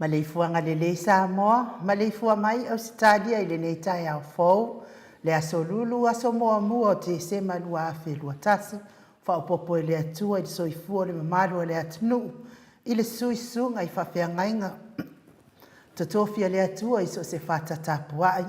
Maleifuaga lelei Samoa, maleifua mai Ausetalia i lenei taeao fou, le aso Lulu, aso muamua o Tesema 2021, faaopoopo e le Atua i le soifua o le mamalu o le atunuu i le suisuga i faafeagaiga totofi a le Atua i so o se fata tapuai,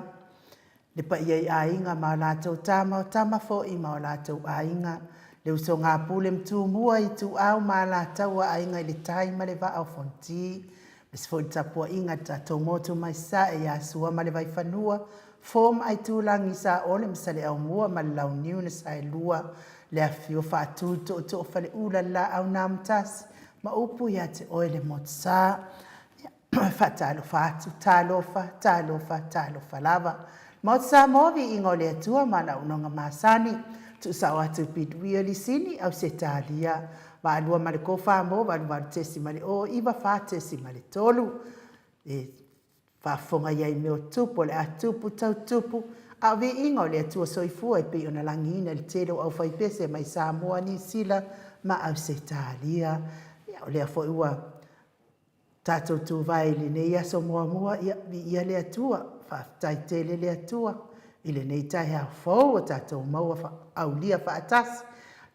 le paia i aiga ma a latou tama, o tama foi ma o latou aiga, le usoga a Pule ma Tumua, Ituau ma Alataua, Aiga i le Tai ma le Vaa o Fonoti, aemaise foi le tapuaiga a le tatou motu mai Sasae ia Sua ma le Vaifanua, Fofo ma Aitulagi, Saole ma Saleaaumua ma le Launiu na Saelua, le afifio o Faatui o Tootoo o Faleula, le Laau na Amotasi ma upu ia te oe le Motusa. Faatalofa atu, talofa, talofa, talofa lava. Maota Samoa, viiga o le Atua ma ana auaunaga masani, tuusao atu i Pituia Lisini, Ausetalia, Vaalua ma le Kofa mo 88.094.3. E faafofoga i ai mea o tupu, o le a tupu tau tupu, a o viiga o le Atua soifua e pei ona lagiina i le tele o aufaipese mai Samoa, Niu Sila ma Ausetalia. Ia, o lea foi ua tatou tuvae i lenei aso muamua, ia, viia le Atua, faafetai tele le Atua i lenei taeao fou ua tatou maua aulia faatasi,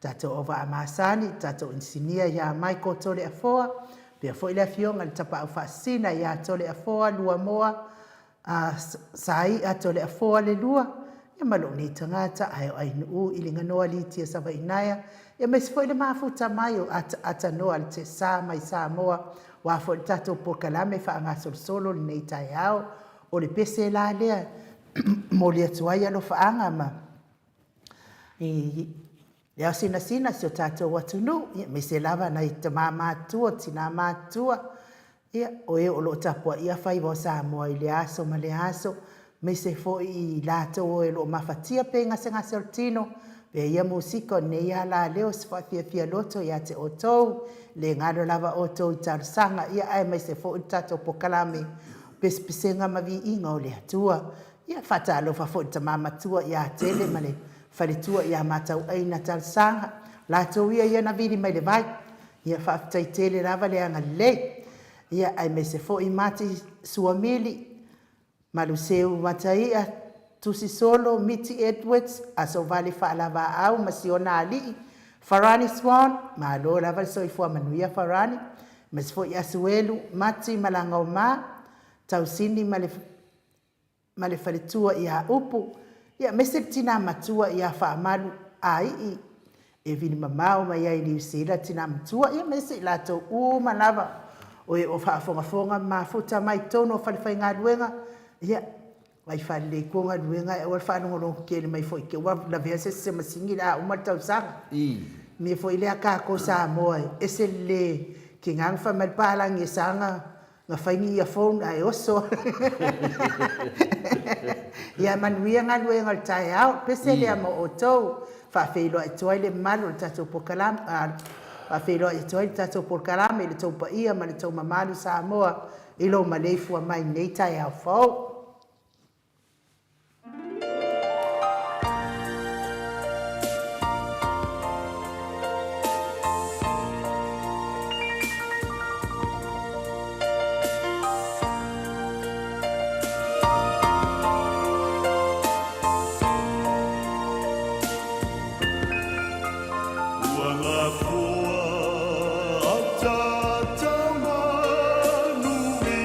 tatou auvaa masani, tatou inisinia ia Michael Toleafoa, faapea foi le afioga i le Tapaau Faasisina ia Toleafoa Luamoa a Sai'a Toleafoa le lua, ia ma lou nei tagata ae o Ainuu i Liganoa Litia Savainaea, ia aemaise foi le mafuta mai o Atanoa le Tesa mai Samoa, aua foi le tatou polokalame faagasolosolo lenei taeao. O le pese la lea e momoli atu ai alofaaga ma i le ao sinasina si o tatou atunuu, aemaise lava nai tama matutua, tina matutua, ia, o e o lo o tapuaia faiva o Samoa i lea aso ma lea aso, aemaise foi i latou o lo o mafatia pe gasegase o le tino, pea ia musika o lenei alaleo se faafiafia loto ia te outou, le galo lava outou i talosaga, ia aemaise foi le tatou polokalame Pesepesega ma Viiga o le Atua. Ia, faatalofa foi i le tama matua ia Tele ma le faletua ia Matauaina Talosaga, latou ia ia na vili mai le vai. Ia, faafetai tele lava le agalelei. Ia, aemaise foi Mati Suamili, Maluseu Mataia, Tusisolo, Miti Edwards, Asovale Faalavaau ma si ona alii, Farani Swan, malo lava le soifua manuia Farani, aemaise foi Asuelu, Mati Malagaoma, Tausini ma le ma le faletua ia Upu, ia aemaise le tina matua ia Faamalu Āi'i e vili mamao mai ai i Niu Sila tina matua, ia aemaise i latou uma lava o e o faafogafoga ma mafuta mai totonu o falefaigaluega, ia vai faalelei koa galuega ae aua le faalogologo tele mai foi te ua lavea se isi masini la uma le tausaga. Mea foi lea tatou Samoa e ese le le tiga ona fai mai le palagi e saga Na fai ni earphone ae oso. Ia manuia galuega o le taeao. Pese lea mo outou. Faafeiloai atu ai le mamalu o le tatou polokalame, faafeiloai atu ai le tatou polokalame i le tou paia ma le tou mamalu Samoa i lou maleifua mai i lenei taeao fou. Ua gafoa ataata manuia.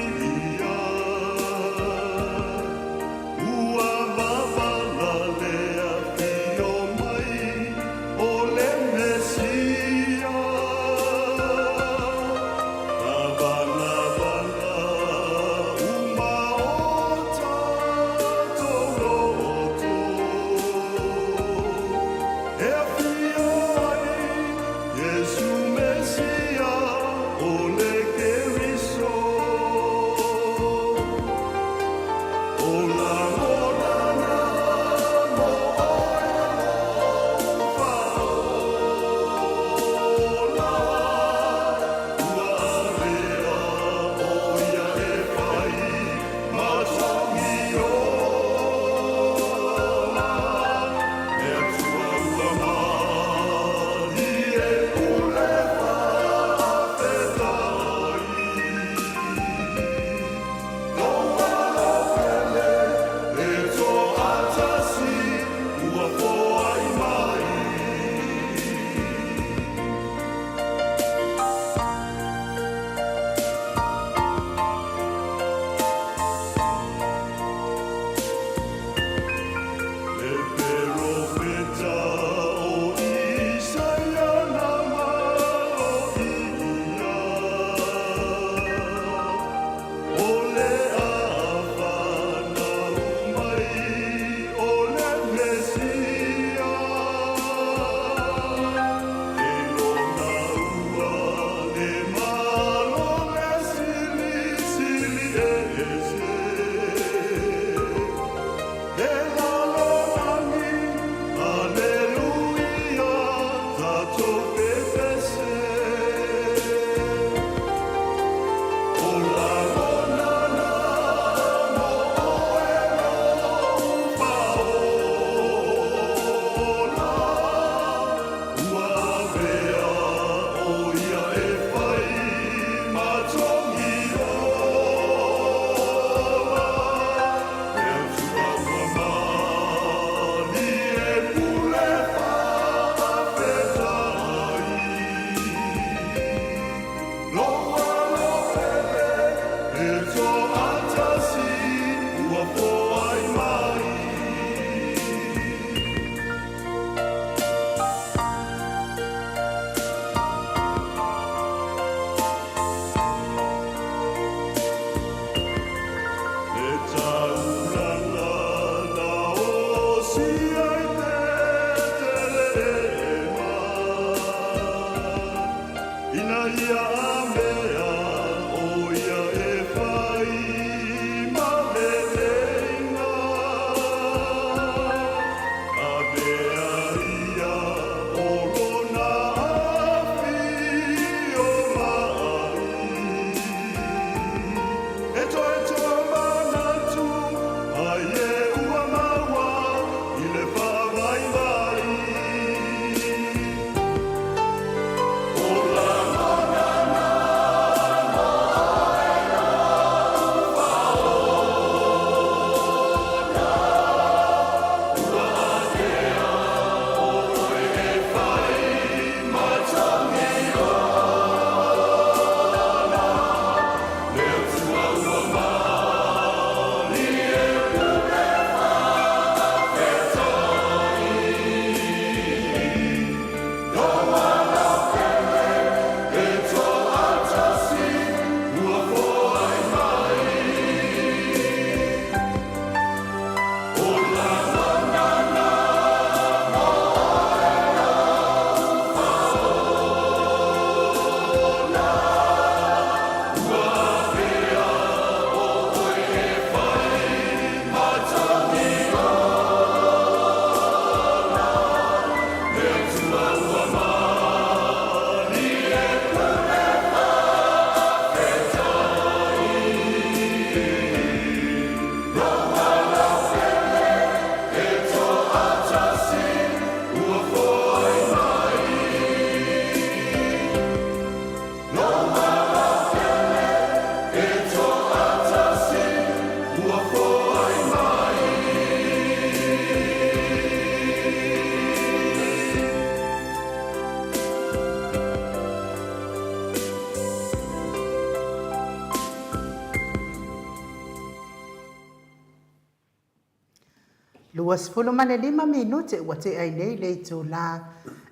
25 minute ua tea ai nei le itulā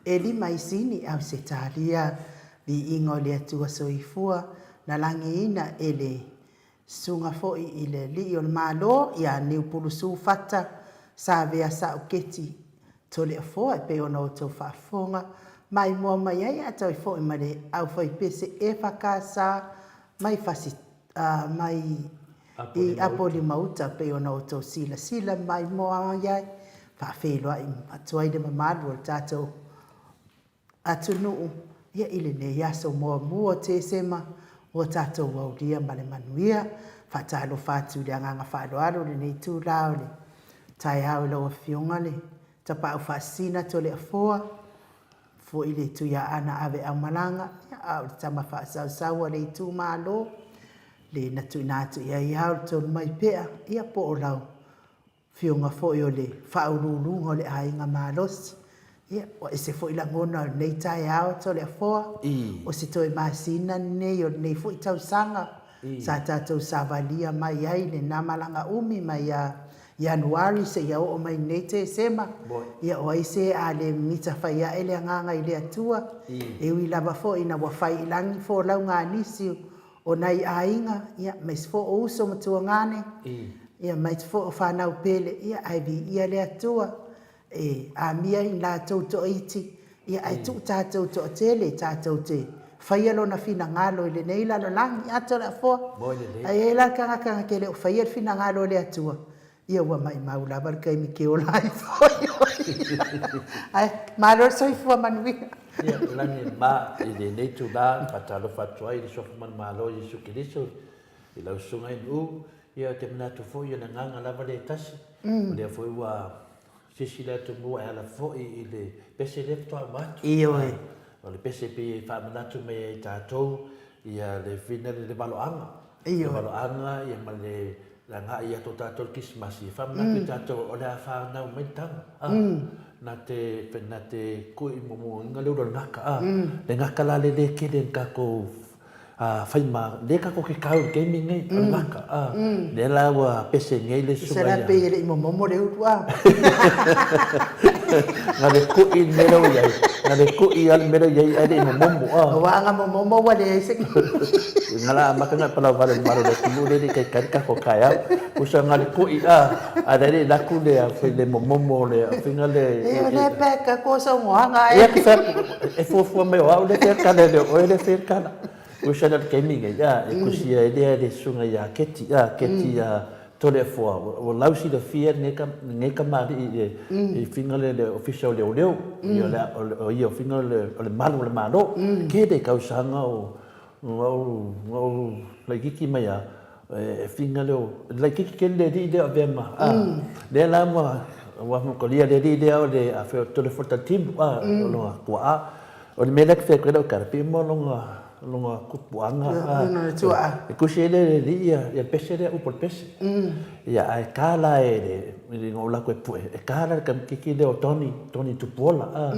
e lima i Sini, Ausetalia. Viiga o le Atua Soifua na lagiina e le Susuga foi i le Alii o le Malo ia Niupulusu Fata Savea Sauketi Toleafoa e pei ona outou faafofoga maimoa mai ai a toe foi ma le aufaipese EFKS mai fasi mai i Apolima-uta e pei ona outou silasila maimoa mai ai faafeiloai atu ai le mamalu o le tatou atunuu ia i lenei aso muamua o Tesema ua tatou aulia ma le manuia. Faatalofa atu i le agaga faaaloalo i lenei itula o le taeao i lau Afioga le Tapaau Faasisina Toleafoa foi le Tuiaana Ave Aumalaga a o le tama faasausau a le itumalo le na tuuina atu i ai ao le tonu mai pea ia po o lau Afioga foi o le Faauluuluga o le Aiga Malosi. Ia, ua ese foi lagona o lenei taeao Toleafoa, o se toe masina lenei o lenei foi tausaga sa tatou savalia mai ai lena malaga umi mai ia Ianuari seia oo mai lenei Tesema. Ia, o ai se a le mimita fai ae le agaga i le Atua, e ui lava foi ina ua fai i lagi folauga a nisi o nai aiga, ia, aemaise foi o uso ma tuagane, ia, aemaise foi o fanau pele, ia, ae viia le Atua, e amia i latou toaiti, ia, ae tuu tatou toatele tatou te faia Lona finagalo i lenei lalolagi. Atoleafoa, ae i ai la le tagata na te le o faia le finagalo o le Atua, Ia ua maimau lava le taimi ke ola ai foi oe. Ae malo le soifua manuia. Ia, lagi ma i lenei itula e faatalofa atu ai i le Suafa Manumalo o Iesu Keriso i lau Susuga i Nu'u. Ia, ou te manatu foi o le agaga lava lea e tasi, o lea foi ua silasila atu mua e ala foi i le pese lea faatoa uma atu. Ioe. O le pese pei e faamanatu mai ai i tatou ia le fina le valoaga. Le valoaga ia ma le agai atu o tatou i le Kerisimasi, e faamanatu i tatou o le a fanau mai le tama. Na te, na te kui momoina le ulu o le gaka. Le gaka la le le kele na tatou fai ma, lea tatou te kau i le taimi lenei, o le gaka. Lea la ua pese nei le susuga ia. Tusa la pei e le i momomo le ulu a. Na le kui le mea lea ua i ai, na le kui lava le mea lea ua i ai ae le i momomo a. Aua a na momomo ua leai se Na la amata ona e palau vale i le malo o le atunuu lea e le i taitai le tatou taeao. Tusa na le kui a, ae la e le i alu atu le a foi le momomo o le faiga lea. E o lea pe ka ko saunoaga e. Ia te fai atu, e fuafua mai o au lea e fai le tala e le o oe lea e fai le tala. Usa lea o le taimi nei, a, e kusia ai lea e le susuga ia Keti, a, Keti a Toleafoa, ua lausilafia lenei kamali'i i faiga lea i le Ofisa o Leoleo, ia o ia o faiga o le malu o le Malo. Tele tausaga o na ou laitiiti mai lava, e faiga lea o, laitiiti tele le alii lea o avea ma, a, lea la ua motolia le alii lea o le, a fai o Toleafoa Talitimu, a, o lona tuaa. O le mea lea e fai atu ai lau tala, pei uma lona tupuaga. Lona tuaa. E tusi ai le alii ia le pese lea, upu o le pese. Ia, ae ta la e le, na ou alu atu e pue, e ta la le tamaitiiti lea o Tony, Tony Tupuola, a.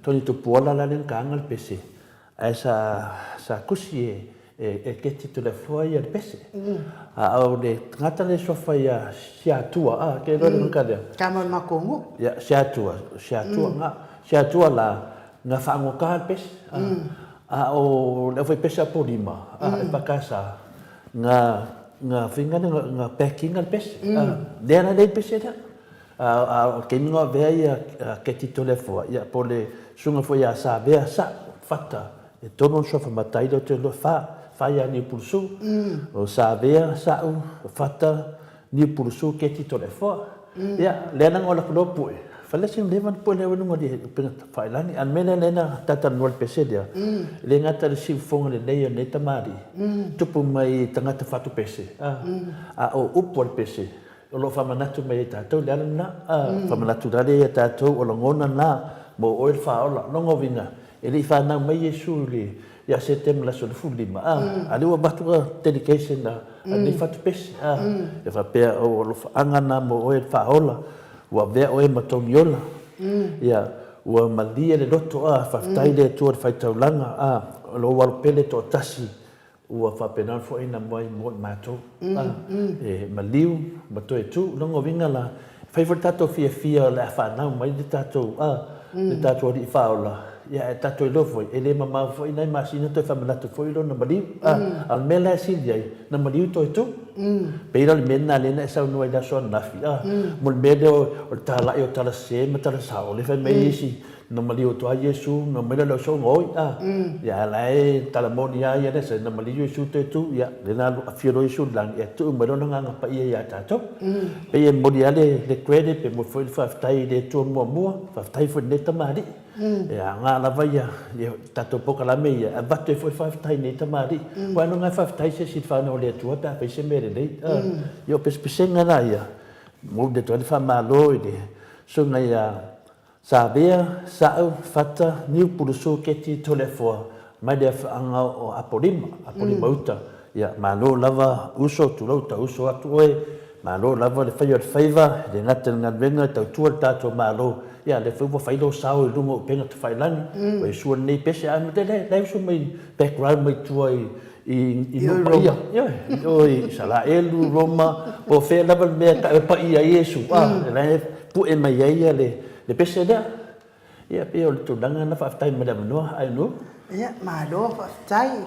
Tony Tupuola la lea na taina le pese, ae sa, sa tusi e, e Keti Toleafoa ia le pese. A o le tagata lea e suafa ia Siatua, a, ke iloa le tagata lea. Tama o le matou nuu. Ia, Siatua, Siatua, na, Siatua la, Na faagota le pese, a o le aufaipese a Apolima, e EFKS, na na faiga lea, na pack ina le pese. Lea la e leai le pese lea. A o le taimi na avea ia Keti Toleafoa, ia po o le susuga foi ia Savea Sa Fata, e tolu ona suafa matai lea ou te iloa, e fa, fa ia Niupulusu. O Savea, Sa'u, Fata, Niupulusu, Keti Toleafoa. Ia, lea la na ola atu loa pue, fai le sina leva na pue lea i luga i le upega tafailagi. A o le mea lea lea na talatalanoa i le pese lea, e le gata i le siufofoga lelei o lenei tamalii, tupu mai i tagata fatupese, a o upu a le pese, o lo o faamanatu mai e tatou le ala lena. Faamanatu la lea ia tatou o lagona na mo oe le faaola. Lona uiga, e le i fanau mai Iesu i le ia Setema i le aso 15, a o lea ua avatu le dedication a lenei fatupese, e faapea o alofaaga na mo oe le faaola, ua avea oe ma Togiola, ia, ua malie le loto, a, faafetai le Atua i le faitaulaga, a, o lou alo pele toatasi ua faapena ona foaiina mai mo i matou, a, e maliu ma toe tu. Lona uiga la, Fai foi le tatou fiafia o le a fanau mai le tatou, a, le tatou Alii Faaola, ia ae tatou iloa foi, e le mamao foi nai masina toe faamanatu foi lona maliu, a. A o le mea la e sili ai, na maliu toe tu. Pei la o le mea lena lea na e saunoa ai i le aso ananafi, a, mo le mea lea o le talai o tala sese ma tala sao, lea e fai mai isi, Na maliu atu lava Iesu, na omai lea o le ausoo oi, a. Ia, a o la e tala moni lava ia lea sa, na maliu Iesu toe tu, ia, lea na afio loa Iesu i le lagi, ia tuu mai lona Agaga Paia ia tatou. Pei e momoli lava le, le credit, pe momoli foi le faafetai i le Atua muamua, faafetai foi i lenei tamalii. E aoga lava ia, ia tatou polokalame ia, e avatu ai foi le faafetai i lenei tamalii. Aua e aoga e faafetai se isi i le fanau a le Atua pe a fai se mea lelei, a. Ia o pesepesega la ia, momoli atu ai le faamalo i le susuga ia Savea, Sa'u, Fata, Niu, Pulusu, Keti, Toleafoa, mai le afioaga o Apolima, Apolima Uta. Ia, malo lava uso, tulou ta uso atu oe, malo lava le faia o le faiva, e le gata i le galuega e tautua le tatou Malo, ia a lea foi ua fai lou sao i luga o upega tafailagi, ua e sua lenei pese, ae la e uso mai background mai tua i i nuu paia, ioe, i o i Isaraelu, Roma, po o fea lava le mea e tae paia ai Iesu, a, o la e pue mai ai le, le pese lea. Ia, pei o le tulaga lena, faafetai mo le avanoa, Ainuu. Ia, malo faafetai.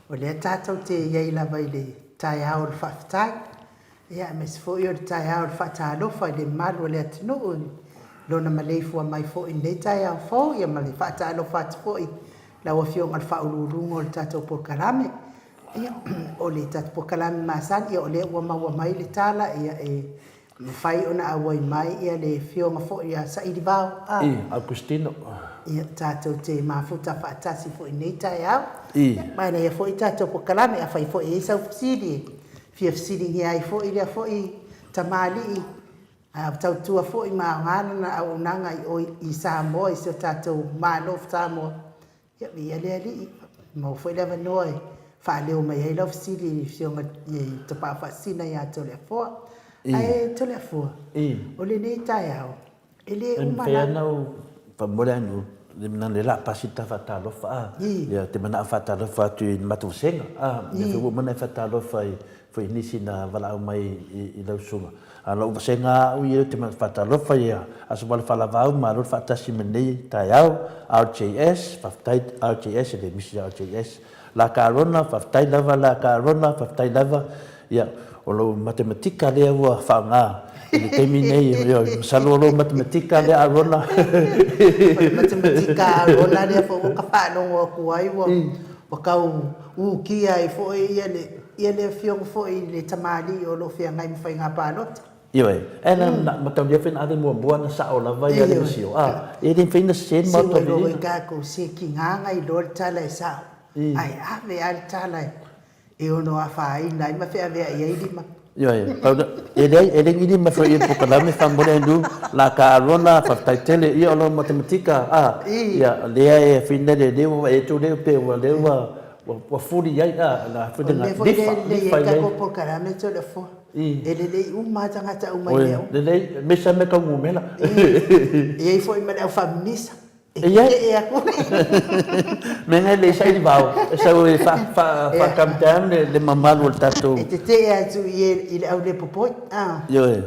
O lea tatou te i ai lava i le taeao o le faafetai, ia, aemaise foi o le taeao o le faatalofa i le mamalu o le atunuu i lona maleifua mai foi i lenei taeao fou, ia ma le faatalofa atu foi Lau Afioga i le Faauluuluga o le tatou polokalame, ia, o le tatou polokalame masani, ia o lea ua maua mai le tala, ia e mafai ona auai mai ia le Afioga foi ia Sailivao, a. I, Augustino. Ia, tatou te mafuta faatasi foi i lenei taeao. I. Ia, manaia foi tatou polokalame, afai foi e i ai sau fesili e fia fesiligia ai foi lea foi tamalii A tautua foi ma aoga lana auaunaga i o i Samoa i si o tatou Malo o Samoa, ia viia le Alii, maua foi le avanoa e faaleo mai ai lau fesili i le Afioga i Tapaau Faasisina ia Toleafoa. Ae Toleafoa, o lenei taeao, e le uma la. E mafai lava ona ou faamolemole anu, le la pasi le ta faatalofa a, ia te manao faatalofa atu i le matou vasega a, mea foi ua uma ona e faatalofa i foi nisi na valaau mai i lau susuga. A o lou vasega au ia ou te faatalofa ia Asovala Faalavau, malo le faatasi mai lenei taeao, RJS, faafetai RJS e le misi ia RJS. La Carona, faafetai lava La Carona, faafetai lava, ia o lou matematika lea ua faaaoga i le taimi nei, ioe, masalo o lou matematika lea Arona. O le matematika a Arona lea foi ua ka faalogo atu ai ua ua tau ukia ai foi ia le ia le afioga foi i le tamalii o lo o feagai ma faiga palota. Ioe, ae na na mataulia foi na ave muamua na sao lava ia le misio, a, e le mafai ona sese le maota o Vilinga. Se ua iloa tatou se tiga na iloa le tala e sao, ae ave lava le tala e ono afaina ai ma feaveai ai lima. Ioe, pau lea, e leai, e le ni lima foi i le polokalame faamolemole la ka Arona, faafetai tele, ia o lau matematika, a, ia, lea e whina le leo, e tu leo pe ua leo ua, ua fuli ai, a, la whina nga, lifa, lifa i ai. O le mea foi lea e lelei ai tatou polokalame Toleafoa, e lelei uma lava tagata uma i mea uma. Lelei, misa me kau numela. E i ai foi ma le aufamimisa. E tetee atu. Mea nga e le saili vao, e sau e fa fa fa calm down le le mamalu o le tatou. E tetee atu i le au le popoi. Ioe.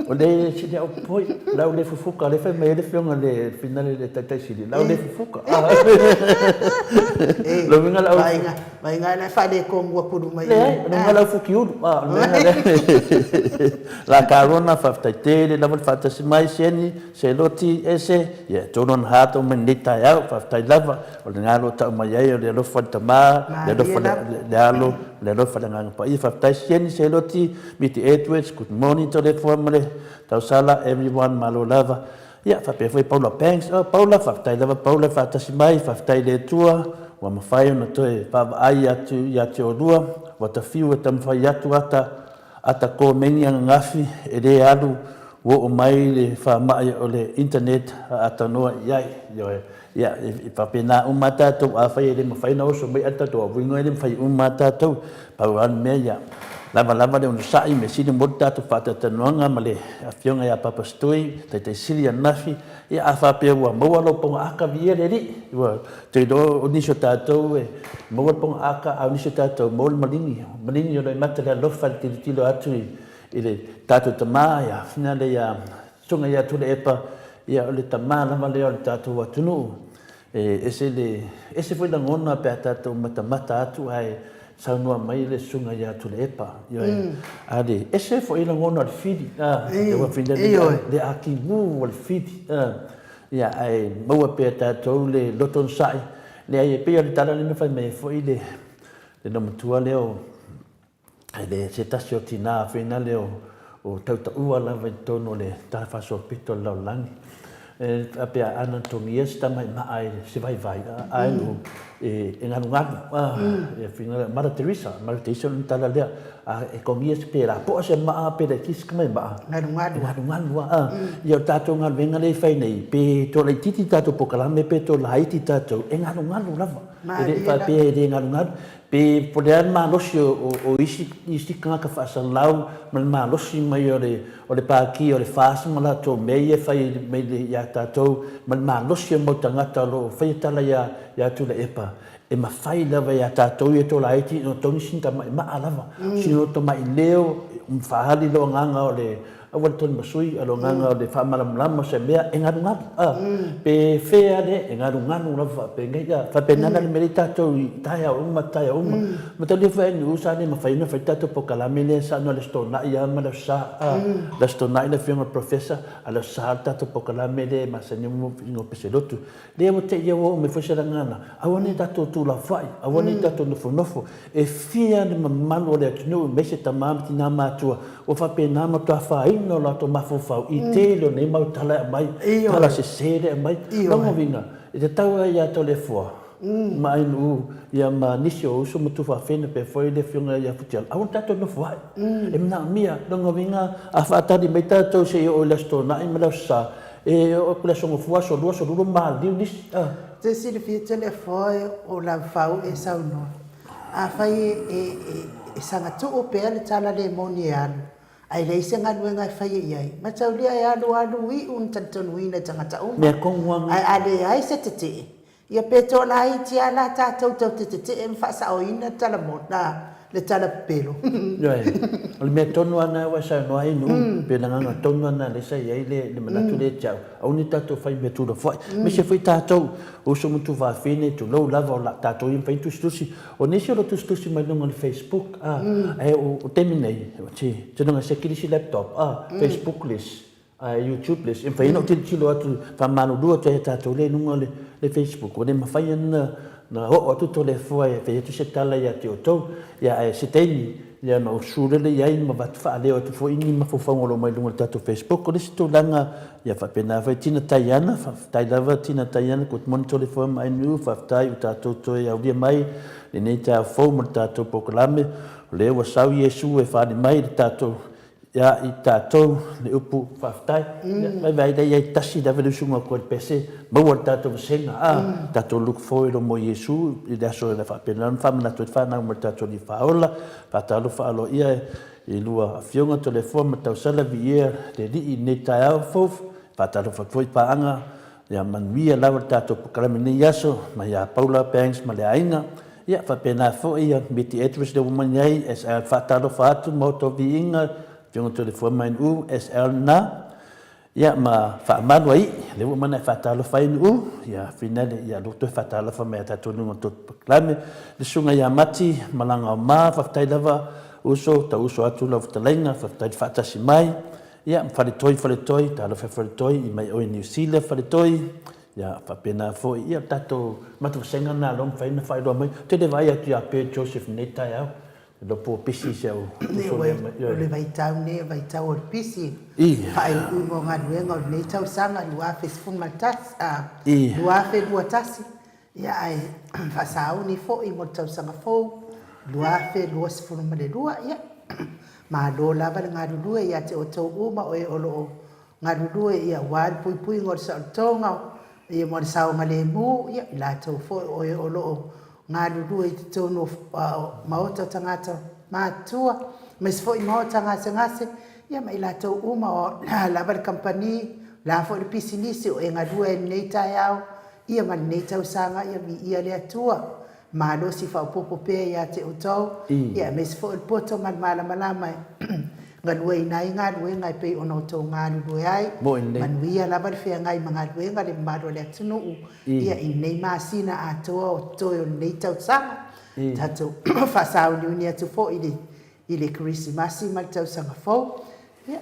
O le sili au popoi, le au le fufuka, le fai mai ai le afioga le finale le taitai sili, le au le fufuka. Lona uiga le au. Vaaiga la e faaletonu atu i luma i. Leai, o lona uiga le au fukiulu. O le mea lea. La Carona, faafetai tele lava le faatasi mai, Sieni, Seloti, Ese, ia e tonu ana hā tau mai lenei taeao, faafetai lava, o lena o lo o tau mai ai o le alofa i le Tama, le alofa i le Alo, le alofa i le Agaga Paia. Faafetai Sieni, Seloti, Miti Edwards, good morning Toleafoa ma le tausala, everyone, malo lava. Ia, faapea foi Paula Banks, oh Paula, faafetai lava Paula e faatasi mai, faafetai i le Atua ua mafai ona toe vaavaai atu ia te oulua, ua tafiu e taumafai atu ata Ata komeni ananafi e le alu ua oo mai le faamai o le internet a atanoa i ai. Ioe. Ia, e faapena uma lava tatou, afai e le mafai ona oso mai ata tatou avuiga e le mafai uma lava tatou. Pau lava le mea ia lava lava le onosai, mea sili mo le tatou faatalatalanoaga ma le Afioga ia Papa Stui, Taitai Sili ananafi, ia a faapea ua maua lou pogaaka, viia le Alii. Ua Te iloa o nisi o tatou e maua le pogaaka, a o nisi o tatou maua le maligi. Maligi o loimata le alofa i le tilotilo atu i, i le tatou tama ia finale ia Susuga ia Tuilaepa, ia o le tama lava lea o le tatou atunuu. E ese le, ese foi lagona pe a tatou matamata atu ae saunoa mai le Susuga ia Tuilaepa. Ioe. A le ese foi lagona o le fili, a, le ua fili le, le akimu o le fili, a. Ia, ae maua pea e tatou le loto onosai. Leai, e pei o le tala lea na fai mai ai foi le, le loomatua lea o, E le se tasi o tina feinale o tautaua lava i totonu o le Tala Faasolopito o le Lalolagi. E faapea a na togia se tamai maa i se vaivai, a e e galugalu. E finagalo Mother Teresa, Mother Teresa o le tala lea, a e togia se pe lapoa se maa pe laitiiti se tamai maa, Galugalu. E galugalu lava. Ia o le tatou galuega lea e fai nei, pe toa laitiiti tatou polokalame pe toa laiti tatou, e galugalu lava. E le faapea e le galugalu. Pe po o le a le malosi o isi isi tagata faasalalau ma le malosi mai o le o le Pāti o le FAST ma latou mea ia e fai mai ia tatou ma le malosi o le mau tagata o lo o faia tala ia ia Tuilaepa, e mafai lava ia tatou ia tolaiti ona togi sina tamai maa lava, sina tamai leo faaali lou agaga o le Aua le toli masui, a o le agaga o le faamalamalama o se mea e galugalu, a. Pe fea le, e galugalu lava faapenei, a. Faapena la le mea lea i tatou i taeao uma, taeao uma. Mataulia foi a nuu sa le mafai ona fai le tatou polokalame lea sa ona o le Aso Toonai lava ma le Aso Sa, a. Le Aso Toonai le afioga i le Professor, a o le Aso Sa le tatou polokalame lea e masani ai mo peselotu. Lea ua te i ua oo mai foi se lagana, aua ne i tatou tuulafoai, aua ne i tatou nofonofo. E fia le mamalu o le atunuu, aemaise tama ma tina matutua, ua faapena matua afaina o latou mafaufau i tele o nei mau tala e aumai, tala sese lea e aumai. Lona uiga, e tatau lava ia Toleafoa ma Ainuu ia ma nisi o uso ma tufaafine pea foi le afioga ia Futiala, aua ne tatou nofoai. E manaomia, lona uiga, a faatali mai tatou se i oo i le Aso Toonai ma le Aso Sa, E oo atu le aso Gafua, aso Lua, aso Lulu, maliu nisi. Te silafia tele foe o Laufau e saunoa, afai e saga tuu pea le tala le moni e alu, ae leai se galuega e faia i ai, mataulia e alu alu iu na talitonuina e tagata uma, ae a leai se tetee, Ia pe toalaiti lava la tatou tau te tetee ma faasaoina le tala moni, a, le tala pepelo. Ioe, o le mea tonu lava lena ua e saunoa ai Nuu, pe o le agaga tonu lava lena lea sa i ai le manatu lea ia te au, aua ne i tatou fai mea tuulafoai. Aemaise foi tatou, uso ma tufaafine, tulou lava o la tatou ia mafai ona tusitusi. O nisi o lo o tusitusi mai luga o le Facebook, a, ae o le taimi nei, ou te iloa e seki le isi laptop, a, Facebook le isi. Ae YouTube le isi, e mafai ona ou tilotilo atu, faamalulu atu ai ia tatou lea i luga o le Facebook, ua le mafai ona oo atu Toleafoa e fai atu se tala ia te outou. Ia ae se taimi, ia ona ou susu lea i ai ma avatu faaleo atu foi ni mafaufauga o lo o mai luga o le tatou Facebook. O le isi tulaga, ia faapena foi Tina Taiana, faafetai lava Tina Taiana, good morning Toleafoa ma Ainuu, faafetai ua tatou toe aulia mai lenei taeao fou ma le tatou polokalame. O lea ua sau Iesu e faaali mai le tatou Ia i tatou le upu faafetai. Ia vaivai lea iai tasi lava le usuga koe le pese maua le tatou vasega a tatou look forward mo Iesu i le aso e faapena ona faamanatu ai le fanau mai le tatou Alii Faaola. Faatalofa aloaia i lua afioga Toleafoa ma Tausala viia le Alii i lenei taeao fou. Faatalofa atu foi i paaga ia manuia lava le tatou polokalame i lenei aso mai ia Paula Banks ma le aiga. Ia, faapena foi ia Miti Edwards lea ua mai nei, SL faatalofa atu ma outou viiga, Afioga Toleafoa Mainuu, SL lena. Ia, ma faamalu ai, lea ua uma ona e faatalofa ai Nuu, ia, finale, ia, lea ua toe faatalofa mai ia tatou luga o le tatou polokalame. Le Susuga ia Mati Malagaoma, faafetai lava uso, tau uso atu lau fetalaiga, faafetai le faatasi mai. Ia, ma Faletoi, Faletoi, talofa e Faletoi, i mai oe i Niu Sila, Faletoi. Ia, faapena foi, ia, o le tatou matovasega lena o lea ua mafai ona faailoa mai. Ou te le vaai atu ia Bert Joseph i lenei taeao, e le o po pisi si au uso lea mai. O le vaitau lenei o le vaitau o le pisi, faaiuiuga o galuega o lenei tausaga 2011, 2021, ia ae faasauni foi mo le tausaga fou 2022. Ia, malo lava le galulue ia te outou uma o e o lo o galulue ia aua le puipuiga o le saolotoga ia ma le saogalemu, ia i latou foi o e o lo o galulue i totonu o maota o tagata matutua, aemaise foi maota gasegase, ia ma i latou uma o le a lava le kamupani, o le a foi le pisinisi o e galue ai i lenei taeao, ia ma lenei tausaga, ia viia le Atua. Malosi faaopoopo pea ia te outou, ia aemaise foi o le poto ma le malamalama e galueina ai galuega e pei ona outou galulue ai. Manuia lava le feagai ma galuega le mamalu o le atunuu ia i lenei masina atoa o totoe o lenei tausaga. Tatou faasauniuni atu foi i le Kerisimasi ma le tausaga fou. Ia,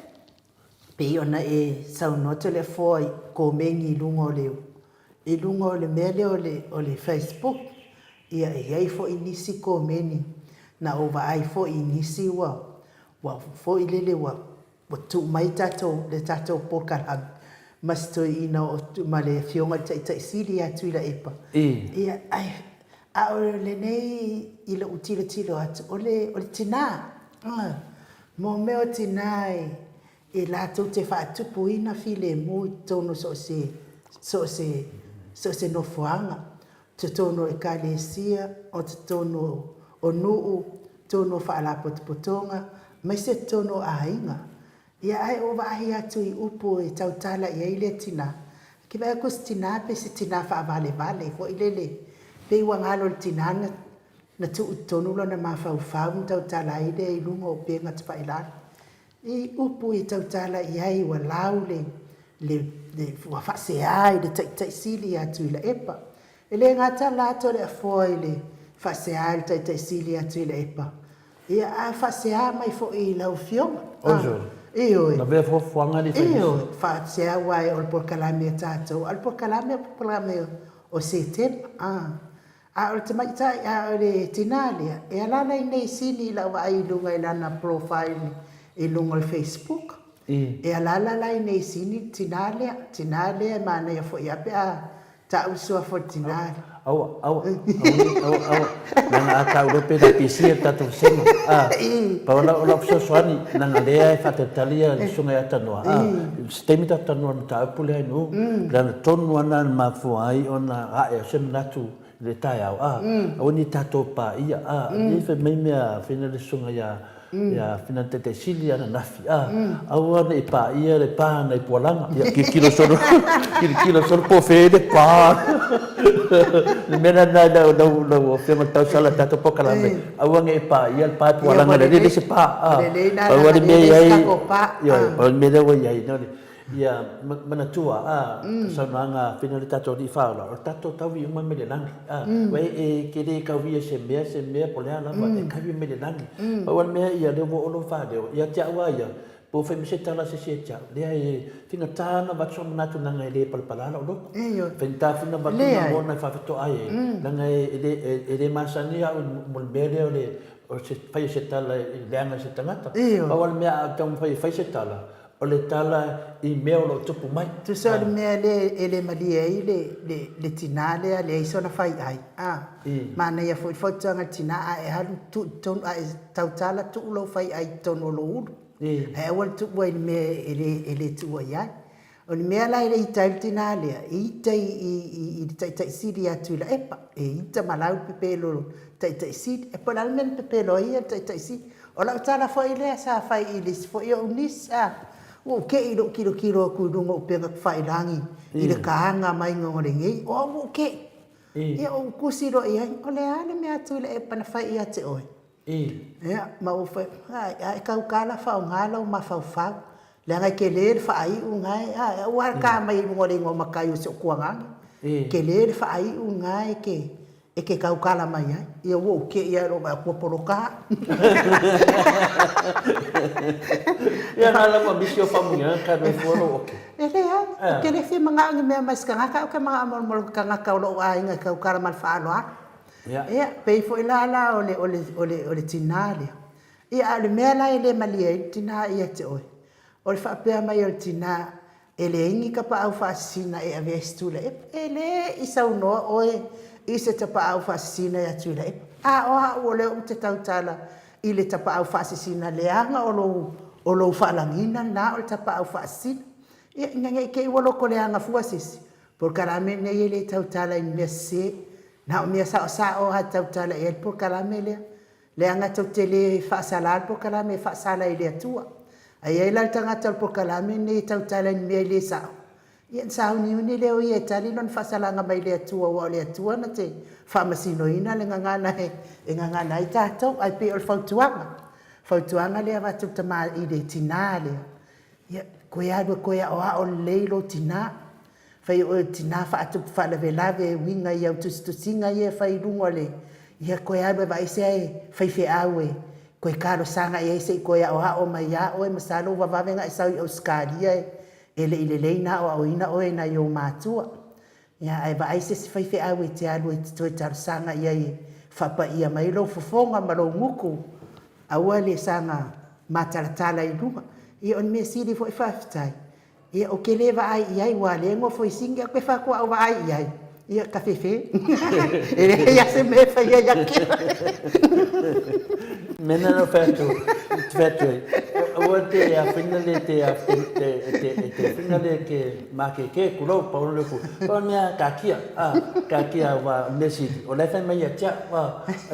pei ona e saunoa Toleafoa i komeni i luga o le i luga o le mea lea o le o le Facebook, ia e i ai foi nisi komeni na ou vaai foi i nisi ua ua foi lele ua ua tuu mai tatou le tatou polokalame ma si toeaina o ma le afioga i le Taitai Sili ia Tuilaepa. Ia ae a o lenei i lou tilotilo atu o le o le tina, mo mea o tina e e latou te faatupuina filemu i totonu o so o se, so o se, so o se nofoaga, totonu o ekalesia, o totonu o nuu, totonu o faalapotopotoga, aemaise totonu o aiga. Ia ae ou vaai atu i upu e tautala i ai lea tina, ke vaai atu o se tina pe se tina faavalevale foi lele, pei ua galo i le tina na, na tuu i totonu lona mafaufau na tautala ai lea i luga o upega tafailagi. I upu i tautala i ai ua lau le, le, le, ua faasea i le Taitai Sili ia Tuilaepa. E le gata la Toleafoa i le faasea i le Taitai Sili ia Tuilaepa, ia a faasea mai foi i lau Afioga. Ojo. Ioe. Lavea fuafuaga le fai. Ioe, faasea aua o le polokalame a tatou, a o le polokalame o le polokalame o Setema. A. A o le tamaitai, a o le tinā lea, e alaala i inei i Sini i lau vaai i luga i lana profile i luga o le Facebook. E alaala la i inei i Sini le tinā lea, tinā lea e manaia foi lava pe a ta'u le suafa o le tinā lea. Aua, aua, aua ne, aua, aua, leaga a ta'u loa pe na pisi le tatou vasega. A, pau o lau fesoasoani, leaga lea e faatalitali le susuga ia Tanoa, a, se taimi tatou talanoa i le mataupu lea i Nuu, leaga tonu lava lena na mafua ai ona a'e o se manatu i le taeao, a, aua ne i tatou paia, a, e fai mai mea fai le susuga ia, ia Fina Taitaisili ananafi, a, aua ne i paia le pa nai Pualaga, ia tilotilo solo, tilotilo solo po o fea le pa. Le mea lena lau, lau, lau Afioga i le Tausala i le tatou polokalame, aua ne i paia le pa i Pualaga, leai leai se pa, a, pau lava le mea e i ai, ioe, pau le mea lea ua i ai, Ia manatua, a, saunoaga a Fina le tatou Alii Faaola, o le tatou taui uma mai le lagi, a, ua e, e te le tauia i se mea, se mea po o le a lava, e taui mai le lagi. Pau lava le mea ia, lea ua oo lou faaleo, ia te au lava ia, pe ua fai mai se tala a se isi ia te au, leai, e faigata ona avatu sou manatu leaga e le palapala lou loto. Faigata foi ona avatu lagona e faafetoai ai, leaga e le, e le masani au mo le mea lea o le, o se fai o se tala i leaga i se tagata. Pau lava le mea a ou taumafai e fai se tala, O le tala i mea o lo o tupu mai. Tusa o le mea lea e le malie ai le tina lea, leai sona faiai. A, manaia foi le fautuaga a le tina, a e alu tuu i totonu, a e tautala tuu lou faiai i totonu o lou ulu. Ae aua le tuua i le mea e le tuua i ai. O le mea la e le ita ai le tina lea, e ita i le Taitai Sili ia Tuilaepa. E ita ma lau le pepelo o le Taitai Sili. E po o le a le mea na pepelo ai ia le Taitai Sili. O lau tala foi lea sa fai i le isi foi ou niece, a, ua ou te'i i lou tilotilo atu i luga o upega tafailagi i le taga maiga o lenei, o au ua ou te'i. Ia ou tusi loa i ai, o le a le mea a Tuilaepa na fai ia te oe? Ia, ma ou fai, ai, a e tautala faaaoga lou mafaufau, leaga e tele le faaiu lena e, a, aua le ta mai i luga o le igoa matai o si ou tuagane. Tele le faaiu lena e te, e te tautala mai ai. Ia ua ou te'i lava i lou vaai atu ua poloka au. Ia na lava misi o faamanuiaga ka alu ai fua lou oke. E leai, ou te le fia manao i ni mea mai se tagata, ae ou te manao mo le tagata o lou aiga e tautala ma le faaaloalo. Ia, pei foi la la o le, o le, o le, o le tinā lea. Ia, a o le mea la e le malie ai le tinā ia te oe, o le faapea mai o le tinā, E leai ni tapaau faasisina e avea i se Tuilaepa. E le i saunoa oe i se tapaau faasisina ia Tuilaepa. A o au o lea ou te tautala i le tapaau faasisina leaga o lou, o lou faalagiga lena o le tapaau faasisina. Ia, ina ne i te i ua lotoleaga fua se isi, polokalame lenei e le tautala i ni mea sese, na o mea saosao lava e tautala i ai le polokalame lea. Leaga tou te le faasala le polokalame e faasala i le Atua. A i ai la le tagata o le polokalame lenei e tautala i ni mea e le sao, ia ona sauniuni lea o ia e tali lona faasalaga mai le Atua, aua o le Atua na te faamasinoina le gagana e gagana ai tatou. Ae pei o le fautuaga, Fautuaga lea avatu i le tama i le tina lea, ia toe alu e toe aoao lelei lou tina. Fai o oe o le tina faatupu faalavelave e uiga i au tusitusiga ia e fai i luga o le, ia toe alu e vaai se faifeau e toe talosaga i ai se i toe aoao mai lava oe, masalo ua vave ona e sau i Ausetalia e le i lelei ona aoaoina oe e nai ou matua. Ia, ae vaai se isi faifeau e te alu e te toe talosaga i ai e faapaia mai lou fofoga ma lou gutu, aua le saga matalatala i luga. Ia o le mea sili foi faafetai, ia ou te le vaai i ai aua o lea e nofo i Sini, ae ou te fai atu a ou vaai i ai, ia ta fefe. E leai lava se mea e faia ia te au. Mea lena na ou fai atu, ou te fai atu ai, aua te afina le te te te te fina le te makeke, tulou, pau le upu. Pau le mea, taatia, a, taatia aua o le mea sili, o la e fai mai ia te au, a,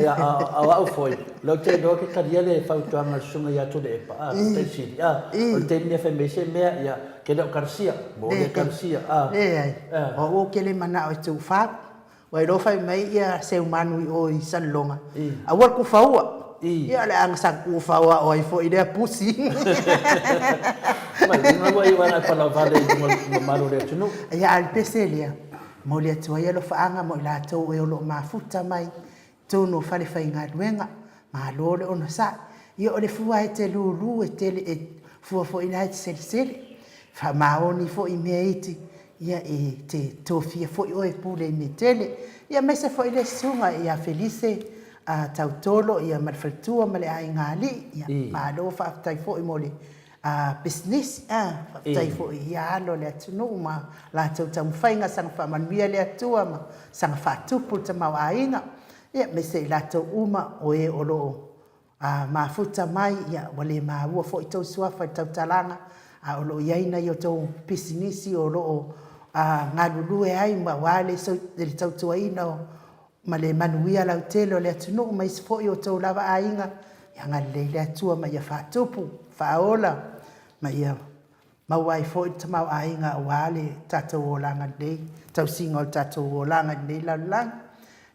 a o au foi, o lea ou te iloa ou te talia le fautuaga a le Susuga ia Tuilaepa, a, Matai Sili, a, o le taimi e fai mai ai se mea, ia, ke le o kalasia, mo le kalasia, a. Leai, o au ou te le manao e tuufau. Ua iloa fai mai ia Seumanu i o i Salelologa, aua le tuufaua. Ia o le a sa tuufaua ai foi i lea pusi. Mai, ua iu lava palauvale i luga o le mamalu o le atunuu. Ia, a o le pese lea, momoli atu ai alofaaga mo i latou e o lo o mafuta mai i totonu o falefaigaluega. Malo le onosai. Ia o le fua e te lulu e tele e fua foi la e te selesele. Faamaoni foi i mea iti, ia e te tofia foi oe e pule i mea tele. Ia aemaise foi le susuga ia Felise a Tautolo ia ma le faletua ma le aiga alii. Ia malo faafetai foi mo le pisinisi. Faafetai foi i alo o le atunuu ma latou taumafaiga saga faamanuia le Atua ma saga faatupu le tamaoaiga. Ia aemaise i latou uma o e o lo o mafuta mai, ia, ua le maua foi tou suafa i le tautalaga, a o lo o i ai nai o tou pisinisi o lo o galulue ai aua le tautuaina o ma le manuia lautele o le atunuu ma isi foi o outou lava aiga. Ia agalelei le Atua ma ia faatupu, faaola ma ia maua ai foi le tamaoaiga aua le tatou olaga lelei, tausiga o le tatou olaga i lenei lalolagi.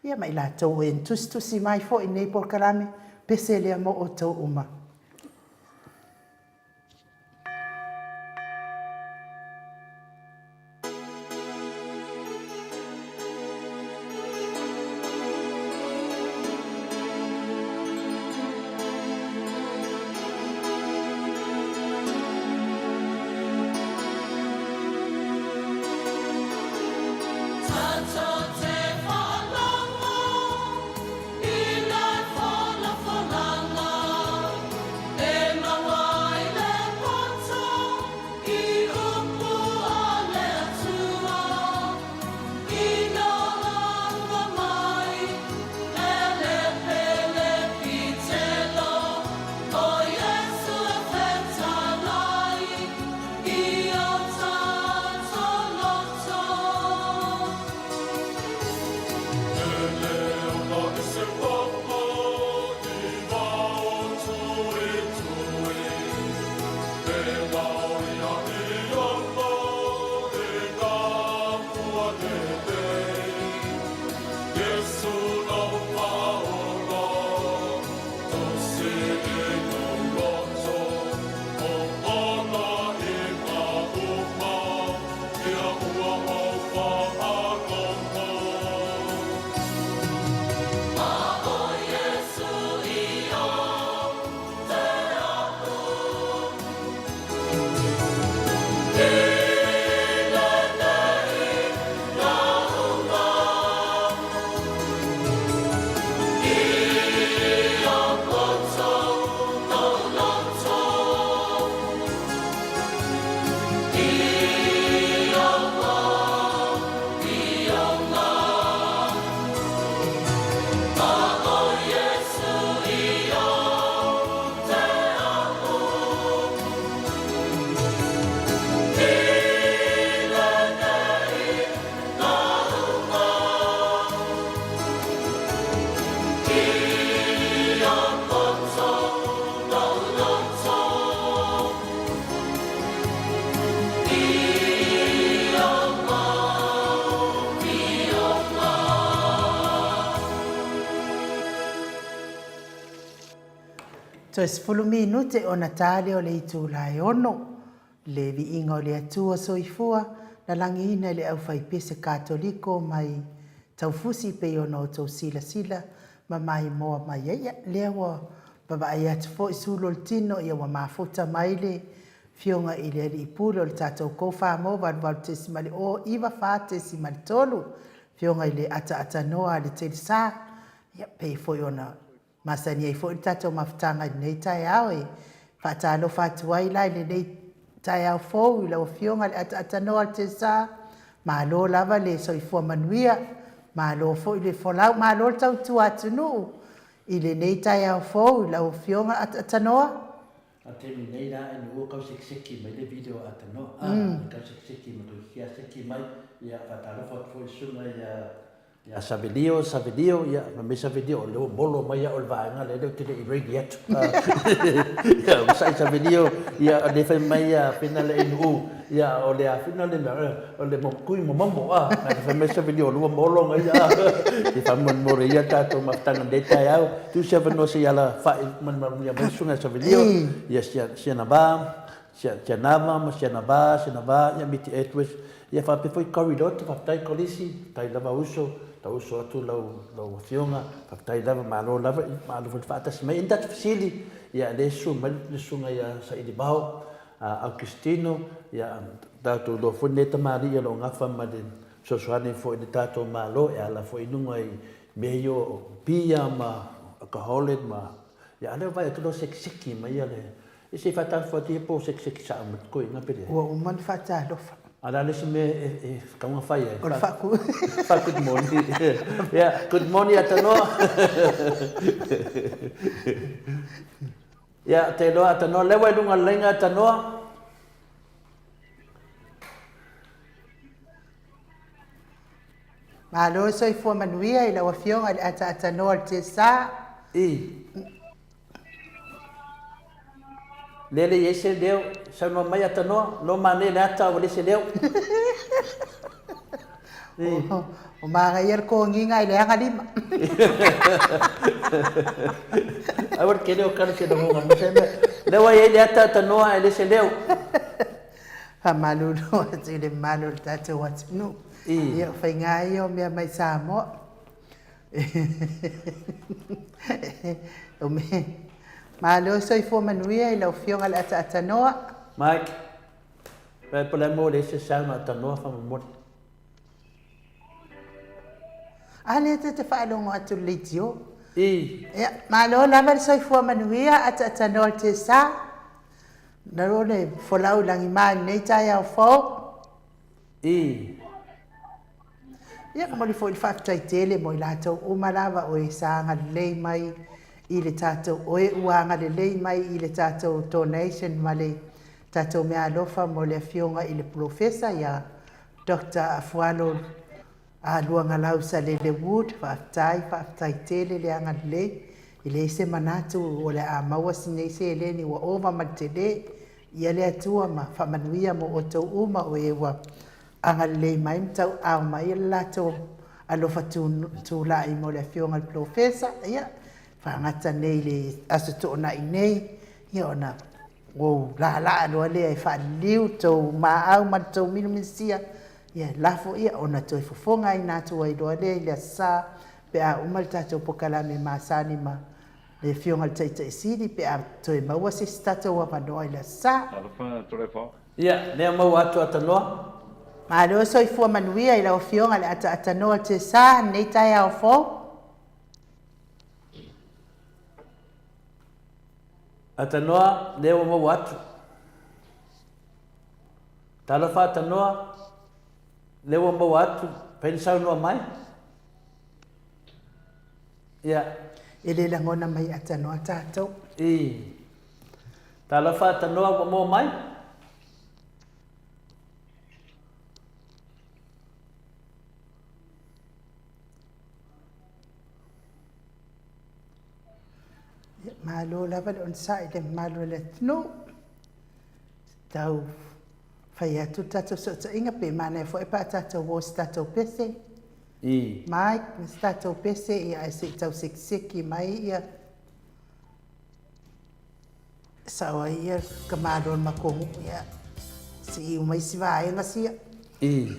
Ia ma i latou o e na tusitusi mai foi i lenei polokalame, pese lea mo outou uma. Toe 10 minute ona ta lea o le itula e 6, le Viiga o le Atua Soifua na lagiina e le aufaipese Katoliko mai Taufusi pei ona outou silasila ma maimoa mai ai. Ia, lea ua vaavaai atu foi sulu o le tino, ia ua mafuta mai le Afioga i le Alii Pule o le tatou Go4Mo 88.094.3, Afioga i le Ataatānoa a le Telesā, ia, pei foi ona masani ai foi le tatou mafutaga i lenei taeao. E faatalofa atu ai la i lenei taeao fou i lau Afioga i le Ataatānoa a le Telesā, malo lava le soifua manuia, malo foi le folau, malo le tautua atunuu i lenei taeao fou i lau Afioga Ataatānoa. A le taimi nei la ina ua tau sekiseki mai le video a Tanoa, a, e tau sekiseki mai, toeitiiti lava seki mai, ia, faatalofa atu foi i le susuga ia, ia Savelio, Savelio, ia, fai mai Savelio, o lea ua molo mai au i le vaega lea, lea ou te le i ready atu. Ia, onosai Savelio, ia, o lea e fai mai a Fina le ANU, ia, o le a Fina le mea, O le kui momomo, a, na te fai mai se o lua molo ngai a. Te faamolemole ia tatou mafutaga nei taeao. Tuu se avanoa se i ala fa'i malumaluia mai susuga ia Savelio, ia Siana Va, Sianava ma Siana Va, Siana Va, ia Miti Edwards, ia faapea foi Cory Lote, faafetai Kolisi, faafetai lava uso, tau uso atu lau lau afioga, faafetai lava, malo lava, malo foi le faatasi mai. Ia ni tatou fesili, ia lea e susu mai le susuga ia Sailivao, Aukisitino, ia, tatou iloa foi lenei tamalii o lo o gafa ma le fesoasoani foi i le tatou Malo e ala foi i luga i mea ia o pia ma alcoholic ma, ia, a lea ua vaai atu lea ua sekiseki mai ia le, ia se i faatalofa atu ia po o sekiseki sao mai le toeaina pe leai. Ua uma ona faatalofa. A o le a le isi mea e tatau ona fai ai? O le faa-. Faa-good morning. Ia, good morning Atanoa. Ia, te iloa Atanoa, lea ua i luga o le laina Atanoa. Malo le soifua manuia i lau Afioga i le Ataatanoa o le Tiasa. I. Lea le i ai se leo, saunoa mai Atanoa, lo manaia le ata ua leai se leo. O manaia le kogiga i le agalima. Aua le tele o tala se lagona mai se mea. Lea ua i ai le ata Atanoa ae leai se leo. Faamalulu atu i le mamalu o le tatou atunuu. Ia, o faiga ia o mea mai Samoa. O mea... Malo soifua manuia i lau Afioga i le Ataatanoa. Mike, Vaai po o le a mo le ese sound a Atanoa faamolemole. A lea ta te faalogo atu i le leitio. I. Ia, malo lava le soifua manuia, Ataatanoa le Tiasa. Nalo le folau i lagima i lenei taeao fou. I. Ia, momoli foi le faafetai tele mo i latou uma lava o e sa agalelei mai i le tatou, o e ua agalelei mai i le tatou donation ma le tatou meaalofa mo le Afioga i le Polofesa ia Doctor Afualo Luagalau Salele Wood. Faafetai, faafetai tele le agalelei. E leai se manatu o le a maua si nei seleni ua ova ma le tele. Ia le Atua ma faamanuia mo outou uma o e ua agalelei mai ma tauaao mai le latou alofa tulai mo le Afioga i le Polofesa. Ia, faagata nei i le Aso Toonai nei, ia ona ou laalaa loa lea e faaliliu tou maau ma le tou minominosia, ia lafo ia ona toe fofogaina atu ai loa lea i le Aso Sa pe a uma le tatou polokalame masani ma le Afioga i le Taitaisili pe a toe maua se isi tatou avanoa i le Aso Sa. Ia, lea maua atu Atanoa. Malo soifua manuia i lau Afioga i le Ataatānoa Tiasa i lenei taeao fou. Atanoa, lea ua maua atu. Talofa Atanoa, lea ua maua atu. Fai na saunoa mai. Ia. E le lagona mai Atanoa tatou. I. Talofa Atanoa ua maua mai. Ia, malo lava le onosai i le mamalu o le atunuu. Tau fai atu le tatou fesootaiga pe manaia foi pe a tatou o i se tatou pese. I. Mike, ma se tatou pese ia ae se i tau sekiseki mai ia. Sao ai ia ka malo o le matou nuu ia se i uma isi vaega sia. I.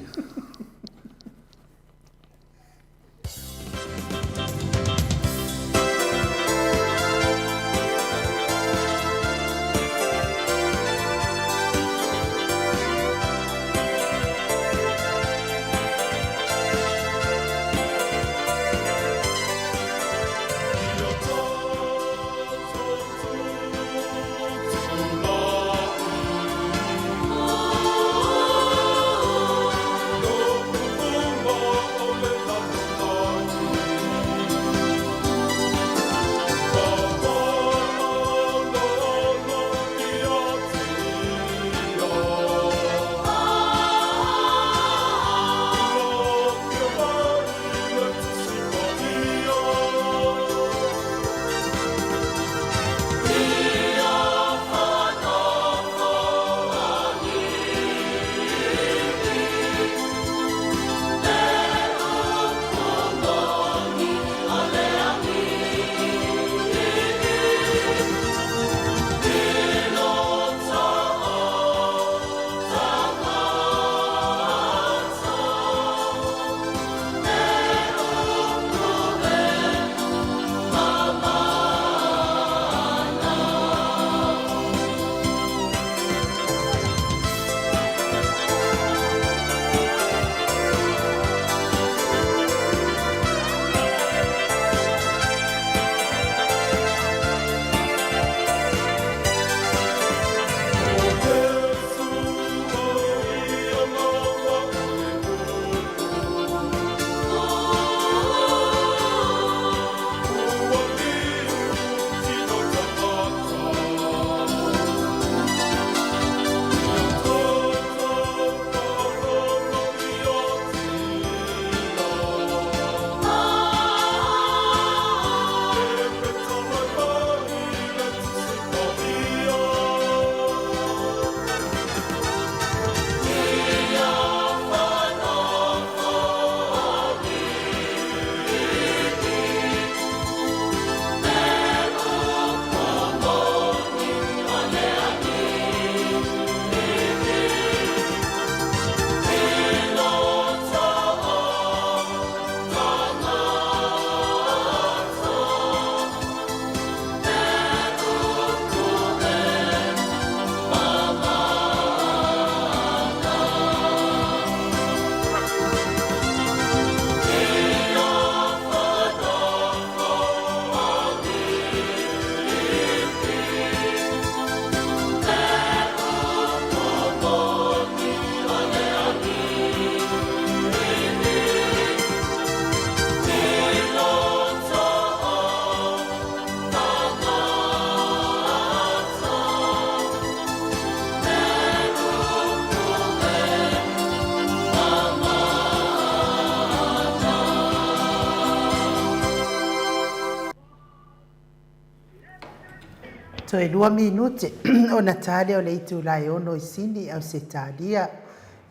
Toe 2 minute ona ta lea o le itula e 6 i Sini, Ausetalia.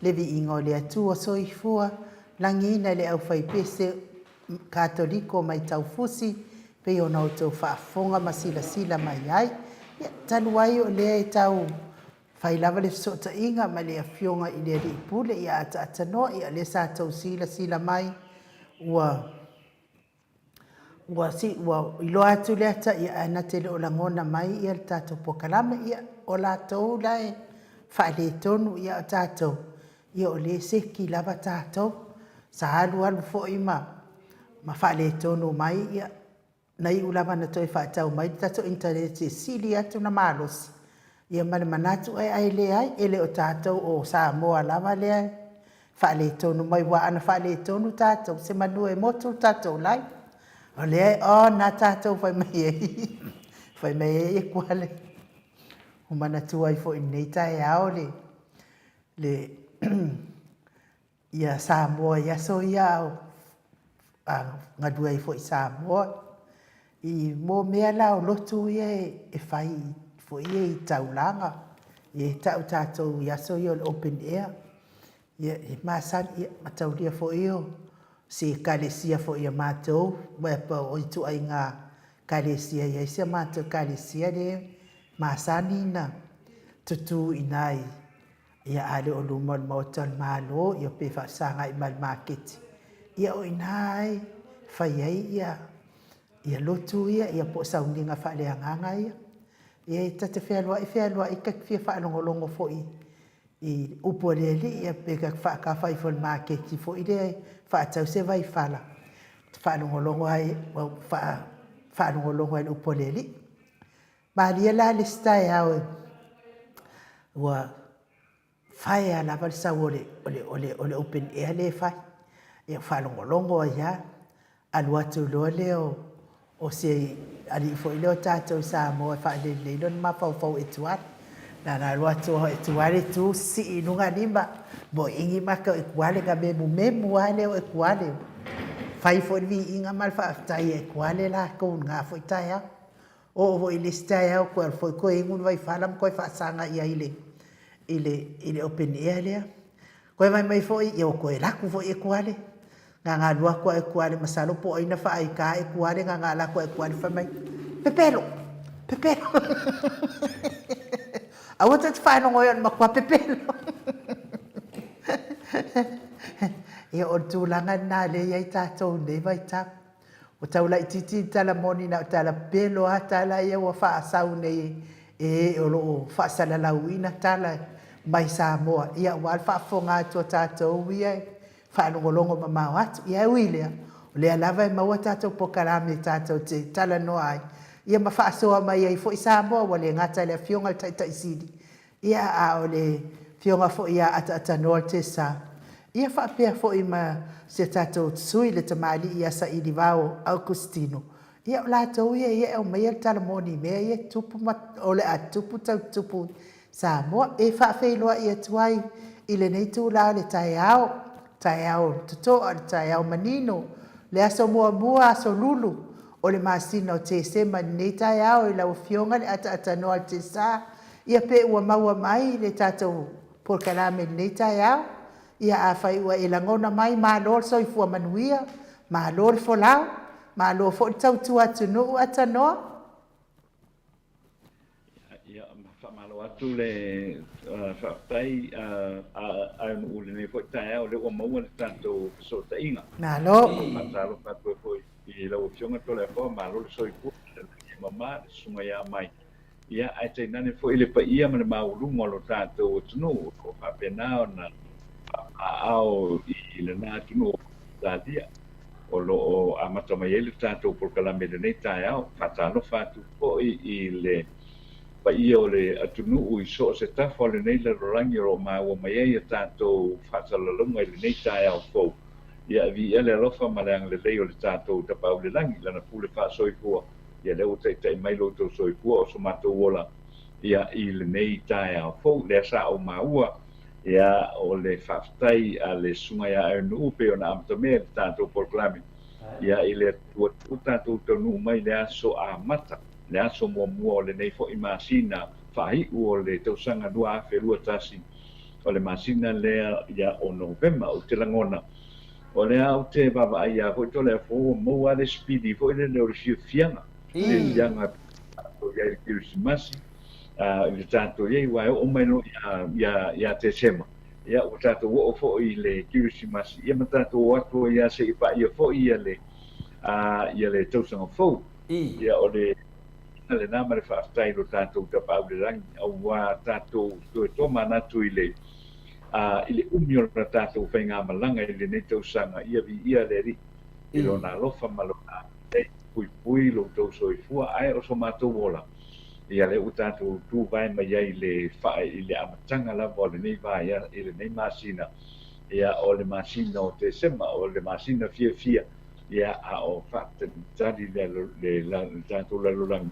Le viiga o le Atua Soifua, lagiina e le aufaipese Katoliko mai Taufusi, pei ona outou faafofoga ma silasila mai ai. Ia, talu ai o lea e tau fai lava le fesootaiga ma le Afioga i le Alii Pule, ia ataatanoa, ia lea sa tou silasila mai, ua ua si ua iloa atu le ata, ia ae na te le o lagona mai ia le tatou polokalame, ia o latou la e faaletonu, ia o tatou, ia o lea e seki lava tatou. Sa alu alu foi ma ma faaletonu mai, ia na iu lava na toe faatau mai le tatou internet e sili atu na malosi, ia ma le manatu ai ai leai, e le o tatou o Samoa lava lea e faaletonu mai, aua ana faaletonu tatou, semanu e motu le tatou lai. O lea e on lava tatou fai mai ai, fai mai ai e kuale. Ua manatua ai foi i lenei taeao le, le ia Samoa i aso ia a o galue ai foi i Samoa, i mo mea la o lotu ia e fai foi ia i taulaga, ia e tau tatou i aso ia o le open air. Ia e masani, ia mataulia foi o se ekalesia foi a matou, o ituaiga ekalesia e i ai si a matou ekalesia lea. masani na tutū i ina i ia a le o luma o le Maota o le Malo ia pe faafesagai ma le maketi, ia o ina e fai ai ia ia lotu ia, ia po o sauniga faaleagaga ia. Ia e ta te fealuai fealuai ta te fia faalogologo foi i upu a le alii, ia pe ta te faatafa ifo i le maketi foi lea e faatau se vaifala, ta faalogologo ai, faalogologo ai i le upu a le Alii. Malie la le isi taeao ua faea lava le sau o le, o le, o le, o le open air lea e fai. Ia faalogologo ai lava, alu atu loa lea o si alii foi lea o tatou i Samoa e faalelelei lona mafaufau e Etuala. Na ona alu atu o Etuale tu sii i luga lima, moeigi maka o Etuale, na memumemu lava lea o Etuale. Fai foi le viiga ma le faafetai e Etuale latou i lena foi taeao. Oo foi i le isi taeao toe alu foi toe inu le vaifala ma toe faasaga i ai i le, i le open air lea. Toe vaai mai foi, ia ua toe alu atu foi Etuale. Na ona alu atu lava Etuale masalo po o ai na faaita Etuale, na ona alu atu lava Etuale fai mai, pepelo, pepelo. Aua tou te faalogo ai o le matua pepelo. Ia o le tulaga lena lea e i ai tatou i lenei vaitau. Ua tau laitiiti le tala moni na o tala pepelo lava tala ia ua faasau nei e e o lo o faasalalauina tala mai Samoa, ia aua le faafofoga atu a tatou ia e faalogologo mamao atu. Ia e ui i lea, o lea lava e maua tatou polokalame tatou te talanoa ai, ia ma faasoa mai ai foi Samoa, ua le gata i le Afioga i le Taitai Sili, ia a o le Afioga foi ia Ataatanoa Tesa, ia faapea foi ma si a tatou sui le tamalii ia Sailivao Augustino, ia o latou ia ia e aumaia le tala moni i mea ia e tupu ma o le a tupu tau tupu i Samoa. E faafeiloai atu ai i lenei itula o le taeao, taeao totoa o le taeao manino, le aso muamua, aso lulu o le masina o Tesema i lenei taeao i lau Afioga le Ataatanoa Tesa, ia pe ua maua mai le tatou polokalame i lenei taeao. Ia afai ua e lagona mai, malo le soifua manuia, malo le folau, malo foi le tautua atunuu Atanoa. Ia, faamalo atu le faafetai a Nuu i lenei foi taeao, lea ua maua le tatou fesootaiga. Malo. Faatalofa atu ai foi i lau Afioga Toleafoa, malo le soifua, le lagi e mama, le susuga ia Mai. Ia, ae tainane foi le paia ma le maualuga o lo tatou atunuu o lo o faapena ona faapaao i lena atunuu o Ausetalia o lo o amata mai ai le tatou polokalame i lenei taeao. Faatalofa atu foi i le paia o le atunuu i so o se tafa o lenei lalolagi o lo o maua mai ai a tatou faasalalauga i lenei taeao fou. Ia, viia le alofa ma le agalelei o le tatou Tapaau i le Lagi, Lana pule faasoifua. Ia lea ua taitai mai lo outou soifua o so matou ola ia i lenei taeao fou. Lea sa ou maua ia o le faafetai a le Susuga ia Aenu'u pei ona amatamea i le tatou polokalame ia i le Atua ua tatou taunuu mai le aso amata, le aso muamua o lenei foi masina faaiu o le tausaga 2021, o le masina lea ia o Novema. Ou te lagona O lea ou te vaavaai ia foi Toleafoa ua maua lava le sipili foi lele o le fiafiaga, fiafiaga tatou i ai i le Kerisimasi, i le tatou i ai, aua e oo mai loa ia Tesema, ia ua tatou oo foi i le Kerisimasi, ia ma tatou o atu ai lava seia paia foi ia le, ia le tausaga fou. Ia o le lena ma le faafetai i lo tatou Tapaau i le Lagi, aua tatou toe tomanatu i le i le umi o la tatou faigamalaga i lenei tausaga, ia viia le Alii i Lona alofa ma Lona agalelei, puipui lo outou soifua, ae o so matou ola, ia lea ua tatou tuvae mai ai i le i le amataga lava o lenei vaea i lenei masina, ia o le masina o Tesema, o le masina fiafia, ia a o faatalitali le le tatou lalolagi,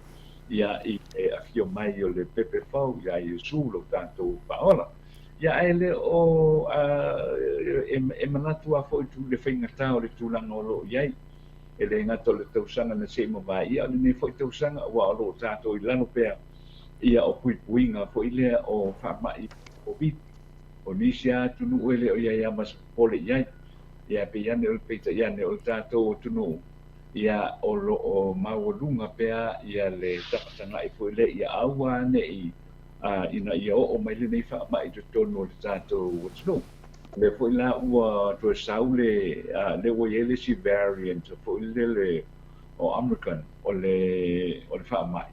ia i le afio mai o le pepe fou ia Iesu lo tatou Faaola. Ia ae le o e manatu lava foi i le faigata o le tulaga o lo o i ai. E le gata o le tausaga na se i mavae, ia o lenei foi tausaga aua o lo o tatou i lalo pea ia o puipuiga foi lea o faamai Covid. O nisi lava atunuu e le o i ai lava ma se popole i ai. Ia pei ane o le peitai ane o le tatou atunuu. Ia, o lo o maualuga pea ia le tagatagai foi lea ia aua ne i ina ia oo mai lenei faamai i totonu o le tatou atunuu. O lea foi la ua toe sau le, lea ua i ai le isi variant foi lele o Omicron o le o le faamai.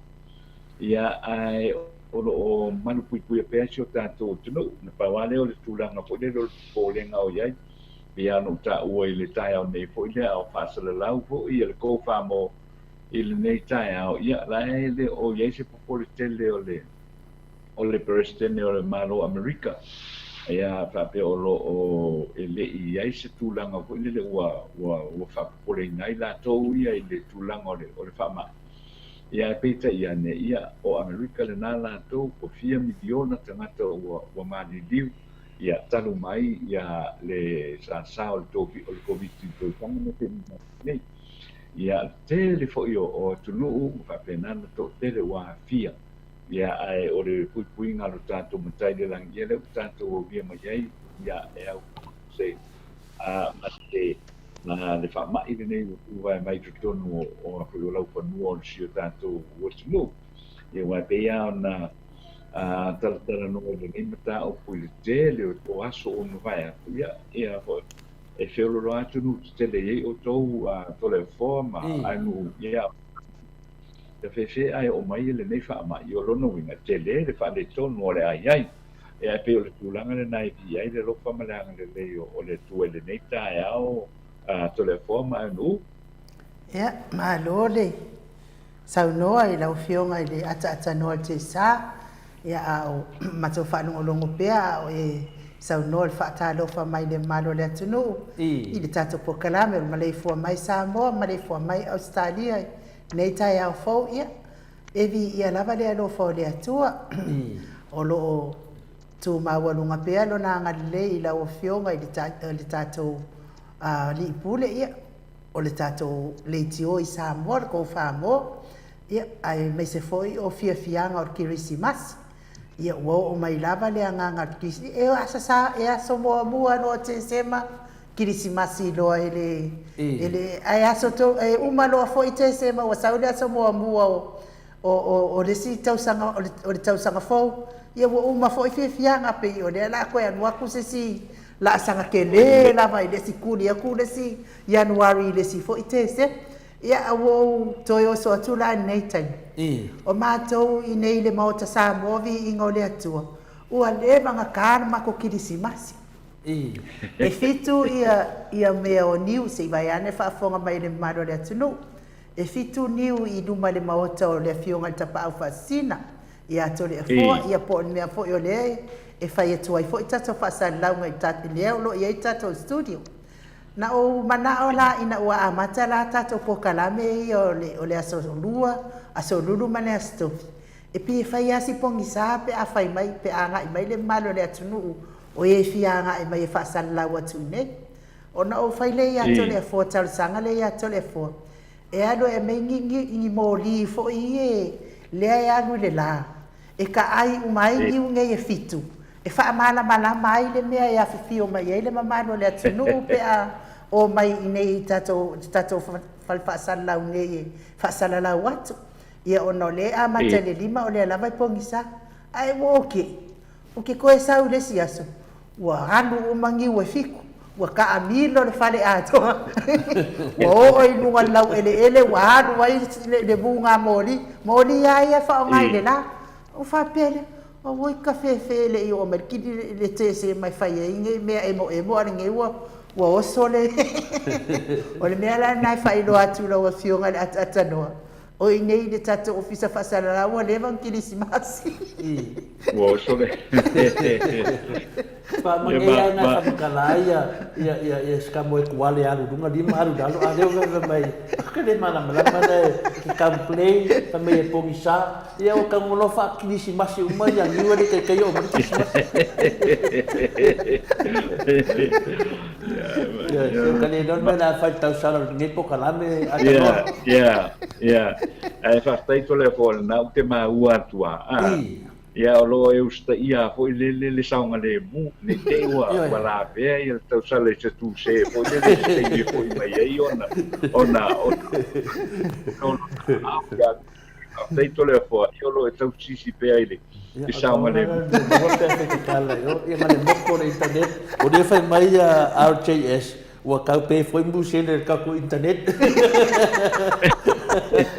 Ia, ae o lo o malupuipuia pea si o tatou atunuu. Na pau lava lea o le tulaga foi lele o le popolega o i ai. Pei lava ona ou taua i le taeao nei foi lea, a o faasalalau foi le Go-Famo i lenei taeao, ia, la e le o i ai se popole tele o le o le Peresetene o le Malo o Amerika, ia, faapea o lo o e le i i ai se tulaga foi lele ua ua ua faapopoleina ai latou ia i le tulaga o le o le faamai. Ia, ae peitai ane, ia, o Amerika lena latou, ua fia miliona tagata ua ua maliliu. Ia talu mai ia le sasa o le tovi o le Koviti i tausaga na tea nei. Ia tele foi o o atunuu ua faapena ona toatele ua aafia. Ia ae o le puipuiga a lo tatou Matai i le lagi ia lea ua tatou aulia mai ai ia e au se a ma le ma le faamai lenei ua tuvae mai i totonu o o foi o laufanua o si o tatou atunuu. Ia aua e pei lava ona talatalanoa i lenei mataupu i le tele o aso ua mavae atu, ia, ia foi, e feololo lava atunuu tetele e i ai outou Toleafoa ma Ainu, ia, ia fefe ae oo mai lenei faamai, o lona uiga, e tele le faaletonu o le a i ai. Ia, ae pei o le tulaga lena e viia ai le alofa ma le agalelei o le Atua i lenei taeao, Toleafoa ma Ainu. Ia, malo le Saunoa i lau Afioga i le ataatanoa o le Tesa, ia a o matou faalogologo pea a o e saunoa i le faatalofa mai i le mamalu o le atunuu i le tatou polokalame o le Maleifua Mai Samoa, Maleifua Mai Ausetalia i lenei taeao fou, ia e viia lava le alofa o le Atua o lo o tu maualuga pea Lona agalelei i lau Afioga i le tatou Alii Pule, ia o le tatou leitio i Samoa, le Go-Famo, ia, aemaise foi o fiafiaga o le Kerisimasi. Ia, ua oo mai lava le agaga o le Kerisimasi. E aso sa, e aso muamua loa o Tesema, Kerisimasi loa e le, e le, ae aso to, e uma loa foi Tesema ua sau le aso muamua o, o, o, o le isi tausaga, o le, o le tausaga fou, ia ua uma foi fiafiaga, pei o lea la a toe alu atu se isi laasaga tele lava i le isi kuli atu le isi Ianuari i le isi foi Tesema. Ia, ua ou toe oso atu la i lenei taimi. O matou i nei i le Maota Samoa Viiga o le Atua, ua leva ona ta le matou Kerisimasi. E fitu ia, ia mea o niu, se i vae ane faafofoga mai le mamalu o le atunuu. E fitu niu i luma i le Maota o le Afioga i le Tapaau Faasisina, ia Toleafoa, ia po o le mea foi o lea e fai atu ai foi tatou faasalalauga i lea o lo o i ai tatou studio. Na ou manao la ina ua amata la tatou polokalame ia o le, o le Aso Lua, Aso Lulu ma le Aso Tofi, e pei e fai lava si pogisa pe a fai mai, pe a agai mai le mamalu o le atunuu o e fia agai mai e faasalalau atu i inei. Ona ou fai lea ia Toleafoa, talosaga lea ia Toleafoa, e alu e aumai ni, ni, ni moli foi ia lea e alu i le la, e taai uma ai niu nei e fitu, e faamalamalama ai le mea e afifio mai ai le mamalu o le atunuu pe a o mai i inei i tatou, i tatou fale faasalalau nei e faasalalau atu. Ia ona o lea e amata i le lima o lea lava e pogisa. Ae ua ok, ou te toe sau i le isi aso, ua alu uma niu e fitu, ua taamilo le fale atoa, ua oo i luga o le laueleele ua alu ai le vuga moli, moli lava ia e faaaoga i le la. Ou faapea lea, Auoi ka fefe e le i oo mai le kili le tese mai fai ai nei mea emoemo a lenei ua ua oso le O le mea la lena e faailoa atu i lau Afioga i le ataatanoa, o i nei i le tatou Ofisa Faasalalau ua leva ona Kerisimasi. Ua oso le Faamagei ai na whamakala ai ia ia ia ia ska moe kuale alu lunga lima alu lalo a leo veve mai ke le mana malama le ke complain fa mai e pogisa ia o ka ngolo fa kirisimasi uma ia niu le kai kai o mai kirisimasi ia se ka le don me la fa tau sala ngai po kalame a Yeah, yeah, yeah. Ae faafetai Toleafoa lena ou te maua atu a. Ia o lo o e usitaia foi lele le saogalemu, ne i te i ua ua lavea ia le tausala i se tuse foi lele i se taimi e foi mai ai ona ona ona ona ia faafetai Toleafoa, ia o lo o e tausisi pea i le i saogalemu. Ia ma le moko o le internet, o lea fai mai ia RJS, Ua tau pe foi musele i le tatou internet.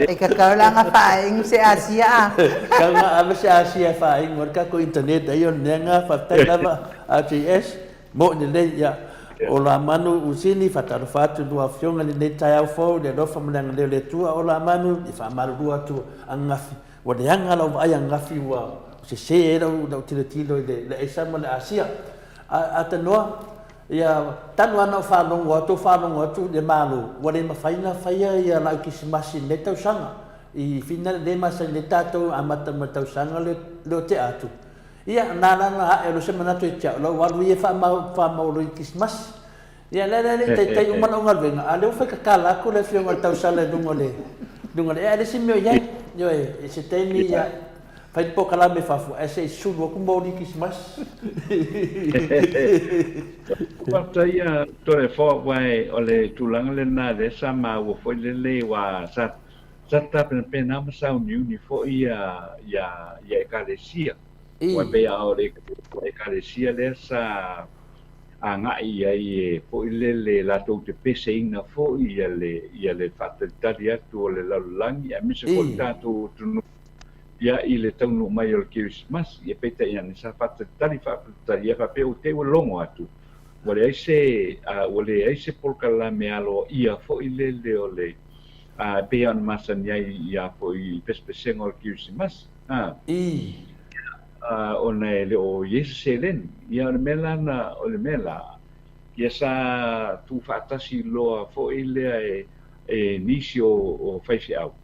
E kakau la nga faaingu se Asia a. Kau nga ave se Asia e faaingu ai le tatou internet ai o le mea nga faafetai lava RJS mo i lelei ia o la manu usini faatalofa atu lua afioga i lenei taeao fou le alofa ma le agalelei o le Atua o la manu i faamalulua atu ananafi ua leaga lau vaai ananafi ua sese ai lau lau tilotilo i le aisa ma le Asia a tanoa Ia, talu lava ona ou faalogo atu, ou faalogo atu i le Malo, ua le mafai ona faia ia laau kisimasi i lenei tausaga. I fina lelei masani ai tatou amata mai le tausaga lea o tea atu. Ia, na ala ona ae loa se manatu ia te au, lau alu ia e faamaualo i kisimasi. Ia, lea la e le i taitai uma lau galuega, a o lea ua fai tatala atu le afioga i le tausala i luga o le, luga o le, ae leai se mea o i ai. Ioe, i se taimi, ia, Fai le polokalame i fafo ae se i sulu atu moli kisimasi. Faafetai ia Toleafoa aua o le tulaga lena lea sa maua foi lele aua sa sa tapenapena ma sauniuni foi ia ia ia Ekalesia. Aua e pei lava o le Ekalesia lea sa agai i ai e foi lele latou te peseina foi ia le ia le faatalitali atu o le lalolagi aemaise foi le tatou atunuu ia i le taunuu mai o le Kerisimasi, ia peitai ane sa faatalitali faatalitali ia faapea ua te i ua logo atu ua leai se ua leai se polokalame aloaia foi lele o le e pei ona masani ai ia foi i pesepesega o le Kerisimasi a ona e le o i ai se seleni. Ia o le mea la na o le mea la ia sa tuufaatasi loa foi lea e nisi o faifeau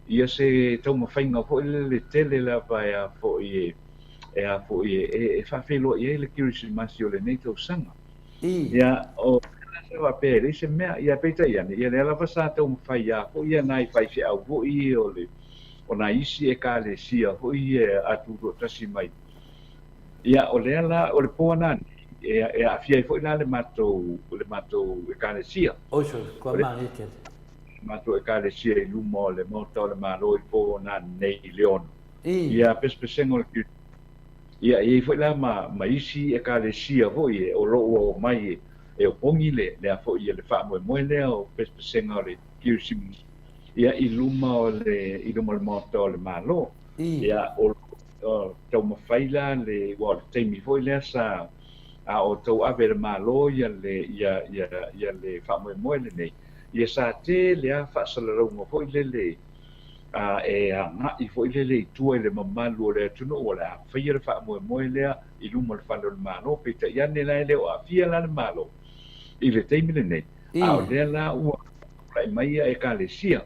ia se taumafaiga foi lele tele lava e a foi e a foi e faafeiloai ai le Kerisimasi o lenei tausaga. Ia, o sa faapea e leai se mea, ia peitai ane, ia lea lava sa taumafai a foi ia nai faifeau foi ia o le o nai isi ekalesia foi ia a tutoatasi mai. Ia, o lea la, o le po ananei, e aafia ai foi la le matou le matou ekalesia. Oi sole, kua mārie tele. Matou Ekalesia i luma o le Maota o le Malo i po nanei i Leona. Ia pesepesega o le Keriso. Ia, e i ai foi la ma, ma isi Ekalesia foi e, o lo o ua omai e, e opogi le, le a foi le faamoemoe lea o pesepesega o le Kerisimasi, ia, i luma o le, i luma o le Maota o le Malo. Ia, o, o taumafai la le, aua o le taimi foi lea sa, a o tauave e le Malo ia le, ia, ia, ia le faamoemoe lenei, Ia sa tele a faasalalauga foi lele a e agai foi lele i tua i le mamalu o le atunuu o le a faia le faamoemoe lea i luma o le fale o le Malo, peitai ane la e le o aafia la le Malo i le taimi lenei, a o lea la ua tulai mai ia Ekalesia,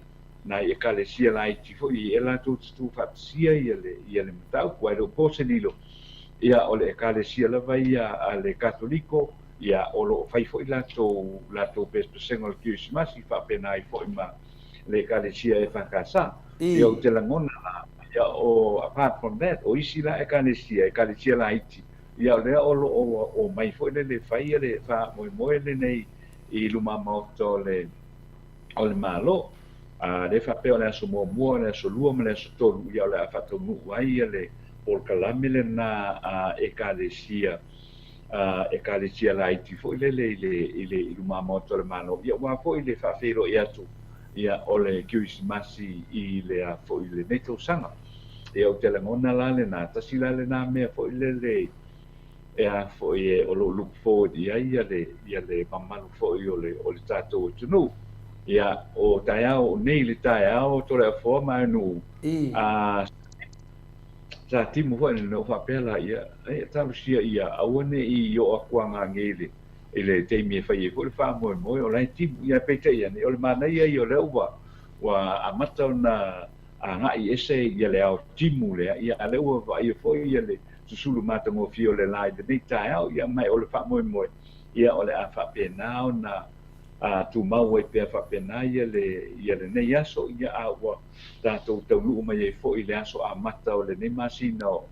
nai Ekalesia laiti foi e latou te tuufaatasia ia le ia le mataupu, ae le o po se lilo, ia o le Ekalesia lava ia a le Katoliko, Ia, o lo o fai foi latou, latou pesepesega o le Kerisimasi, faapena ai foi ma le Ekalesia EFKS. Ia, ou te lagona la, ia, o, apart from that, o isi la Ekalesia, Ekalesia laiti, ia, o lea o lo o omai foi lele e fai ia le faamoemoe lenei i luma maota o le, o le Malo. A lea faapea o le aso muamua, o le aso lua ma le aso tolu, ia, o le a faataunuu ai ia le polokalame lena a Ekalesia Ekalesia laiti foi lele i le, i le, i lumamaota o le Malo, ia aua foi le faafeiloai atu, ia, o le Kerisimasi i le a foi lenei tausaga. Ia, ou te lagona la lena, tasi la lena mea foi lele e a foi e o lo o look forward i ai ia le, ia le mamalu foi o le, o le tatou atunuu. Ia, o taeao nei le taeao Toleafoa ma Aunuu, a Sa timu foi na ou faapea la ia, e talosia ia aua ne i oo atu angaga i le i le taimi e fai ai foi le faamoemoe, o la e timu. Ia peitai ane, o le manaia ia o lea ua ua amata ona agai ese ia le ao timu lea, ia a o lea ua vaaia foi ia le susulu matagofie o le la i lenei taeao, ia ma o le faamoemoe, ia o le a faapena ona a tumau ai pea faapena ia le ia lenei aso, ia a ua tatou taunuu mai ai foi i le aso amata o lenei masina o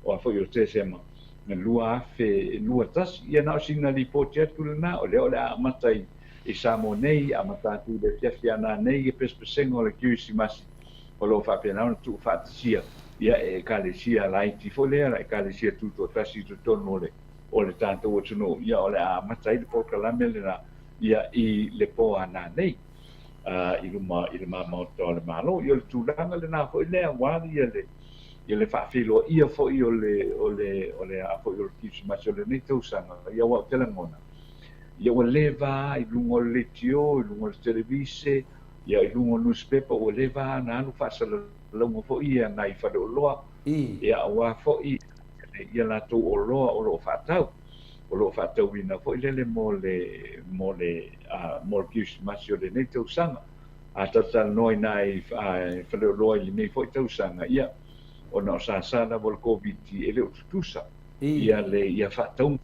o a foi o Tesema 2021. Ia na o sina lipoti atu lena, o lea o le a amata i Samoa nei, amata atu i le afiafi a nanei e pesepesega o le Kerisimasi o lo o faapena ona tuufaatasia ia e Ekalesia laiti foi lea, Ekalesia tutoatasi i totonu o le tatou atunuu. Ia o le a amata ai le polokalame lena ia i le po a nanei i luma i le ma Maota o le Malo. Ia o le tulaga lena foi lea aua ia le faafeiloaia foi o le a foi o le Kerisimasi o lenei tausaga. Ia aua ou te lagona ia ua leva i luga o le leitio, i luga o le televise, ia i luga o newspaper, ua leva ona alu faasalalauga foi ia nai faleoloa ia aua foi ia latou oloa o lo o faatau, o lo o faatauina foi lele mo le Kerisimasi o lenei tausaga. A talatalanoa i nai faleoloa i lenei foi tausaga, ia ona o sasa lava o le Koviti e le o tutusa ia le ia faatauga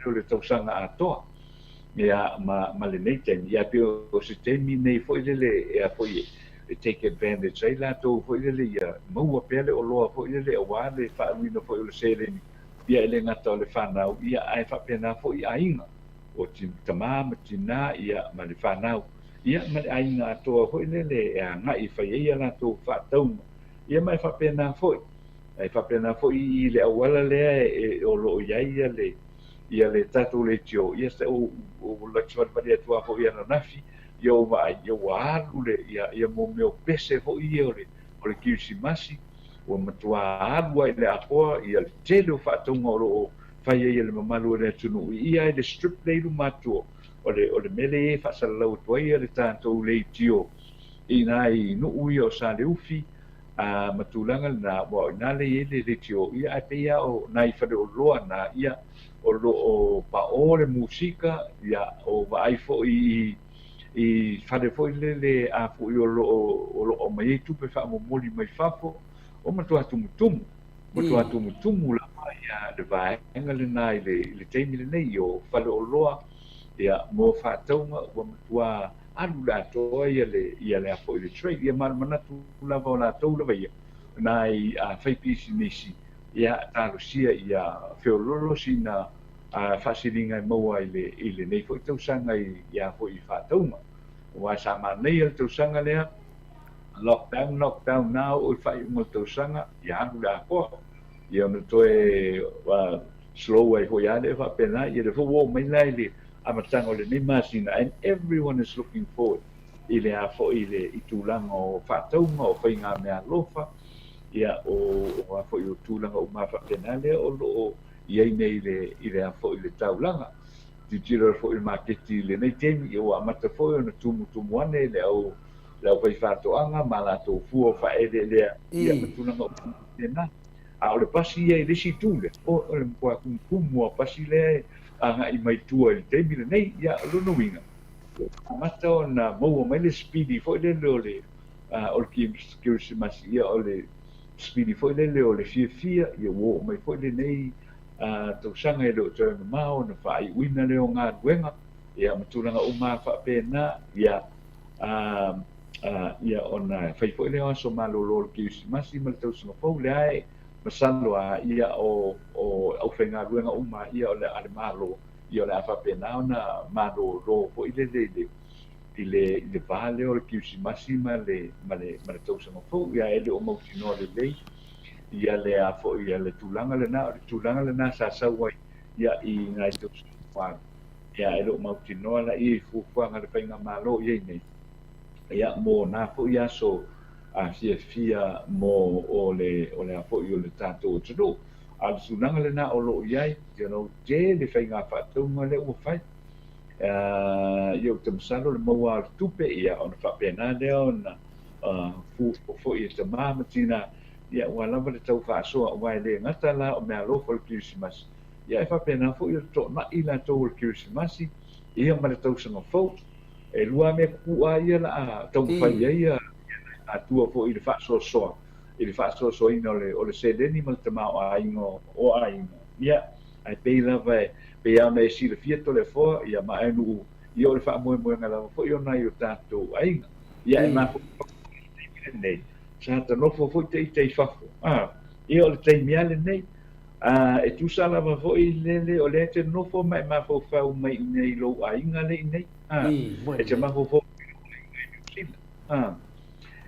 o le tausaga atoa ia ma lenei taimi. Ia pei o se taimi nei foi lele e a foi e take advantage ai latou foi lele ia maua pea le oloa foi lele aua le faaaluina foi o le seleni ia e le gata o le fanau ia ae faapena foi aiga o tamā ma tinā ia ma le fanau ia ma le aiga atoa foi lele e agai e fai ai ia latou faatauga ia ma e faapena foi i le auala lea e o lo o i ai ia le tatou leitio. Ia se o latifalifali atu lava foi ananafi ia ou vaai ia ua alu le ia mo mea o pese foi ia o le Kerisimasi ua matua alu ai i le atoa ia le tele o faatauga o lo o fai ai e le mamalu o le atunuu i ia i le strip lea i luma atu o le mea lea e faasalalau atu ai le tatou leitio i nai nuu ia o Saleufi ma tulaga lena ua o ina le i ai le leitio. Ia ae pei lava o nai faleoloa na ia o lo o paʻō le musika ia o vaai foi i fale foi lele a foi o lo o aumai ai tupe faamomoli mai fafo o matua tumutumu matua tumutumu lava ia le vaega lena i le taimi lenei o faleoloa ia mo faatauga ua matua alu le atoa ia le a foi le trade ia ma le manatu lava o latou lava ia nai faipisinisi ia talosia ia feololo sina faasiliga e maua i lenei foi tausaga ia foi i faatauga aua sa manaia le tausaga lea lockdown, lockdown na oo i faaiuga o le tausaga ia alu le atoa ia ona toe slow ai foi lava lea faapena. Ia le foi ua oo mai la i le amataga o lenei masina and everyone is looking forward i le a foi i tulaga o faatauga o faigameaalofa ia o a foi o tulaga uma faapena lea o lo o i ai nei i le a foi le taulaga. Tilotilo foi i le maketi i lenei taimi ia ua amata foi ona tumutumu ane le aufaifaatoaga ma latou fua faaeleelea ia ma tulaga uma faapena. A o le pasi ia i le isi itu lea o le matua tumutumu lava o pasi lea e agai mai tua i le taimi lenei. Ia o lona uiga amata ona maua mai le speedy foi lele o le Kerisimasi ia o le speedy foi lele o le fiafia ia ua oo mai foi lenei tausaga e le o toe mamao ona faaiuina lea o galuega ia ma tulaga uma faapena ia ia ona fai foi lea o aso malolo o le Kerisimasi ma le tausaga fou lea e masalo a ia o aufaigaluega uma ia o le a le Malo ia o le a faapena ona malolo foi lele i le va lea o le Kerisimasi ma le tausaga fou. Ia e le o mautinoa lelei ia le a foi ia le tulaga lena o le tulaga lena sa sau ai ia i nai tausaga ua ia e le o mautinoa la i fuafuaga a le faigamalo i ai nei ia mo na foi aso a fiafia mo o le a foi o le tatou atunuu. A o le tulaga lena o lo o i ai tele faiga faatauga lea ua fai ia ou te masalo le maua o le tupe ia ona faapena lea ona fua foi e tamā ma tinā ia ua lava le tau faasoa aua e le gata la o meaalofa o le Kerisimasi ia e faapena foi o le toonai latou o le Kerisimasi ia ma le tausaga fou e lua mea pupu'a ia la a taumafai ai ia atua foi i le faasoasoa i le faasoasoaina o le seleni ma le tamaoaiga o aiga ia ae pei lava e pei lava ona e silafia Toleafoa ia ma aenuu ia o le faamoemoega lava foi o nai o tatou aiga ia e mafaufau lenei sa tanofo foi ita i fafo ia o le taimi lava lenei. E tusa lava foi lele o lea e te nofo ma e mafaufau mai i inei i lou aiga le i nei, e te mafaufau i lou aiga i Niu Sila.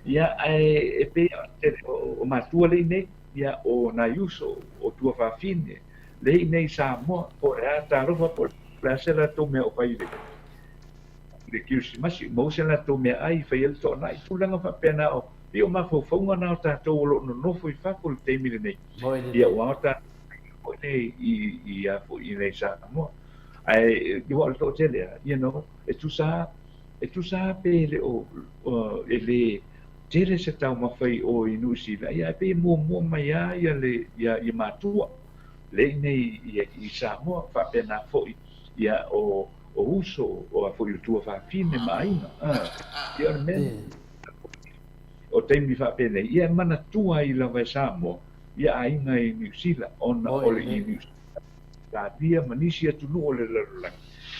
Ia, ae e pei o le tele o matua le i nei, ia, o nai uso, o tuafafine le i nei i Samoa, po o le a talofa, po o le a se latou mea o fai i le Kerisimasi, maua se latou meaai, fai ai le toanai, tulaga faapena o Pei o mafaufauga na o tatou o lo o nonofo i fafo i le taimi lenei. Ia ua ao tatou foi nei i i a foi i nei Samoa. Ae aua o le toatele lava, you know, e tusa e tusa pe le o e le tele se taumafa i o i Niu Sila, ia ae pei e muamua mai lava ia le ia ia matua le i nei i i Samoa faapena foi ia o o uso o a foi o tuafafine ma aiga. Ia o le mea O taimi faapenei, ia e manatua ai lava e Samoa ia aiga i Niu Sila ona o le i Niu Sila, Australia ma nisi atunuu o le lalolagi,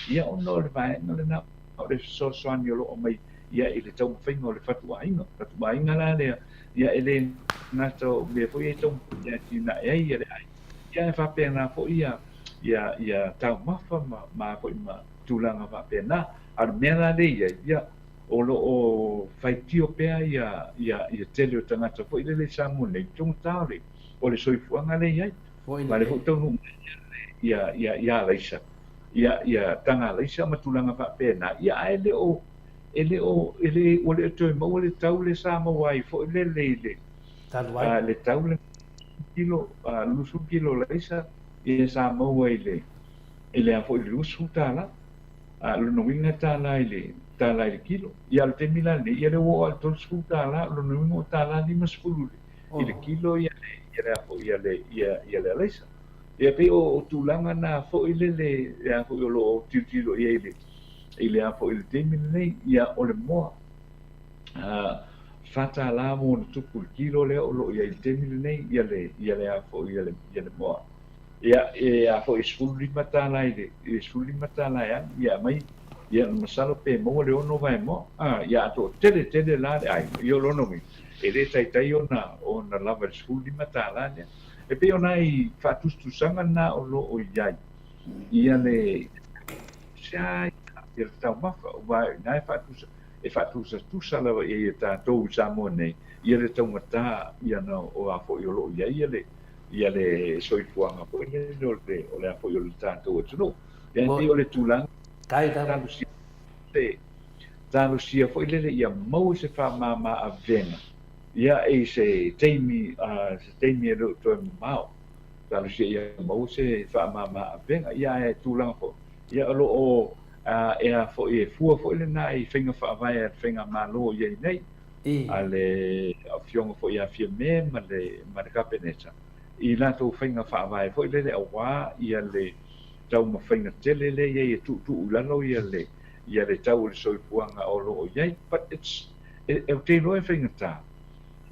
ia ona o le vaega lena o le fesoasoani o lo o aumai ia i le taumafaiga o le fatuaiga. Fatuaiga la lea, ia e le gata o mea foi ia e taumafai e atinae ai ia le aiga, ia ae faapena foi ia ia ia taumafa ma ma foi ma tulaga faapena. A o le mea la lea e i ai, ia O lo o faitio pea ia ia ia tele o tagata foi lele i Samoa nei, taugata o le o le soifuaga lea i ai. Ma lea foi ua taunuu mai ia ia ia alaisa, ia ia taga alaisa ma tulaga faapena, ia ae le o e le o e le ua le o toe maua le tau lea sa maua ai foi lele i le Talu ai. le tau le kilo 20 kilo alaisa ia sa maua i le i le a foi i le $20. A o lona uiga e $1 i le $1 i le kilo. Ia a o le taimi la lenei, ia lea ua oo lava i le $30, o lona uiga ua $1.50 i le kilo ia le ia le a foi ia le ia ia le alaisa. Ia pei o o tulaga na foi lele e a foi o lo o tilotilo i ai i le i le a foi i le taimi lenei. Ia o le moa, $4 ma ona tupu i le kilo lea o lo o i ai i le taimi lenei ia le ia le a foi ia le ia le moa. Ia, e a foi e $15 i le, i le $15 e alu, ia aumai, ia masalo pe maua le 6 vaemoa, a, ia a toatele tele la le aiga, ia o lona uiga, e le taitai ona, ona lava i le $15 lea. E pei o nai faatusatusaga na o lo o i ai, ia le, sea ia le taumafa, aua o ina e faatusa, e faatusatusa lava i ai e tatou i Samoa nei, ia le taugata, ia na, o a foi o lo o i ai ia le, ia le soifuaga foi lele o le, o le a foi o le tatou atunuu. Ia e pei o le tulaga talosia, talosia foi lele ia maua se faamama avega ia i se taimi, se taimi e le o toe mamao. Talosia ia maua se faamama avega ia ae tulaga foi ia o lo o e a foi e fua foi lena i faiga faavae a le faigamalo o i ai nei. a le Afioga foi ia Fiame ma le ma le Kapeneta i latou faiga faavae foi lele aua ia le taumafaiga tele lea i ai e tuutuu i lalo ia le ia le tau o le soifuaga o lo o i ai. But it's e ou te iloa e faigata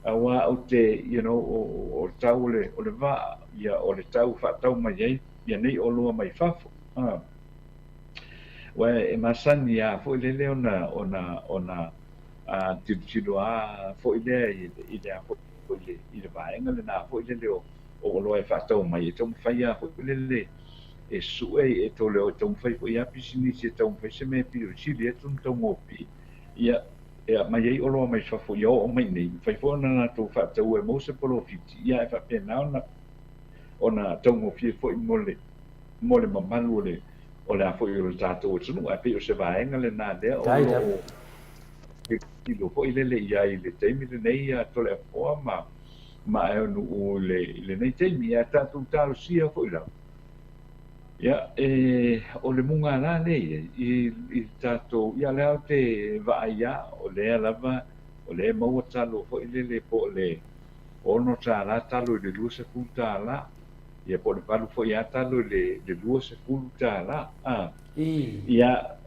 aua ou te you know o o le tau o le o le vaa ia o le tau faatau mai ai ia nei oloa mai fafo a. Aua e masani lava foi lele ona ona ona a tilotilo a foi lea i le i le a foi i le i le vaega lena foi lele o o oloa e faatau mai e taumafai a foi lele e sue e tole o taumafai foi a pisinisi e taumafai se mea e pito sili atu ona taugofie ia e aumai ai oloa mai fafo ia oo mai nei mafai foi ona latou faataua e maua se polofiti ia ae faapena ona ona taugofie foi mo le mo le mamalu o le o le a foi o le tatou atunuu ae pei o se vaega lena lea o lo o tilotilo foi lele i ai i le taimi lenei ia Toleafoa ma ma Aeonuu i le i lenei taimi ae tatou talosia foi lava ia e o le mugala lea i ai i i tatou ia lea ou te vaai lava o lea lava o lea e maua talo foi lele po o le $6 talo i le $20 ia po o le $8 foi lava talo i le $20 a. Ia,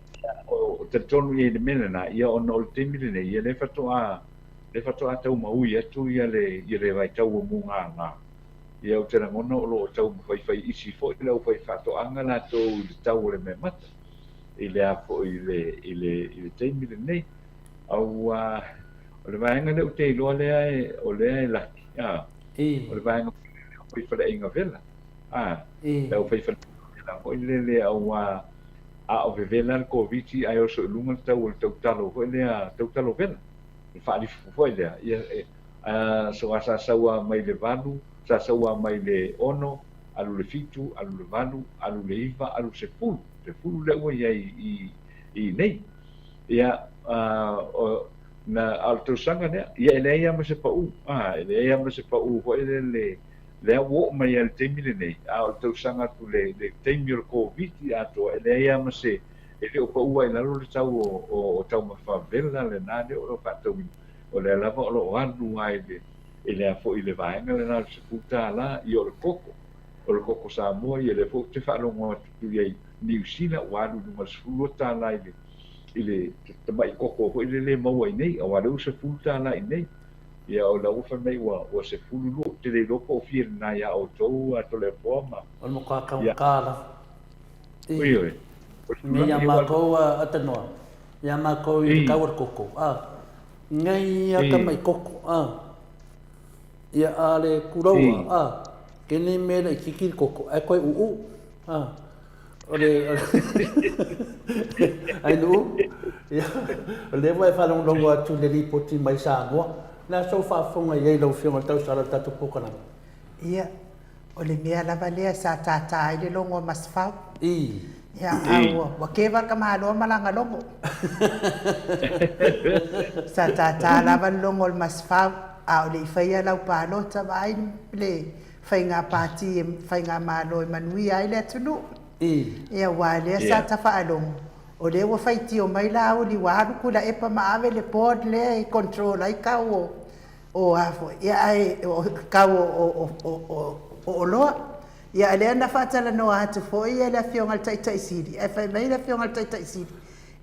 o talitonu i ai i le mea lena, ia ona o le taimi lenei, ia lea faatoa, lea faatoa tau maui atu ia le, ia le vaitau o mugala. Ia ou te lagona o lo o taumafai isi foi le aufaifaatoaga latou i le tau o le meamata i le a foi i le, i le, i le taimi lenei. Aua o le vaega lea ou te iloa lea e, o lea e laki, a, o le vaega foi lea o i Faleaiga Vela. a, le aufaifalemea foi lele aua a o vevela le Koviti ae oso i luga le tau o le tautalo foi lea, tautalo vela, le faalifu foi lea, ia, so a sa sau lava mai le 8, sa sau lava mai le 6, alu le 7, alu le 8, alu le 9, alu le 10, 10 lea ua i ai i i nei. Ia, o, na, a o le tausaga lea, ia e leai lava ma se pau, a, e leai lava ma se pau foi lele, lea ua oo mai lava i le taimi lenei, a o le tausaga atu le, le taimi o le Koviti atoa, e leai lava ma se, e le o paua i lalo le tau o, o, o taumafa vela lena lea o lo o faatauina, o lea lava o lo o alu lava i le, i le a foi i le vaega lena o le $10, ia o le koko, o le koko Samoa, ia lea foi ou te faalogo atu i ai Niu Sila ua alu i luga o le $12 i le, i le tamai koko foi lele e maua i nei, aua o lea ua $10 i nei. Ia o la ua fai mai ua, ua 12, ou te le iloa po o fia lena iā outou a Toleafoa ma. O le matua taugata lava. I. Ioe. O le Nei tulaga iā ia ua alu. matou a Tanoa, iā matou i le I. tau o le koko, a, nei a I. tamai koko, a, ia a le kuloua, I. a, keni mea laititi le koko ae toe uu, a. O le Ainuu, ia, o lea ua e faalogologo atu i le lipoti mai Samoa. O le a sou faafofoga i ai lau Afioga i le tausala o le tatou polokalame? Ia, o le mea lava lea sa tātā ai le logo a Masefau. I. Ia, a ua, ua keva le tamaloa ma lana logo. Sa tātā lava le logo o le Masefau, a o le i faia lau palota, vaai le faiga pati e faigamalo e manuia ai le atunuu. Ia aua lea sa tafaalogo, o lea ua faitio mai Laauli ua alu Tuilaepa ma ave le board lea e control ai tau o o a foi, ia ae o tau o o o oloa. Ia a lea na faatalanoa atu foi le Afioga i le Taitai Sili, ae fai mai le Afioga i le Taitai Sili,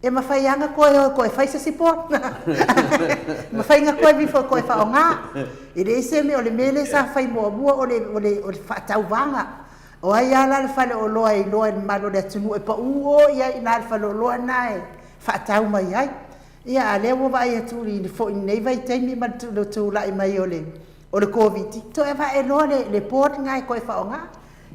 E mafai lava ona toe o e toe fai se isi board. E mafai ona toe vifo e toe faaaoga. E leai se mea, o le mea lea sa fai muamua o le, o le, o le faatauvaga. O ai lava la le faleoloa e iloa e le mamalu o le atunuu e pau o i ai i ina i le faleoloa lena e faatau mai ai. Ia, a o lea ua vaai atu i foi i lenei vaitaimi ma le tulai mai o le, o le Koviti, toe ava'e loa le, le board lena e toe faaaoga.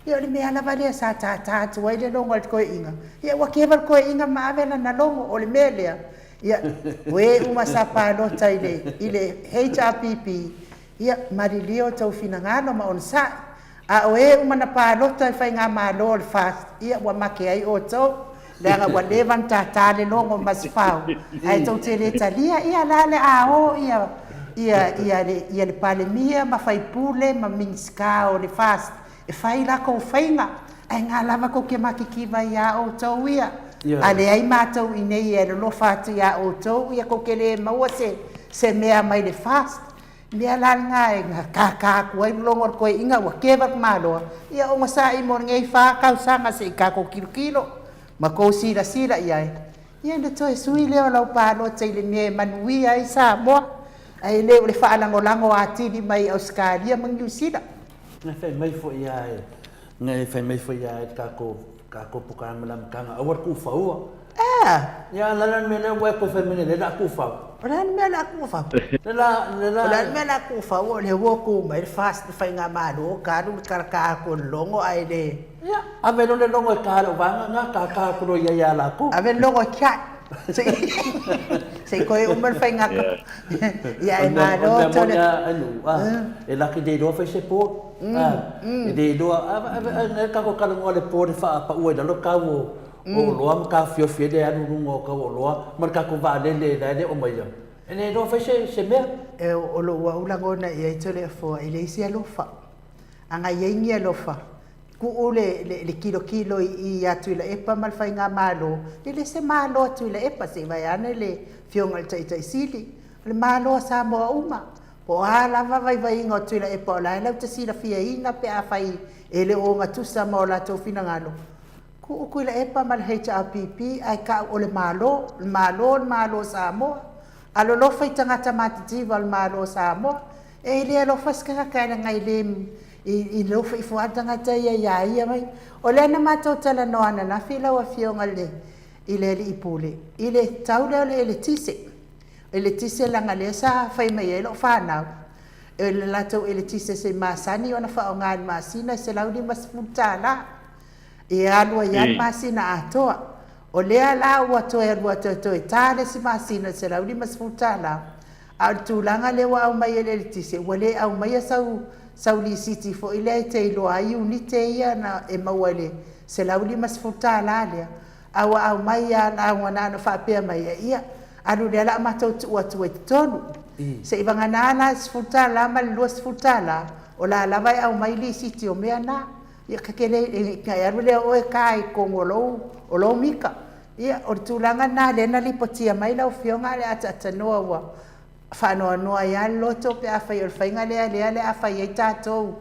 Ia o le mea lava lea sa tātā atu ai le logo a le toeaina, ia ua keva le toeaina ma ave lana logo. O le mea lea, ia, o e uma sa palota i le, i le HRPP, ia malilie outou finagalo ma onosai. A o e uma na palota i faigamalo o le FAST, ia ua make ai outou, leaga ua leva ona tātā le logo ma Masefau, ae tou te le talia, ia la le a o ia, ia, ia le, ia le Palemia ma faipule ma Minisita o le FAST e fai lakou faiga, ae na lava tou te matitiva iā outou ia, a leai matou i nei e alolofa atu iā outou ia tou te le maua se, se mea mai le FAST. Mea la lena e kākā atu ai le logo o le toeaina ua keva le tamaloa, ia onosai mo lenei fa tausaga se i tatou tilotilo ma tou silasila i ai, ia ona toe sui lea o lau palota i le mea e manuia ai Samoa, ae le o le faalagolago atili mai i Ausetalia ma Niu Sila. Na fai mai foi lava e, na fai mai foi lava e le tatou, tatou polokalame i le amataga, aua le tuufaua. Ea! Ia, o le a la le mea lea ua e toe fai mai nei, lea o le a tuufau? O le a le mea o le a tuufau? Le la, le la. O le a le mea o le a tuufau o lea ua tu mai le FAST le faigamalo talu le talata atu o le logo ae le. Ia, ave loa le logo e ta i lau vaega lena, tata atu loa i ai ia latou. Ave le logo e tiai. Se i toe uma le faiga. Ia e malo O le mea moni lava Anu, e laki le iloa fai se board. E le iloa, ave le tatou talanoa i le board e faapaua i lalo tau o oloa ma taofiofi ai le alu i luga o tau o oloa ma le tatou vaalele la e le o aumaia. E le iloa fai se mea. O lou au lagona i ai Toleafoa, e leai se alofa. A na i ai ni alofa, tuu le, le, le tilotilo i i ia Tuilaepa ma le Faigamalo, e le se Malo a Tuilaepa, se i vaeane le Afioga i le Taitai Sili, o le Malo a Samoa uma. Po o a lava vaivaiga o Tuilaepa o la e latou te silafiaina pe afai e le o ogatusa ma o latou finagalo, tuu Tuilaepa ma le HRPP ae tau o le Malo, le Malo o le Malo o Samoa. Alolofa i tagata matitiva o le Malo o Samoa. E le alofa se tagata leaga e le i alofa ifo lava le tagata ia iā ia mai. O lea na matou talanoa ananafi lau Afioga i le i le Alii Pule i le tau lea o le eletise. Eletise leaga lea sa fai mai ai lau fanau. E le latou eletise se i masani ona faaaoga i le masina e $150. E alu ai lava le masina atoa. O lea la ua toe alu atu e toe ta le isi masina i le $150, a o le tulaga lea ua aumai e le eletise, ua le aumaia sau sau lisiti foi lea e te iloa ai iunite ia na e maua i le $150 lea, a ua aumai lava ua na ona faapea mai, ia, alu lea o le a matou tuu atu ai i totonu. Seiavagana la le $10 ma le $20, o la lava e aumai lisiti o mea na. Ia ta te le, na e alu lea o oe e ta i totonu o lou, o lou mita. Ia, o le tulaga lena lea na lipotia mai lau Afioga a o le ataatanoa ua faanoanoa ai lava le loto pe afai o le faiga lea lea o le a fai ai tatou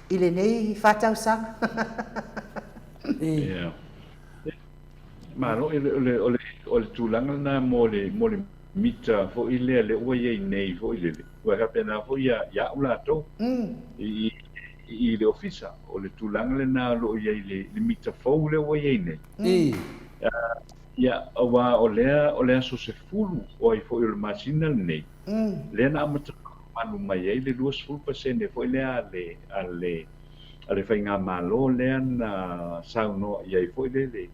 i lenei 4 tausaga. Ia. Malo, o le tulaga lena mo le mita foi lea lea ua i ai nei foi lele, ua faapena foi ia au latou i le ofisa. O le tulaga lena o lo o i ai le mita fou lea ua i ai nei. Ia, aua o le aso 10 o ai foi o le masina lenei, lea na amata faamamalu mai ai le 20% foi lea a le faigamalo lea na saunoa i ai foi lele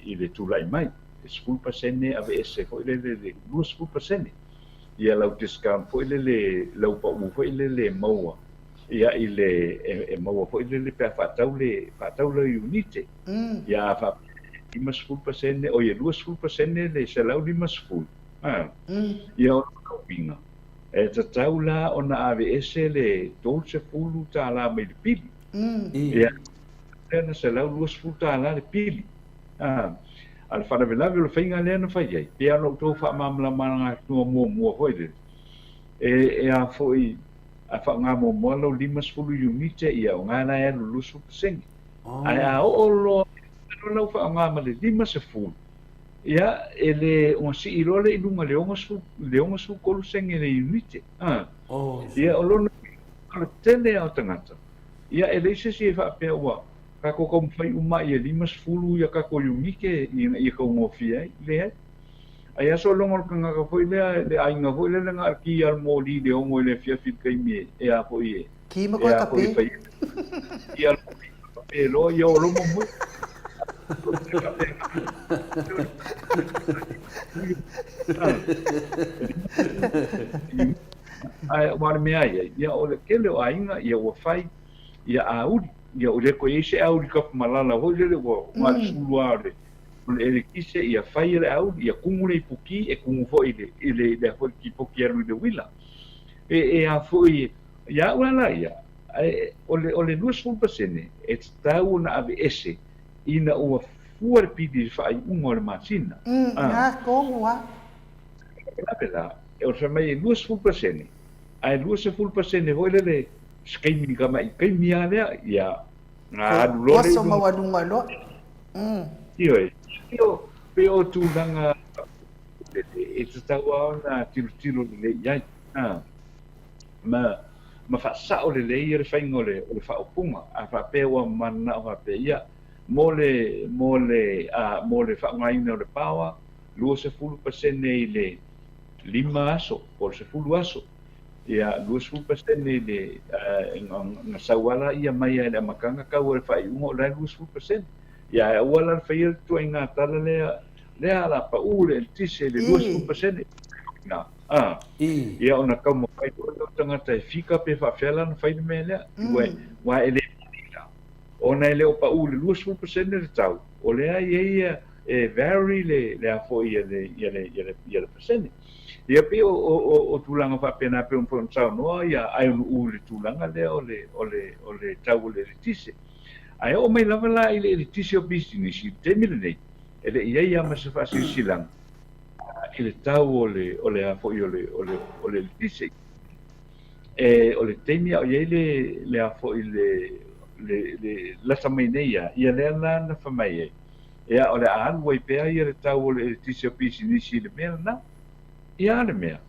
i le tulai mai. E 10% aveese foi lele le 20%. Ia lau discount foi lele, lau pau foi lele maua ia i le e maua foi lele pe a faatau le iunite. Ia a faapea 50%, o ia 20% le 150. Ia o lona uiga, e tatau la ona aveese le $30 mai le pili. Ia, lea na $120 le pili. A le faalavelave o le faiga lea na fai ai, pe ona outou faamalamalamaga atu muamua foi lele, e a foi a faaaoga muamua lau 50 iunite, ia o ga la e alu 20%. Ae a oo loa lau faaaoga ma le 50, ia e le ona sii loa le i luga le 60 le 63 sene le iunite. Ia o lona o le tele lava o tagata, ia e leai se isi e faapea ua tatou taumafai uma ia 50 ia tatou iunite ina ia taugofie ai, leai. Ai aso loga o le tagata foi lea, le aiga foi lea na o le ki lava o le moli i le 6 i le afiafi i le taimi e a foi e Ki ma koe e a foi e kape. Fai ia le moli kape loa ia o lomo mo. Ae ua le mea ai, ia o le tele o aiga ia ua fai ia auli, ia o le koe ai se auli kapu malala foi lele ua ua le sulu lava o le eletise ia fai e le auli, ia kumu le ipuki e kumu foi i le foi kipoki alu i le uila. E a foi ia au la ia, o le 20% e tatau ona aveese ina ua fua le pili i le faaiuga o le masina. Na tonu a. Lape la, o le fai mai e 20%, ae 20% foi lele se taimi ka mai taimi lava lea, ia na alu loa le Oso i luga. Maualuga loa. Ioe, pe o tulaga e tatau lava ona tilotilo lelei i ai. Ma faasao lelei ia le faiga o le faaupuga. A faapea ua mananao faapea, ia, mo le faaaogaina o le power, 20% i le 5 aso, po o le 10 aso. Ia, 20% i le, na sau ala ia mai ai le amataga tau o le faaiuga o la e 20%. Ia, ae aua la le faia le tuaiga tala lea, lea ala pau le eletise i le 20%. Na, Ia ona taumafai loa lea o tagata e fika pe faapefea la ona fai le mea lea. Ua e le moni la, ona e le o pau le 20% le tau, o lea e i ai ia, e vary le a foi ia le, ia le, ia le, ia le pasene. Ia pei o tulaga faapena pei ona saunoa ia ai o le tulaga lea o le tau o le eletise. Ae oo mai lava la i le eletise o pisinisi, i le taimi lenei, e le i ai lava ma se faasilasilaga i le tau o le a foi o le eletise. E o le taimi a o i ai le a foi le lata mai nei ia, ia lea la na fai mai ai, ia o le a alu ai pea ia le tau o le eletise o pisinisi i le mea lena. Ia a le mea?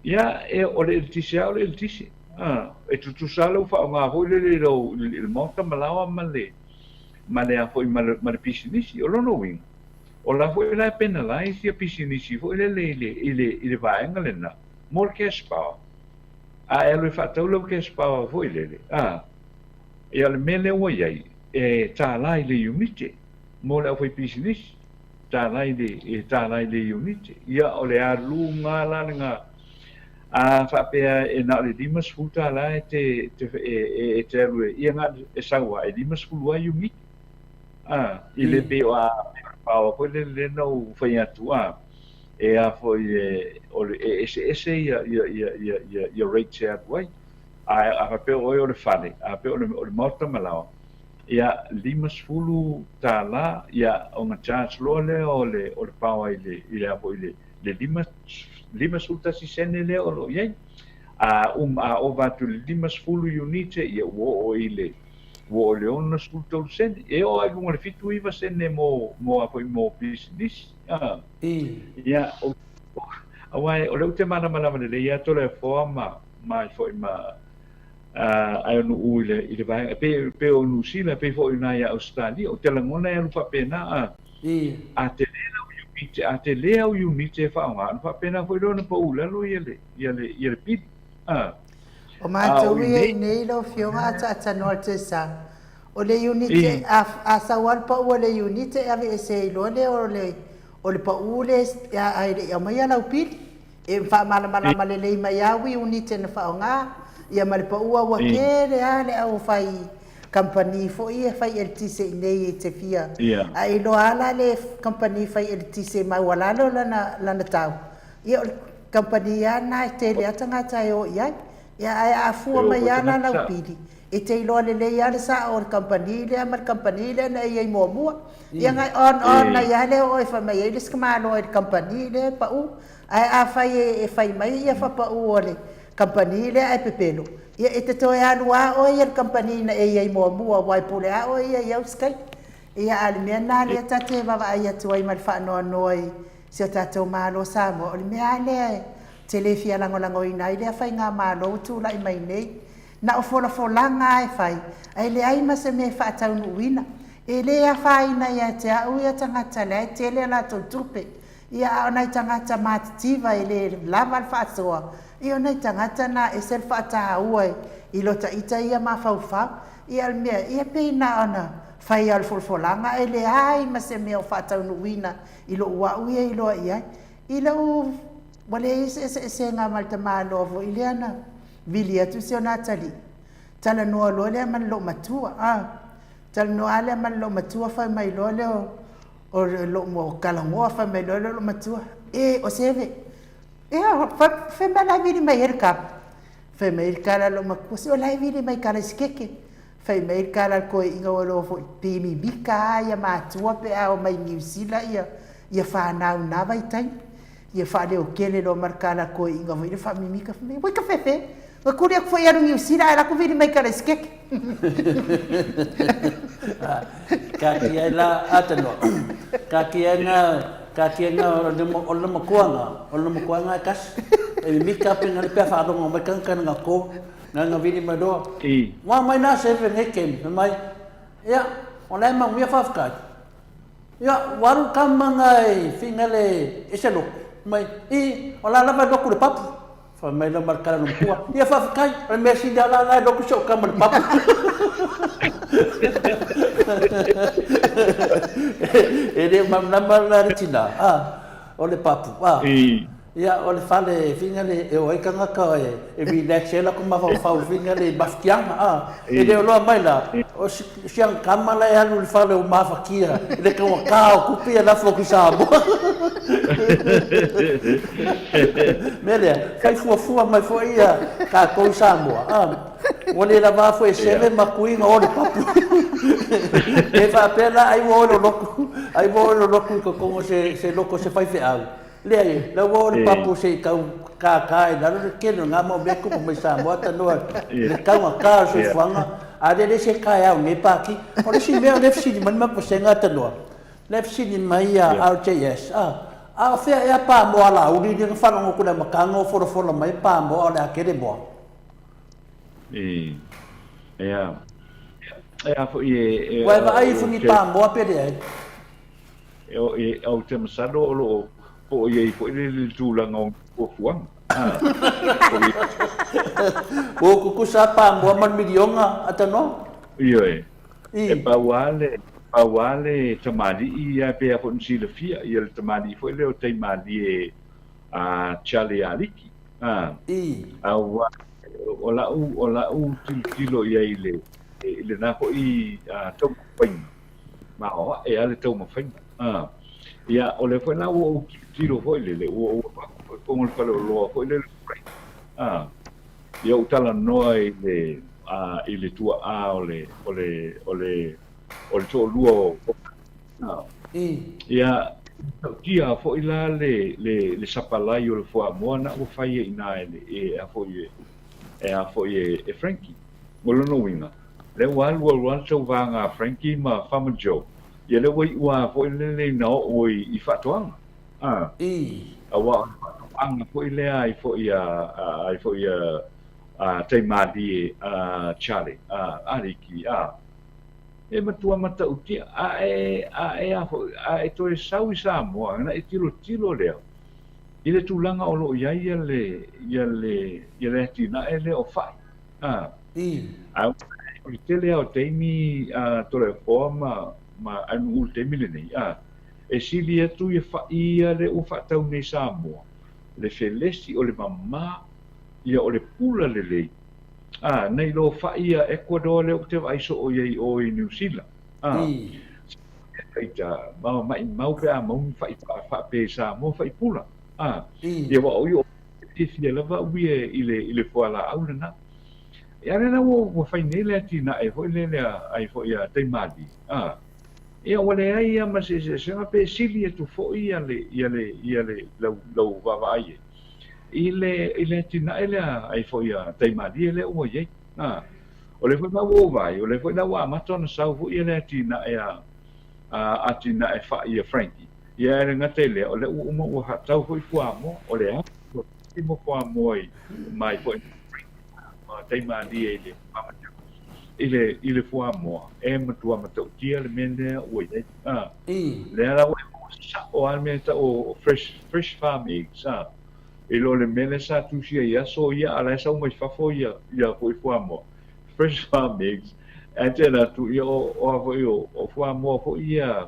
Ia e o le eletise lava o le eletise. E tutusa lava lau faaaoga foi lele i lou i le maota ma laoa ma le a foi ma le pisinisi. O lona uiga, o la foi la e penalize ia pisinisi foi lele i le vaega lena mo le cash power. A e alu e faatau lau cash power foi lele, a, ia o le mea lea ua i ai, e $1 i le iunite mo le aufaipisinisi, $1 i le, e $1 i le iunite. Ia o le aluga la lena, a faapea e na o le $50 e te, te, e, e, e te alu e, ia na e sau lava, e 50 lava iunite. A, i le pei o a, pei o le power foi lele lea na ou fai atu, a, e a foi e, o le, e eseese ia, ia, ia, ia, ia, ia rates e alu ai. A, a faapea o oe o le fale, a faapea o le, o le maota ma laoa, ia, $50, ia, ona charge loa lea o le, o le power i le, i le a foi i le, le 51 sene lea o lo o i ai. A uma, a ova atu i le 50 iunite, ia ua oo i le, ua oo i le 63 sene. E oo lava i luga o le 79 sene mo, mo a foi mo pisinisi. A. Ia, o, aua o lea ou te malamalama lelei ia Toleafoa ma, ma ai foi ma, ae o Nu'u i le, i le vaega, e pei, e pei o Niu Sila, e pei foi i ina ia Ausetalia, ou te lagona e alu faapena, a, a tele lau iunite, a tele au iunite e faaaoga, ona faapena foi lea ona pau i lalo ia le, ia le, ia le pili. A, O matou ia i nei lau Afioga a taatanoa le tesa, o le iunite, a, a sau lava le pau a le iunite e aveese ai loa lea o le, o le pau lea ae le i aumaia lau pili. E faamalamalama lelei mai lava iunite na faaaoga, ia ma le paua ua tele lava le au fai kamupani foi ia fai eletise i inei e te fia a e iloa lava la le kamupani fai eletise maualalo lana lana tau, ia o le kamupani lava lena e tele lava tagata e o i ai. Ia ae a fua mai lava la lau pili, e te iloa lelei lava le sao o le kamupani lea ma le kamupani lea na e i ai muamua. Ia na on on ai lava lea o oe fai mai ai le isi tamaloa i le kamupani lea e pau. Ae afai e fai mai ia faapau o le kamupani lea ae pepelo, ia e te toe alu lava oe ia i le kamupani na e i ai muamua aua e pule lava oe ia i au isi taimi. Ia a o le mea lena lea ta te vaavaai atu ai ma le faanoanoa i si o tatou Malo o Samoa, o le mea lava lea e te le fia lagolagoina ai lea faigamalo ua tulai mai nei. Na o folafolaga lava e fai, ae leai ma se mea e faataunuuina. E le afaina ia te au ia tagata la e tele a latou tupe, Ia, a o nai tagata matitiva e le lava le faasoa, ia o nai tagata na ese le faataua i lo taita ia mafaufau. Ia, o le mea, ia pei na ona fai lava o le folafolaga ae leai ma se mea o faataunuuina i lou au ia iloa i ai. I lou, ua leai se eseesega ma le tamaloa foi lea na vili atu si ona atalii, talanoa loa lea ma le loomatua, a, talanoa lava lea ma le loomatua fai mai loa lea o, O lou talanoa fai mai loa lou matua, e o Seve, ia fai mai la e vili mai ai le kapa. Fai mai le tala a lou matua, se o la e vili mai kala i se keke. Fai mai le tala a le toeaina ua iloa foi, pe mimita lava ia matua pe a omai i Niu Sila ia, ia fanau i na vaitaimi. Ia faaleotele loa ma le tala a le toeaina foi lea faamimita, fai mai, oi ka fefe, Na kuli aku foi alu Niu Sila ae laku vili mai kala i se keke. Ka ki ai la atanoa. Ka ki ai nga ka ki ai nga o le makuanga, o le makuanga e kasi. E mimika pe nga le pea whaalongo mai kanga kana nga ko, nga nga vili mai loa. Wā mai nā sefe nge kem, mai, ia, o la e manguia whawhakai. Ia, waru ka manga e whingale e se loku. Mai, i, o la lava loku le papu. Fai mai la markala no pua. Ia whawhikai, o le mea sini ala ngai loku se o ka ma le papu. E le mamlama la le tina, a, o le papu, a. Ia, o le fale whingale e o ai kangaka e, e relax ai la ko mafaufau whingale i mafutiaga, a. E le o loa mai la, o siang kama la e alu i le fale o mafakia, i le taugata o tupe ia lafo atu i Samoa. Mea lea, fai fuafua mai foi ia tatou i Samoa, a, ua le lava foi e seve ma tui na o le papu. Pe faapea la ai ua oe lolotu, ai ua oe lolotu i totonu o se, se loto o se faifeau. Leai, la ua o le papu se i tau kākā i lalo le tele o ngā mau mea tupu mai Samoa tanoa le taugata o le soifuaga, a lea le isi e taeao nei pāti. O le isi mea o lea e fesili mai le matou vasega tanoa, lea e fesili mai ia RJS, a, a o fea ea pamoa alauli lea na faalogo atu i le amataga o folafola mai pamoa o le a tele moa. Ia, e a foi e... Ua e vaai ifo ni pamoa pe leai? Ou te masalo o lo o po o i ai foi le tulaga o fuafuaga. Ua tutusa lava pamoa ma le miliona a Tanoa. Ioe. E pau lava le, pau lava le tamalii ia e pei lava foi ona silafia, ia le tamalii foi lea o Taimalie a Charlie Aliki. Aua o lau, o lau tilotilo i ai i le, i lena foi taumafaiga, maoae lava le taumafaiga. Ia, o lea foi la ua ou tilotilo foi lele, ua ou alu atu foi i totonu o le faleoloa foi lele o Frank. Ia ou talanoa i le, i le tuaa o le, o le, o le, o le toalua o Ia, matautia foi la le, le, le sapalai o le fuamoa na ua fai ai i ina e le, e a foi e, e a foi e, e Frankie. O lona uiga, lea ua alu alu lava le tauvaga a Frankie ma Farmer Joe, ia lea ua iu lava foi lele ina oo i, i faatoaga. A, aua o le faatoaga foi lea ai foi a, a, ai foi a, a Taimalie, a Charlie, a Aliki, a. E matua matautia, a e, a e a foi, a e toe sau i Samoa, ona e tilotilo lea i le tulaga o lo o i ai ia le, ia le, ia le atinae lea o fa'i. A, a o le tele lava o taimi a Toleafoa ma, ma Anu'u i le taimi lenei, a, e sili atu ia fa'i ia lea ua faatau nei i Samoa, le felesi, o le mamā, ia o le pula lelei, A, nei lo fa'i a Ecuador lea ou te vaai soo i ai i o i Niu Sila. A, ita, ma maʻimau pe a mau ni fa'i faapea i Samoa, fa'i pula. A, ia aua o ia e fiafia lava au ia i le, i le fualaau lena. Ia lea la ua, ua fai nei le atinae foi lele a, ai foi a Taimalie. A, ia ua leai lava ma se eseesega pe sili atu foi ia le, ia le, ia le, lau, lau vaavaai i ai. I le, i le atinae lea ai foi a Taimalie lea ua i ai. A, o lea foi la ua ou vaai, o lea foi la ua amata ona sau foi ia le atinae a, a atinae fa'i a Frankie. Ia ae le gata i lea, o lea ua uma ua faatau foi fuamoa, o le a ua timo fuamoa i mai foi Frankie ma Taimalie i le i le, i le fuamoa, e matua matautia le mea lea ua i ai. A, lea la ua e maua sa'o lava le mea e ta'u o fresh, fresh farm eggs, a, i lo le mea lea sa tusia i aso ia a la e sau mai fafo ia, ia foi fuamoa, fresh farm eggs, ae te alu atu, ia o, o a foi o, o fuamoa foi ia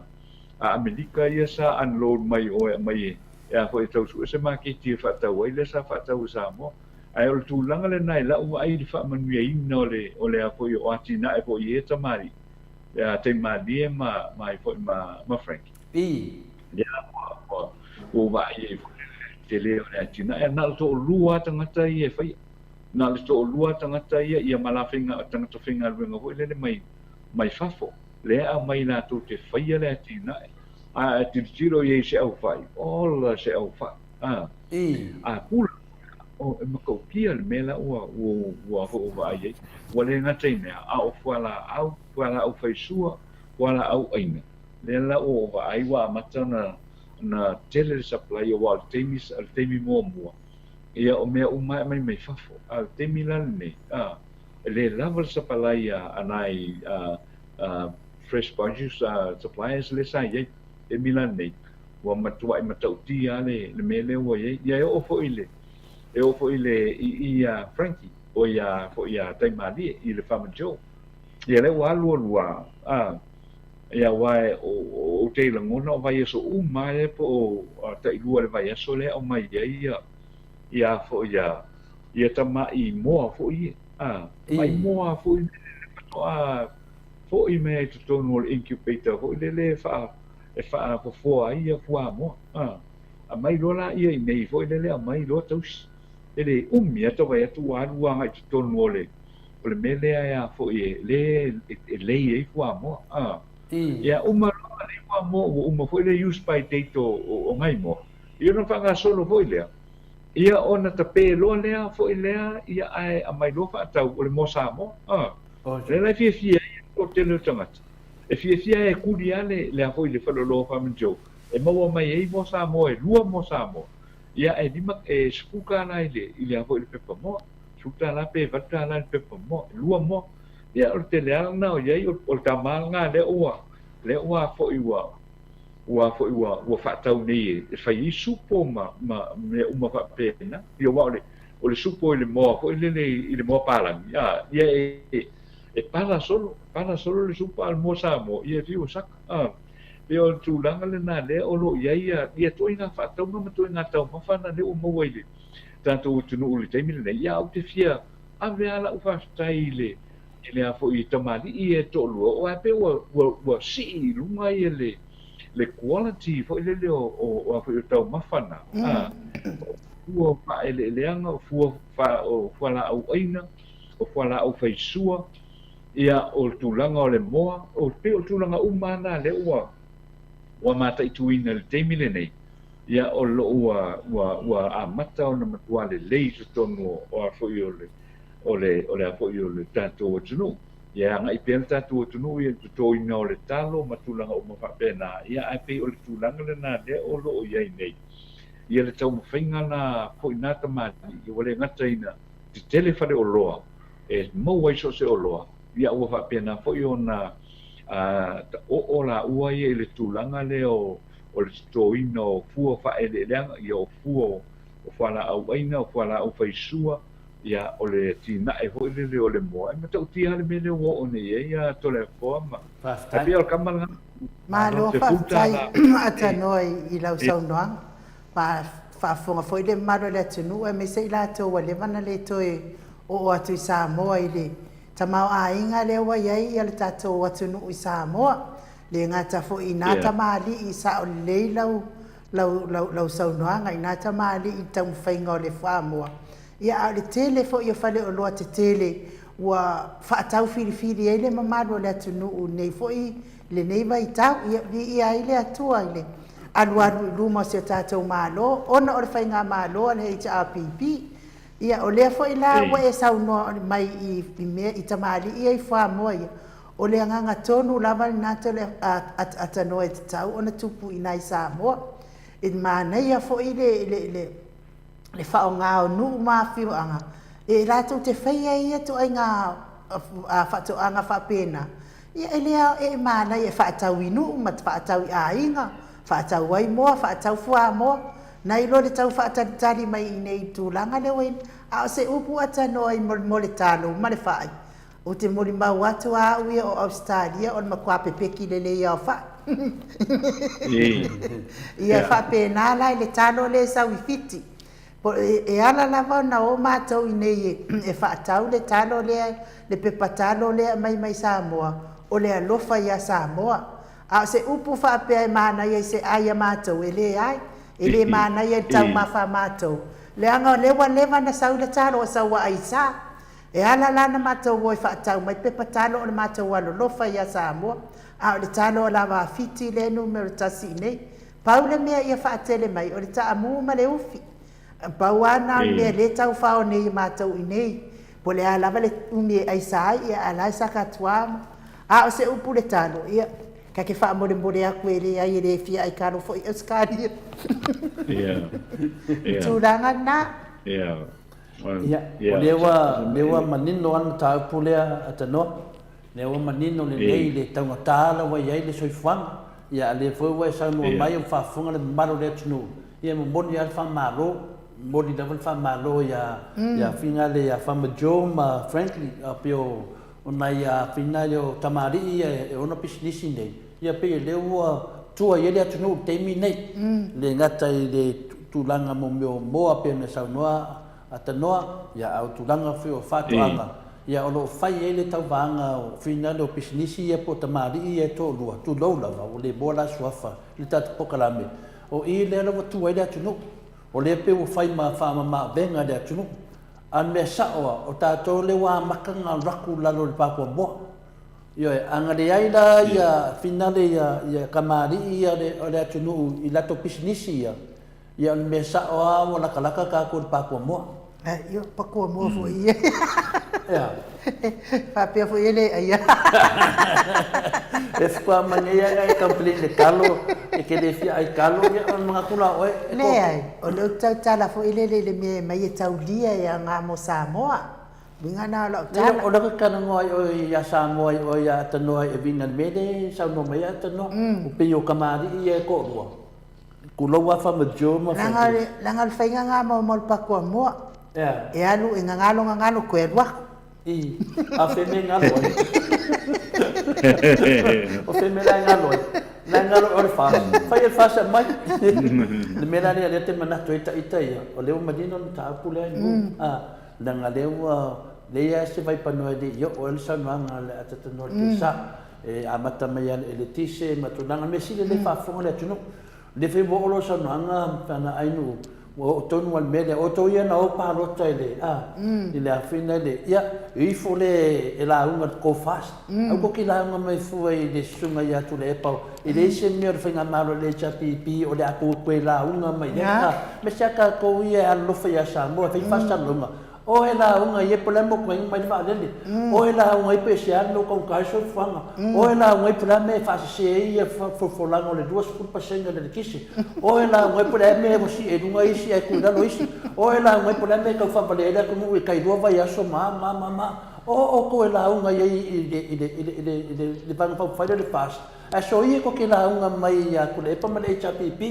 a Amelika ia sa unload mai o e aumai e, e a foi e tau sue se maketi e faatau ai lea sa faatau e Samoa. Ae o le tulaga lena i la'u vaai i le faamanuiaina o le, o le a foi o atinae foi i ia tamalii, ia Taimalie ma, ma ai foi ma, ma Frankie. Lea ua, ua, ua ou vaai ai foi i le tele o le atinae, na o le toalua lava tagata ia e faia. Na o le toalua lava tagata ia, ia ma la faiga, tagata faigaluega foi lele mai, mai fafo, lea e aumai latou te faia le atinae. A e tilotilo i ai i se aufai, ola se aufai, a, a pula. O, e matautia le mea la ua, ua, ua hoʻovaai ai. Ua le gata i mea, a o fualaau, fualaau faisua, fualaau ʻaina. Lea la ua ou vaai ua amata ona, ona tele le supply, aua o le taimi, o le taimi muamua, ia o mea uma e aumai mai fafo. A o le taimi la lenei, a, e le lava le supply a, a nai, a, a fresh produce a suppliers lea sa i ai. Taimi la lenei, ua matuai matautia lava le, le mea lea ua i ai. Ia e oo foi i le, e oo foi i le, i, i iā Frankie, oi iā foi iā Taimalie, i le Farmer Joe. Ia lea ua alu alu lava, a, ia aua e, o, ou te lagona o vaiaso uma lava ia po o tailua i le vaiaso lea e aumai ai ia, ia foi ia, ia tamai moa foi ia, a, tamai moa foi lea faatoa foi mai ai i totonu o le incubator foi lele e faa, e faafofoa ai ia fuamoa. A, aumai loa laia i inei foi lele aumai loa tausi. E le umi lava tau vaai atu ua alu agai i totonu o le, o le mea lea e a foi e, le e lei ai fuamoa. A, ia uma loa lei fuamoa ua uma foi le use by date o, o, o nai moa, ia ona faagasolo foi lea, ia ona tape loa lea foi lea, ia ae aumai loa faatau o le moa Samoa. A, o lea la e fiafia ai le toatele o tagata. E fiafia e kuli lava le, le a foi le faleoloa Farmer Joe e maua mai ai moa Samoa e lua moa Samoa, ia e lima, e $10 i le, i le a foi i le pepa moa, $10 pe $8 i le pepa moa, e lua moa. Ia o le tele lava lena o i ai, o le tama lena lea ua, lea ua a foi ua, Ua foi ua ua faatau nei e fai ai supo ma ma mea uma faapena. Ia aua o le o le supo i le moa foi lele i le moa palagi, a, ia e e pala solo, pala solo le supo, a o le moa Samoa, ia e fiu e saka, a. Pei o le tulaga lena lea o lo o i ai ia ia ituaiga faatauga ma ituaiga taumafa na lea ua maua i le tatou atunuu i le taimi lenei. Ia, ae ou te fia ave lava lau faafetai i le i le a foi i tamalii ia e toalua, aua e pei ua ua ua sii i luga ia le le quality foi lele o o o a foi o taumafa na, a, o fua o faaeleeleaga, o fua fa o fualaau aina, o fualaau faisua, ia, o le tulaga o le moa, o pei o tulaga uma lava na lea ua ua mataituina i le taimi lenei, ia, o lo o ua ua ua amata ona matua lelei i totonu o o a foi o le o le o le a foi o le tatou atunuu. Ia e agai pea le tatou atunuu i le totoina o le talo ma tulaga uma faapena, ia ae pei o le tulaga lena lea o lo o i ai nei ia le taumafaiga la foi na tamalii ua le gata ina tetele faleoloa e maua ai so o se oloa, ia ua faapena foi ona oo laua ia i le tulaga lea o o le totoina o fua faaeleeleaga, ia o fua o fualaau aina, o fualaau faisua, Ia, o le atinae foi lele o le moa, e matautia lava le mea lea ua oo nei i ai ia Toleafoa ma. Faafetai. Ae pei o le kama lena. Malo faafetai Atanoa i lau saunoaga. Faafofoga foi le mamalu o le atunuu aemaise i latou ua leva ona le toe oo atu i Samoa i le tamaoaiga lea ua i ai le tatou atunuu i Samoa. Le gata foi i na tamalii sao lelei lau lau lau lau saunoaga i na tamalii i le taumafaiga o le fuamoa, ia a o le tele foi o faleoloa tetele ua faatau filifili ai le mamalu o le atunuu i nei foi lenei vaitau. Ia viia ai le Atua i le alualu i luma o si o tatou Malo ona o le faigamalo a le HRPP. Ia o lea foi la ua e saunoa mai i mea i tamalii ia i fuamoa ia, O le agaga tonu lava lena Atanoa e tatau ona tupu i ina i Samoa. E manaia foi le faaaoga o nuu ma afioaga e latou te faia ia ituaiga faatoaga faapena, ia e le e manaia e faatau i nuu ma faatau i aiga, faatau ai moa, faatau fuamoa, nai lo le tau faatalitali mai i inei i le tulaga lea ua i ai. A o se upu Atanoa mo le talo ma le fai, Ou te molimau atu a au ia o Ausetalia o le matua pepeki lelei lava o fai. Ia e faapena la i le talo lea e sau i Fiti. E ala lava ona o matou i inei e faatau le talo lea, le pepa talo lea e aumai mai Samoa, o le alofa ia Samoa. A o se upu faapea e manaia i se ai a matou, e leai. E le manaia i le taumafa a matou, leaga o lea ua leva ona sau le talo ua sau ua aisa. E ala la ona matou o e faatau mai pepa talo o le matou alolofa ia Samoa, a o le talo lava a Fiti lea e numera tasi i inei. Pau le mea ia faatele mai o le taamu ma le ufi. Pau lava na o le mea lea e tau fao nei e matou i inei. Po o le a lava le umi e aisa ai, ia a la e saka atu lava. A o se upu le talo, ia, ta te faamolemole atu e leai e le fia aikalo foi Ausetalia. Tulaga lena. Ia, o lea ua, lea ua manino lava le mataupu lea Atanoa. Lea ua manino lelei le taugata la ua i ai le soifuaga. Ia, a o lea foi ua e saunoa mai ua faafofoga le mamalu o le atunuu, ia e momoli lava le faamalo, momoli lava le faamalo ia, ia Finale ia Farmer Joe ma Frankly, a pei o, o nai Finale o tamalii ia e ona pisinisi nei, ia pei o lea ua tua i ai le atunuu i le taimi lenei. E le gata i le tulaga mo mea o moa pei ona saunoa Atanoa, ia a o tulaga foi o faatoaga, ia o lo o fai ai le tauvaga o finale o pisinisi ia po o tamalii ia e toalua, tulou lava, ua le moa la suafa i le tatou polokalame, o i lea la ua tua ai le atunuu. O lea pei ua fai ma faamamaavega i le atunuu. A o le mea sao lava, o tatou lea ua amata ona alu atu i lalo i le pa kuamoa. Ioe, a na leai la ia finale ia ia kamali'i ia o le atunuu i latou pisinisi ia, ia o le mea sa'o lava ua latalata tatou i le pa kuamoa. Ia, pa kuamoa foi ia. Ea. Faapea foi e le aia. E faatoa mai nei lava e complain i le talo, e te le fia ai talo, ia ona manatu la o oe e Leai, o lea ou te tautala foi lele i le mea e aumai e taulia e aoga mo Samoa. Uiga na o lau tala. O le talanoa ai oe ia Samoa i oe ia Atanoa e uiga i le mea lea e saunoa mai ai Atanoa. O pei o kamali'i ia e toalua. Tulou lava ma Joe ma Francis. Leaga o le faiga lena mo le Pakuamoa. E alu e gagalo gagalo toe alu aku. I, a fea mea e galo ai? O fea mea la e galo ai? La e galo o le FAST. Fai e le FAST e aumai. Le mea la lea, lea te manatu ai ita ia, o lea ua manino le mataupu lea i luga. A, leaga lea ua leai lava se vaipanoa e le i oo ai le saunoaga a le Atatanoa i le Keisa. E amata mai lava i le eletise ma tulaga, mea sili lea e faafofoga le atunuu. Le fai ua oo loa saunoaga ana Ainuu, ua oo tonu lava i le mea lea, o outou ia na o palota i le, a, i le afina i le, ia, e ifo le e lauga i le Go Fast. Aua tou te lauga mai fua i le susuga ia Tuilaepa, e leai se mea o le faigamalo a le HRPP o le a tou toe lauga mai ai, a, aemaise lava tatou ia e alolofa ia Samoa e fai faasalalauga, Oe lauga ia po o le a le mea ua tuai mai le vaalele. Oe lauga ia pe se a le mea ua taugata ai le soifuaga. Oe lauga ia po o le a le mea e faasese ai ia folafolaga o le 20% o le eletise. Oe lauga ia po o le a le mea ua sii ai i luga isi ae tuu i lalo isi. Oe lauga ia po o le a le mea e tau faavalea ai le atunuu i tai lua vaiaso ma a ma a ma a. O outou e lauga i ai i le i le i le i le i le Vaega Faaupufai lea o le FAST, ae soia tou te lauga mai ia Tuilaepa ma le HRPP,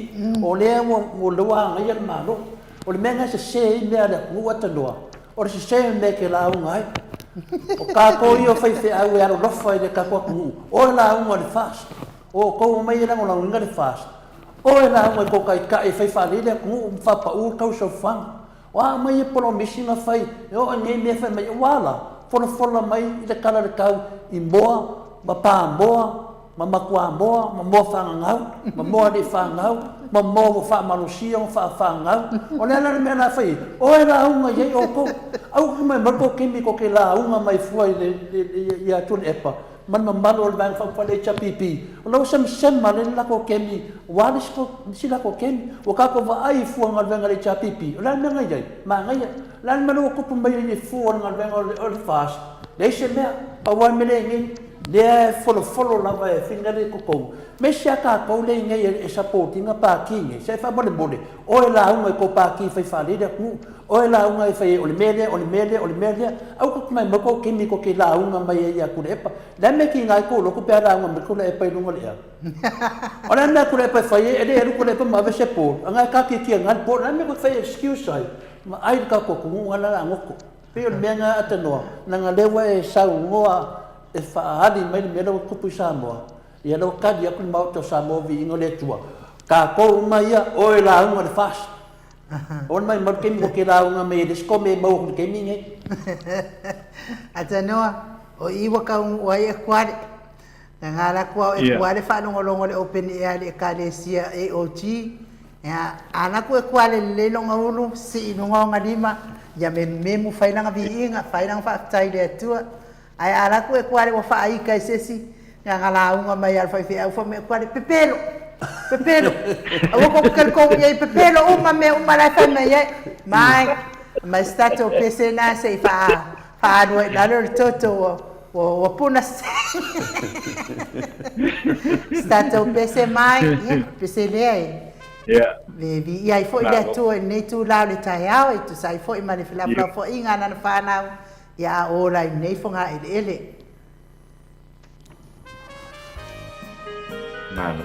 o lea ua ua agaia le Malo. O le mea lena e sese ai mea a le atunuu Atanoa, o le sese o le mea e te lauga ai. O tatou ia o faifeau e alolofa i le tatou atunuu, o e lauga i le FAST, o outou omai e lagolagoina le FAST, o e lauga i tou taitai e fai faalelei le atunuu ma faapau le tau soifuaga. O a uma ia polomisi na fai, e oo i nei mea fai mai, ua a la? Folafola mai i le tala o le tau i moa ma pamoa ma matuamoa, ma moa faagagau, ma moa le fanau, ma moa ua faamalosia ona faafanau. O le a la le mea o le a fai ai? O e lauga i ai outou. Aua te mai mai tou taimi tou te lauga mai fua i le, ia Tuilaepa ma le mamalu o le Vaega Faaupufai le HRPP. O la ua semasema lea le latou taimi, ua a le isi latou taimi. Ua tatou vaai i fua o galuega a le HRPP, o le a le mea na i ai? Manaia. O le a le mea lea ua tupu mai ai i fua o le galuega o le FAST? Leai se mea. Pau lava le mea lea e i ai nei, Lea e folofolo lava e finagalo i totonu, aemaise a tatou lea iinei e support ina Pati nei, se faamolemole, o e lauga i tou Pati e fai faalelei le atunuu, o e lauga e fai ai o le mea lea, o le mea lea, o le mea lea, aua tou te maumau tou taimi tou te lauga mai ai ia Tuilaepa. O le a le mea e tiga ai tou loto pe a lauga mai Tuilaepa i luga o le ea? O le a le mea a Tuilaepa e fai ai, e le alu Tuilaepa ma ave se poll, a na e taatiatia i ina le poll, o le a le mea tou te fai excuse ai? Vaai le tatou atunuu lena o le a goto. Pei o le mea lena Atanoa, leaga o lea ua e saunoa e faaali mai le mea lea ua tupu i Samoa, ia lea ua tali atu le Maota o Samoa viiga o le Atua, tatou uma ia, oe lauga i le FAST. Aua le maumau le taimi ua te lauga mai ai i le isi kome e maua atu i le taimi lenei. Atanoa, o i ua taunuu ai e Kuale. Na ala atu au e Kuale faalogologo i le open air a le Ekalesia AOG. Ia, ala atu e Kuale lelei lona ulu, sii i luga ona lima, ia memumemu, fai lana viiga, fai lana faafetai i le Atua. Ae ala atu e Kuale ua faaika i se isi, na ona lauga mai lava o le faifeau fai mai e Kuale, pepelo, pepelo, aua tou te talitonu i ai, pepelo uma mea uma la e fai mai ai. Mai, aumai se tatou pese lena se i faaalu ai i lalo le toto ua Ua puna se tatou pese mai, ia, pese lea e viia ai foi le Atua i lenei itula o le taeao, e tusa ai foi ma le felafolafoaiga a Lana fanau, ia a ola i lenei fogaeleele. Malo.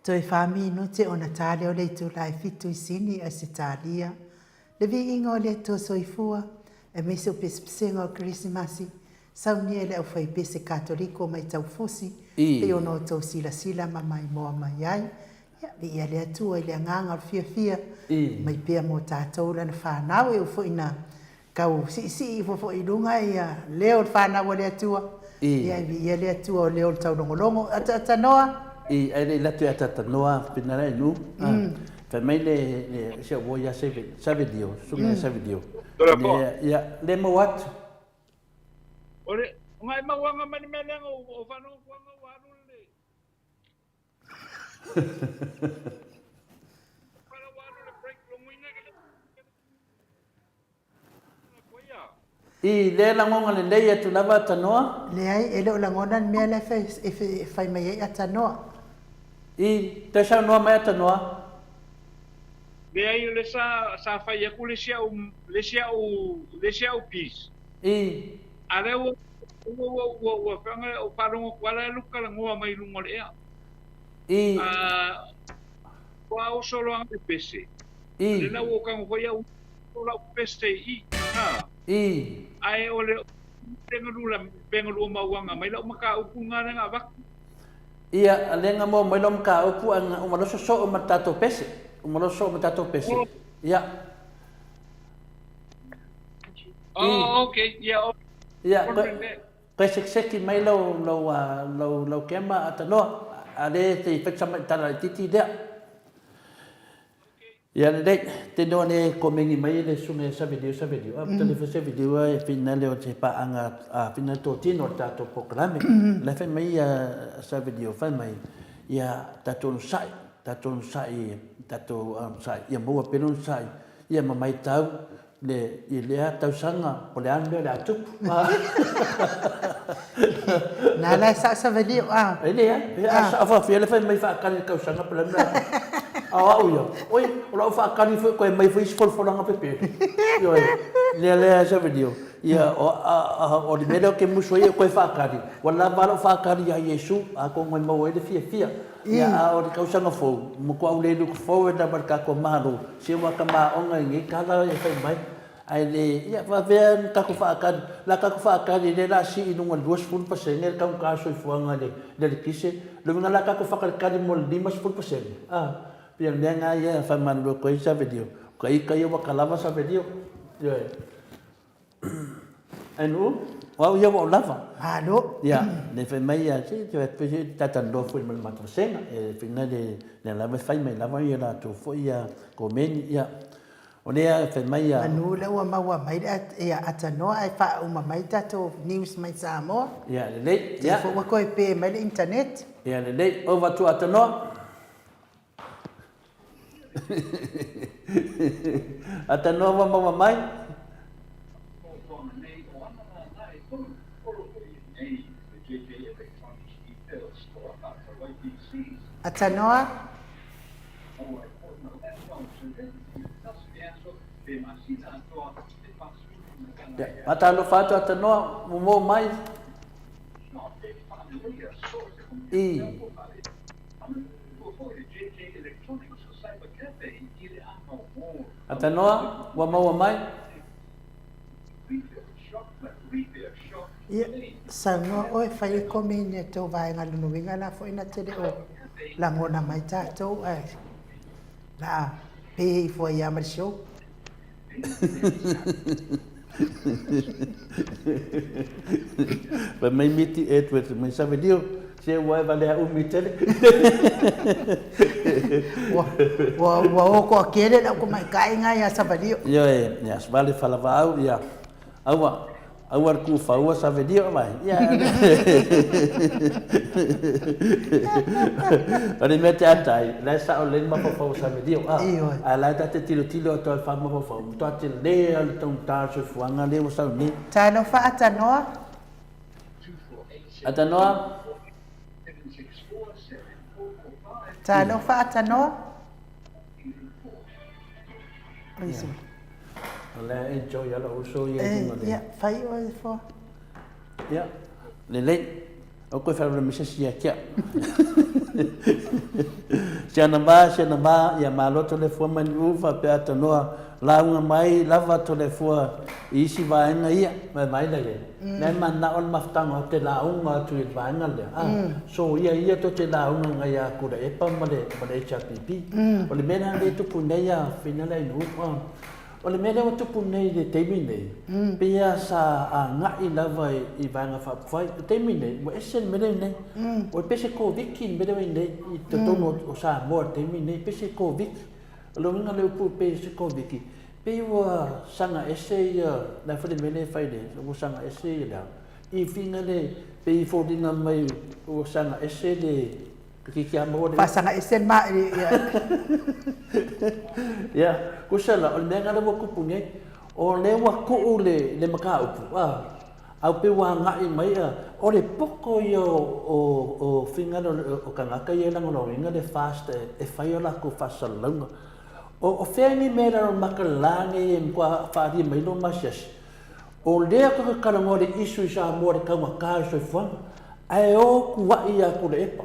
Toe faaminute ona ta lea o le itula e fitu i Sini, Ausetalia. Le viiga o le Atua Soifua, aemaise o pesepesega o Kerisimasi, saunia e le aufaipese Katoliko mai Taufusi, pei ona outou silasila ma maimoa mai ai. Ia, viia le Atua i le agaga o le fiafia, mai pea mo tatou lana fanau, e ui foi ina Tau siisii ifo foi i luga ia leo o le fanau a le Atua. Ia e viia le Atua o leo o le taulogologo. Ataatanoa. I, ae le i latu e ataatanoa pina e nu. Fai mai le, le, si au uo ia Savelio, susuga ia Savelio. Le, ia, le maua atu. O le, ngai mauanga mai le mea lea o whanau ua alu le. I lea lagona lelei atu lava Atanoa. Leai, e le o lagona le mea la e fai mai ai Atanoa. I, toe saunoa mai Atanoa. Leai, o lea sa fai atu le isi au, le isi au, le isi au piece. I. A lea ua, ua, ua, ua, ua faalogo atu lava la e alu talanoa mai luga o le ea. I. Ua oso loa le pese. I. Lena ua tago foi au o lau pese i i. Ha. I. Ae o le pengalua pengalua mauaga mai lau mataupu lena lea na avatu. Ia, lea na maua mai lau mataupu ae na uma loa sosoo ma le tatou pese. Uma loa sosoo ma le tatou pese. Ia. Oh, okay. Ia, okay. Ia, Toe sekiseki mai lau, lau, lau, lau kema a tanoa, a le te i whai sama i tala i titi lea. Ia lelei, te noa le komengi mai le susuga ia Savelio, Savelio, a tale fai Savelio e whina leo te paanga, a whina tō tino le tātou pokrame. Le whai mai ia Savelio, whai mai, ia tātou onosai, tātou onosai, tātou onosai, ia maua pele onosai, ia mamai tau, Le, i lea tausaga, po le a le mea o le a tupu. Na la e sao savali o a. E leai, e a sao faafia le fai mai faakali le tausaga po le a le mea a tupu. A o au ia, oi, o lau faakali foi koe mai foi isi folafolaga pepelo. Ioe, lea lea savali o, ia, o, a, a, o le mea lea ou te musu ai e koe faakali, ua lava lau faakali ia Iesu, atonu e maua ai le fiafia. Ia, a o le tausaga fou, matua ou le look forward lava i le tatou Malo, se ua tamaoga i nei tala e fai mai, ae le, ia, faapea ona tatou faatali, o le a tatou faatali lea o le a sii i luga i le 20% le taugata o le soifuaga i le eletise, o lona uiga o le a tatou faatalitali mo le 50%, a, pei o le mea lena ia e faamalulu atu ai Savelio, o ka ita ia ua talava Savelio, ioe. Ae nuu, o au ia ua ou lava. Malo. Ia, le fai mai ia, se te fai se talanoa foi ma le matou vasega, e fai le lea lava e fai mai lava ia latou foi ia komeni, ia. O lea e fai mai ia. Manu lea ua maua mai le ia atanoa ae faauma mai tatou news mai Samoa. Ia, lelei. Ia. Foi ua toe pe mai le internet. Ia, lelei. Over to Atanoa. Atanoa ua maua mai. Atanoa. Faatalofa atu Atanoa, ua maua mai. I. Atanoa, ua maua mai. Ia, saunoa oe, fai le komeni a tou vaega lona uiga la foi na te le o lagona mai tatou ae la a pe ifo ai lava ma le show. Fai mai Miti Edwards mai Savelio, se ua e valea umi tele. Ua, ua, ua o toatele lau tamaitai na ia Savelio. Ioe, ia vale falavaau, ia. Aua, aua le tufaua Savelio vai. Ia. O le mea te atai, la e sao lelei le mafaufau o Savelio. A, a la e ta te tilotilo atu ai wha mafaufau. Matua te le a le taugata o le soifuaga lea ua sau nei. Talofa Atanoa. Atanoa. Talofa Atanoa. Oi sole. O lea enjoy a lou uso ia i luga le. Ia, fai oe foa. Ia, lelei. Aua koe faalavelave mai se isi ia te au. Siana ma, siana ma, ia malo Toleafoa mai Nu'u faapea atanoa lauga mai lava Toleafoa i isi vaega ia, vaevae la iai. Lea e manao le mafutaga o te lauga atu i le vaega lea, a, so ia ia to te lauga ngai ia Tuilaepa ma le, ma le HRPP. O le mea lena lea e tupu nei a Fina le Nu'u, a. O le mea lea ua tupu nei i le taimi nei, pei lava sa agai lava i Vaega Faaupufai. O le taimi nei, ua ese le mea lea e i ai nei. Ua pei se Koviti le mea lea ua i ai nei i totonu o Samoa i le taimi nei, pei se Koviti. O le uiga o le upu pei se Koviti, pei ua saga ese ia, o le a foi le mea lea e fai i le, ua saga ese ia le a? I uiga lea, pei e foliga mai ua saga ese le Faasaga ese le ma ia. Ia, kusa la, o le mea lena ua tupu nei, o lea ua tuu le, le mataupu, a, a pei ua agai mai, a, o le poto ia o, o, o finagalo o tagata ia e lagolagoina le FAST e, e fai a latou faasalalauga. O, o fea ni mea i lalo o le mata la nei e matua faaalia mai lou maasiasi? O lea tou te talanoa i le issue i Samoa i le taugata o le soifuaga, ae o tuai ia Tuilaepa,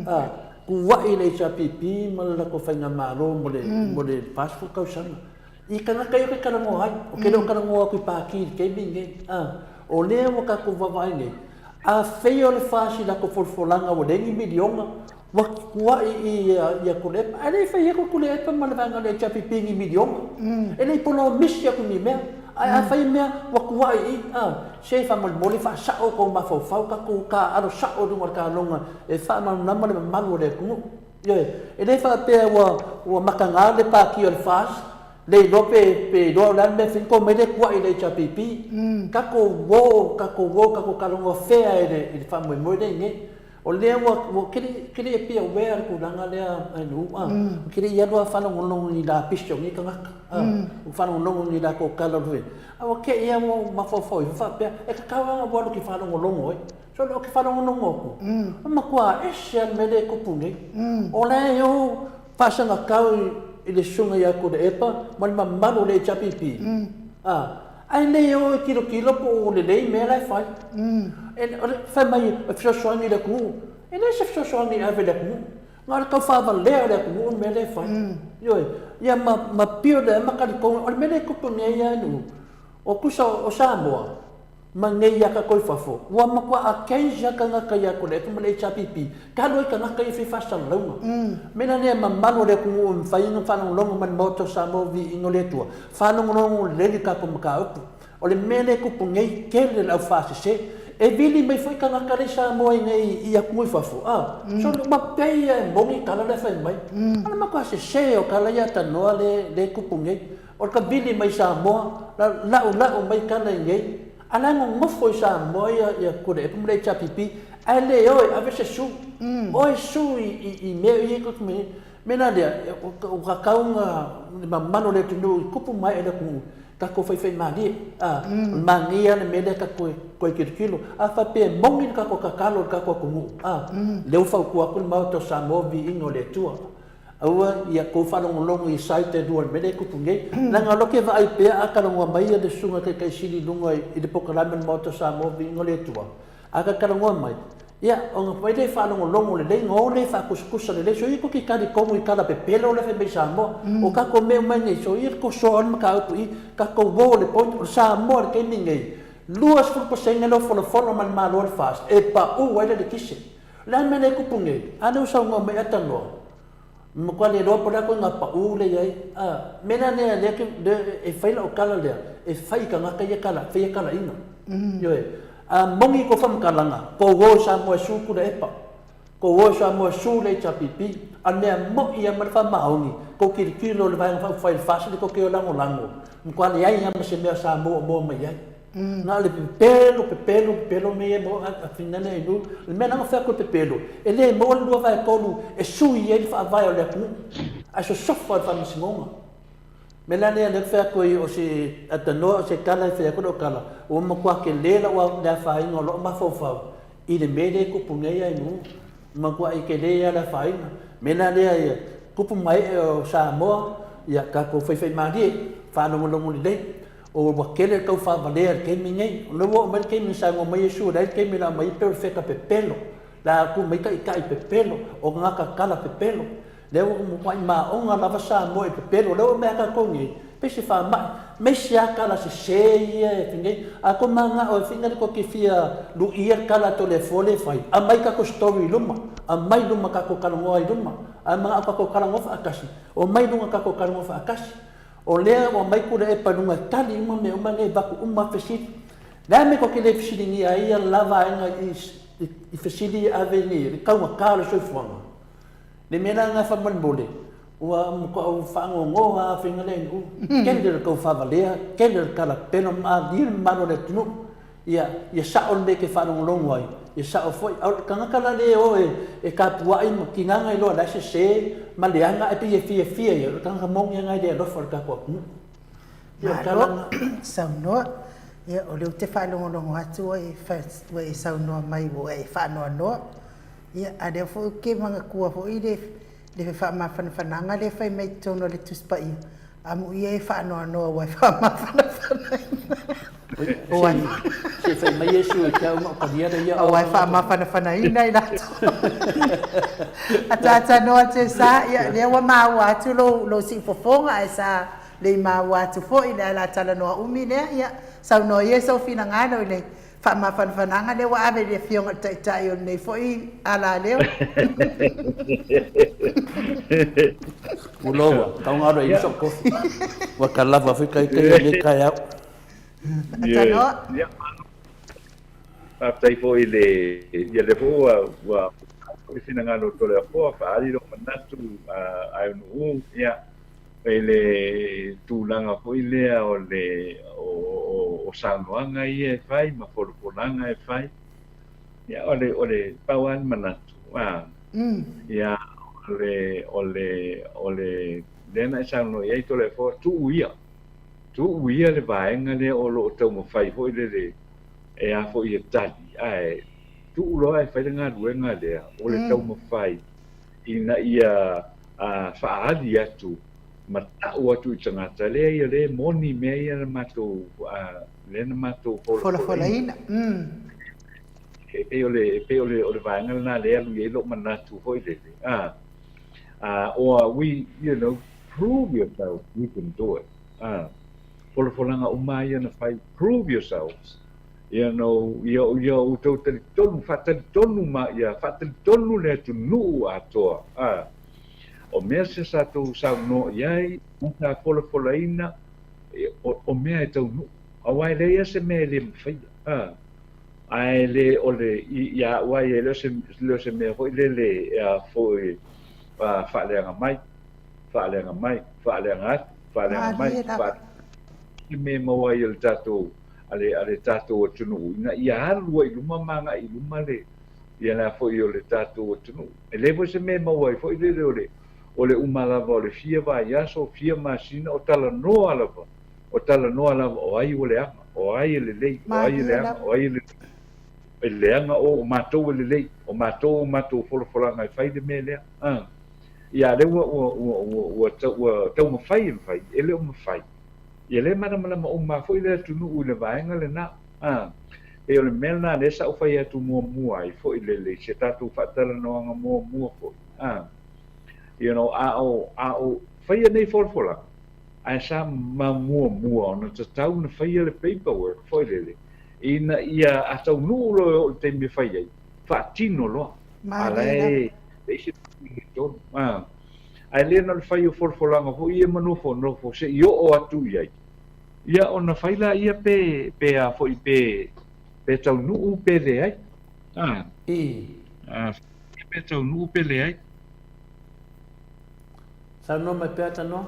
a, tuai le HRPP ma le latou faigamalo mo le, mo le 40 tausaga. I tagata ia ou te talanoa ai, ou te le o talanoa atu i Pati i le taimi lenei, a, o lea ua tatou vaavaai nei, afai o le FAST i latou folafolaga ua leai ni miliona, Ua tuuai i a Tuilaepa, ae le i fai atu Tuilaepa ma le vaega o le HRPP ni miliona. E le i polomisi atu ni mea. Ae a fai mea, ua tuuai i i, a, se faamolemole faasao tou mafaufau, tatou taaalo sao i luga o le taaloga e faamalamalama le mamalu o le atunuu. Ioe, e le faapea ua, ua mataga le Pati o le FAST, le iloa pe, pe iloa o le a le mea e fai, tou omai lea e tuuai i le HRPP. Tatou o, tatou o, tatou talanoa fair i le faamoemoe lea i inei. O lea ua, ua, kele, kele e pia uea le tulaga lea ai nuu, a. Kele i alu a faalogologo ni lapisi o nei tagata, a. Ua faalogologo ni latou tala o le, a ua te i a ua mafaufau ifo faapea, e tatau lava ona ua alu ki faalogologo ai. So o ke faalogologo atu, ua matua ese a le mea lea e tupu nei. O la e o faasagatau i le susuga ia Tuilaepa ma le mamalu o le HRPP, a. Ae le o e tilotilo po o lelei mea la e fai. E, o le, fai mai e fesoasoani i le atunuu. E leai se fesoasoani e ave i le atunuu. Na o le tau faavalea o le atunuu le mea lea e fai. Ioe. Ia ma, ma pio lea ma talitonu, o le mea lea e tupu nei lava nuu, o tusa o Samoa, ma nei ia tatou i fafo, ua matua against lava tagata ia Tuilaepa ma le HRPP, talu ai tagata ia e fia faasalalauga. Mea la lea mamalu o le atunuu e mafai ona faalogologo mai i le Maota o Samoa viiga o le Atua, faalogologo lelei le tatou mataupu. O le mea lea e tupu nei, tele le aufaasese. E vili mai foi tagata la i Samoa i nei i atunuu i fafo, a, sole uma pei lava e moni tala la e fai mai. O le matua sese o tala ia talanoa lea e tupu nei. O le vili mai Samoa, la'ula'u mai tala i nei, a la e nonofo i Samoa ia Tuilaepa ma le HRPP, ae le o e ave se sue. O e sue i mea ia e tupu mai nei. O le mea la lea, ua tatau ona le mamalu o le atunuu i tupu ma ee o le atunuu, tatou faifaimalie. A, o le manaia lava le mea lea tatou toe tilotilo. A faapea e moni le tatou tatalo i le tatou atunuu, a, lea ua fautua atu le Maota o Samoa, viiga o le Atua. Aua ia tou faalogologo i site e lua i le mea lea e tupu nei. Leaga o lea ou te vaai pea a talanoa mai le Susuga i le Taitai Sili i luga i le polokalame a le Maota o Samoa Viiga o le Atua, a ta talanoa mai, ia ona fai lea faalogologo lelei ona o lea faatusatusa lelei. Soia tou te talitonu i tala pepelo la e fai mai i Samoa. O tatou mea uma nei, soia le tosoa o le mataupu i i, tatou o i le point, o le Samoa i le taimi lenei, 20% lea ua folafola mai le Malo o le FAST e pau ai le eletise. O le a le mea lea e tupu nei? A lea ua saunoa mai Atanoa, matua le iloa po o le a ituaiga pau lea e i ai. A, mea la lea lea e fai lau tala lea, e fai i tagata ia tala, faia talaiga. Ioe. A moni tou faamatalaga, tou o i Samoa e sue Tuilaepa, tou o i Samoa e sue le HRPP, a o le mea moi lava ma le faamaoni, tou tilotilo i le Vaega Faaupufai i le FAST lea tou te o lagolago, matua leai lava ma se mea o Samoa o maua mai ai. Na o le pepelo, pepelo, pepelo mea ia e maua a finale ai nuu. O le mea la na fai atu e pepelo, e le maua le 2/3 e sui ai le faavae o le atunuu, ae sosofa le faamasinoga. O le mea la lea lea ou te fai atu ai o se atanoa, o se tala e fai atu lau tala, ua matua tele lau le afaina o lou mafaufau i le mea lea e tupu nei ai nuu. Matuai tele lava le afaina. O le mea la lea ia tupu ma ee o Samoa, ia tatou faifaimalie, faalogologo lelei. Ua tele le tau faavalea i le taimi lenei. O lea ua oo mai le taimi na saunoa mai Iesu, o le a le taimi o le a aumai ai pei o le feka pepelo. La ku mai taitai pepelo, o gaka kala pepelo. Lea ua muai maoga lava Samoa i pepelo, lea ua mea tatou nei, pei se faamai, mai se a kala sese ia e fingei, a ko manga'o e finga le ko ke fia lu'ia le kala a Toleafoa lea e fai, aumai tatou story i luma, aumai luma tatou talanoa i luma, a mana'o tatou talanoa faatasi, omai luga tatou talanoa faatasi. O lea ua aumai Tuilaepa i luga e tali uma mea uma nei, avatu uma fesili. Le a mea tou te le fesiligia ai ia la vaega i fesili ia ave nei, le taugata o le soifuaga? Le mea la lena faamolemole, ua matuai faanoanoa lava faiga lea i nuu, tele le tau faavalea, tele le talapelo, malie le mamalu o le atunuu, ia, ia sao le mea e te faalogologo ai, ia sao foi. A o le tagata la lea e o e tapuai ma tinaga iloa o la e sese ma leaga ae pei e fiafia ia, o le tagata moni lava lena e le alofa i le tatou atunuu. Ia, o le tala Malo lena. saunoa. Ia, o lea ou te faalogologo atu ua e saunoa mai ua e faanoanoa. Ia, a o lea foi ou te manatua foi le le faamafanafanaga lea e fai mai i totonu o le Tusi Paia, amuia e faanoanoa ua e faamafanafanaina. Se i fai mai Iesu ia te au ma ou talia le ia. Aua e faamafanafanaina i latou. Ataatanoa Jesa, ia lea ua maua atu lou, lou siufofoga ae sa le i maua atu foi le ala talanoa umi lea, ia saunoa ia i sou finagalo i le faamafanafanaga lea ua ave i le Afioga i le Taitai o lenei foi alaleo. Pulou ua tau galo i uso kofi. Ua ka lava foi kai kai o nei taeao. Atanoa. Ia, faafetai foi i le, ia lea foi ua, ua le finagalo o Toleafoa, faaali lou manatu, Aenu'u, ia, i le tulaga foi lea o le o saunoaga ia e fai ma folafolaga e fai, ia o le o le pau lava le manatu, a, ia o le o le o le lea na e saunoa i ai Toleafoa, tuu ia, tuu ia le vaega lea o lo o taumafai foi lele e a foi e tali, ae tuu loa e fai le galuega lea o le taumafai ina ia faaali atu ma tau atu i tagata, leai o lea e moni mea ia na matou, lea na matou folafolaina. E pei o le, e pei o le, o le vaega lena lea e alu i ai lou manatu foi lele, a, a, or we, you know, prove yourself you can do it, a, folafolaga uma lava ia na fai, prove yourselves, you know, ia, ia outou talitonu, faatalitonu ma, ia faatalitonu le atunuu atoa, a, o mea se sa tou saunoa i ai, ma sa folafolaina, o, o mea e taunuu, aua e leai lava se mea e le mafaia, a, ae le o le, ia au lava ia, e le o se, le o se mea foi lele e a foi, a, faaleaga mai, faaleaga mai, faaleaga atu, faaleaga mai, faaleaga, le mea e maua ai e le tatou, a le, a le tatou atunuu ina ia alu ai i luma ma agai i luma le, ia le a foi o le tatou atunuu. E leai foi se mea e maua ai foi lele o le, o le uma lava o le fia vaiaso, fia masina, o talanoa lava, o talanoa lava o ai ua leaga, o ai e lelei, o ai e leaga, o ai e lelei. E leaga o, o matou e lelei, o matou o matou folafolaga e fai le mea lea. A. Ia, lea ua, ua, ua, ua, ua, ua taumafai e mafai, e le o mafai. Ia lea e malamalama uma foi le atunuu i le vaega lena. A, pei o le mea lena lea sa ou fai atu muamua ai foi lele i se tatou faatalanoaga muamua foi. A, you know, a o, a o faia nei folafolaga, ae sa ma muamua ona tatau ona faia le paperwork foi lele, ina ia a taunuu loa e oo i le taimi e fai ai, faatino loa. A la e leai se i totonu. A. Ae le na o le fai o folafolaga foi ia ma nofonofo se i oo atu i ai, ia ona fai laia pe, pe a foi pe, pe taunuu pe leai. A, a, pe taunuu pe leai. Saunoa mai pea Tanoa.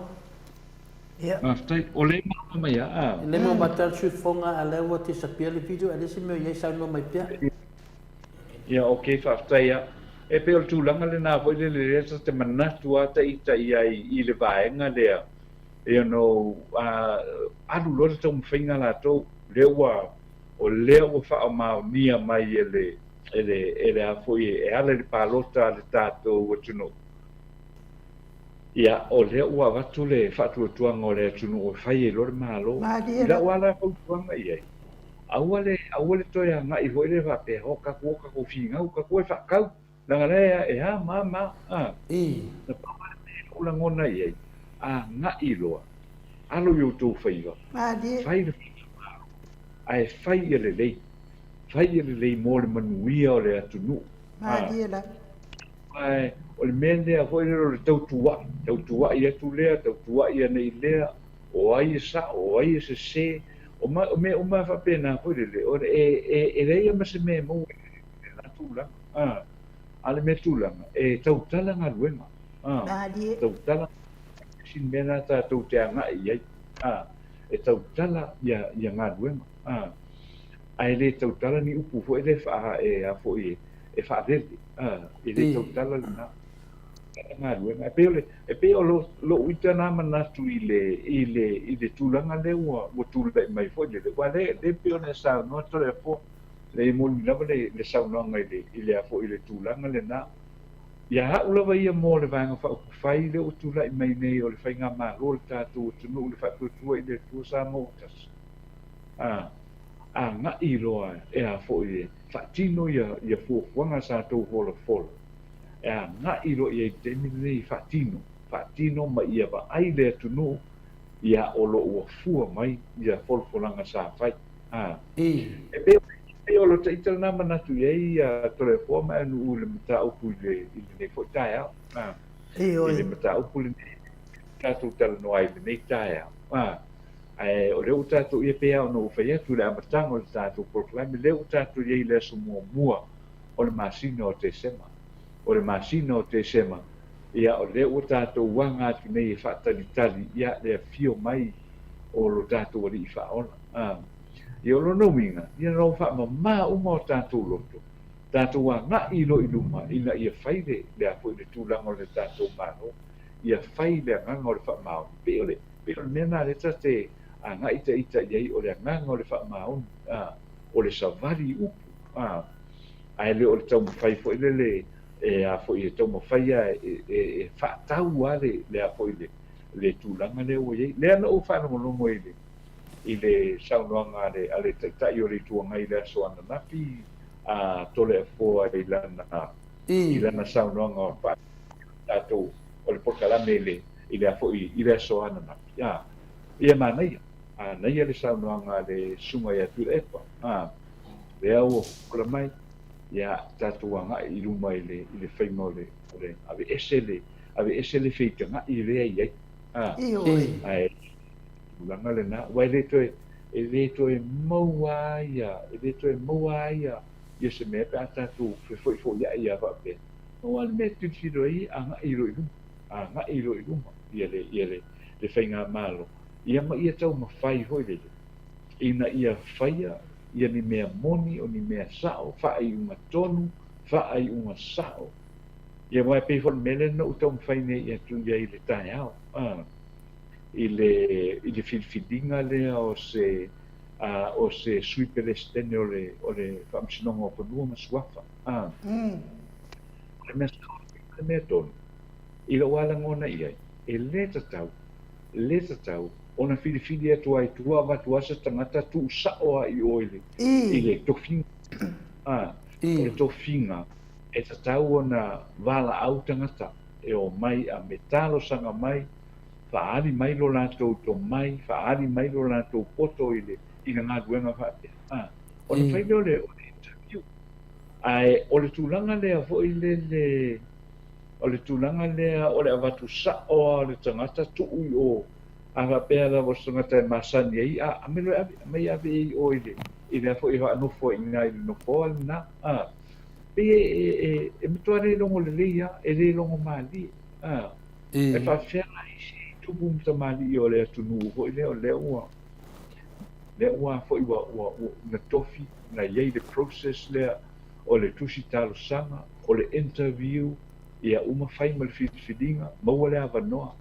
Ia. Faafetai. O lea e maua mai a? E le maua mai pea le sui fofoga a lea ua disappear le video ae leai se mea o i ai saunoa mai pea. Ia ok faafetai a. E pei o le tulaga lena foi lele lea ta te manatu a ta ita i ai i le vaega lea you know alu loa le taumafaiga latou lea ua o lea ua faamaonia mai e le e le e le a foi e ala i le palota a le tatou atunuu. Ia o lea ua avatu le faatuatuaga o le atunuu e fai ai loa le Malo. I lau lava la fautuaga i ai. Aua le, aua le toe agai foi lea faapea, o tatou o tatou finau, tatou e faatau, leaga la e a ma a ma a. Na pau lava le mea e lagona i ai, agai loa, alo i outou faiva, fai le faigamalo, ae fai ia lelei, fai ia lelei mo le manuia o le atunuu. Malie lava. Ae o le mea lea foi lea o le tautuai, tautuai atu lea, tautuai anei lea, o ai e sao, o ai e sese, o mea uma lava faapena foi lele, e leai lava ma se mea e maua i lena tulaga. A o le mea tulaga, e tautala galuega, tautala isi mea na tatou te agai i ai, e tautala ia galuega, ae le tautala ni upu foi lea e faalele, e le tautala lena galuega. E pei o le, e pei o lou ita na manatu i le, i le, i le tulaga lea ua tulai mai foi lele, aua lea e pei ona e saunoa Toleafoa, e moni lava le saunoaga i le, i le, i le tulaga lena. Ia au lava ia mo le Vaega Faaupufai lea ua tulai mai nei o le faigamalo o le tatou atunuu, le Faatuatua i le Atua Samoa ua tasi, agai loa e a foi e faatino ia fuafuaga sa tou folafola, e agai loa i ai i le taimi lenei e faatino, faatino ma ia vaai le atunuu ia o lo o ua fua mai ia folafolaga sa fai. E pei o lo ita lena manatu i ai ia Toleafoa ma Aunuu i le mataupu i lenei foi taeao. I le mataupu lenei tatou talanoa ai i lenei taeao. Ae o lea ua tatou ia pei lava ona ou fai atu i le amataga o le tatou polokalame, lea ua tatou i ai i le aso muamua o le masina o Tesema. O le masina o Tesema, ia o lea ua tatou aga atu nei e faatalitali ia le afio mai o lo tatou Alii Faaola. Ia o lona uiga, ia na faamama uma o tatou loto, tatou agai loa i luma ina ia fai le a foi le tulaga o le tatou Malo, ia fai le agaga o le faamaoni. Pei o le, pei o le mea lena lea ta te agai ita i ai, o le agaga o le faamaoni, o le savali upu, ae le o le taumafai foi lele e a foi e taumafai lava e faatau lava le a foi le tulaga lea ua i ai. Lea na ou faalogologo i le saunoaga a le Taitai o le Itu Agai i le aso ananafi a Toleafoa i lana saunoaga o tatou o le polokalame i le a foi i le aso ananafi. Ia manaia, manaia le saunoaga a le susuga ia Tuilaepa. Lea ua fofola mai, ia tatou agai i luma i le faiga o le aveese le feitagai lea i ai. Ae tulaga lena, aua e le toe maua ia, e le toe maua ia se mea pe a tatou fefoifoiai lava faapea. Aua le mea e tilotilo ai, agai loa i luma, agai loa i luma ia le faigamalo, ia ma ia taumafai foi lele ina ia faia ia ni mea moni, o ni mea sao, faaiuga tonu, faaiuga sao. Ia aua e pei foi o le mea lea na ou taumafai nei atu i ai i le taeao, i le filifiliga lea o se Sui Peresetene o le Faamasinoga o Fanua ma Suafa. O le mea sao, le mea tonu, i lou lava lagona i ai, e le tatau, le tatau ona filifili atu ai tua avatu lava se tagata tuusao lava i o i le tofiga. O le tofiga e tatau ona valaau tagata e omai a me talosaga mai, faaali mai lo latou tomai, faaali mai lo latou poto i le galuega faapea. Ona fai lea o le interview. Ae o le tulaga lea foi lele, o le tulaga lea o le avatu sao lava o le tagata tuu i o, a faapea lava o se tagata e masani ai, a aumai loa e ave, aumai e ave i o i le foi e faanofo ai i ina i le nofoa lena. Pei e matua le logo lelei lava, e le logo malie. E faapefea la isi tupu ma tamalii o le atunuu foi lea, o lea ua foi ua na tofi, na i ai le process lea o le tusi talosaga, o le interview, ia uma fai ma le filifiliga, maua le avanoa.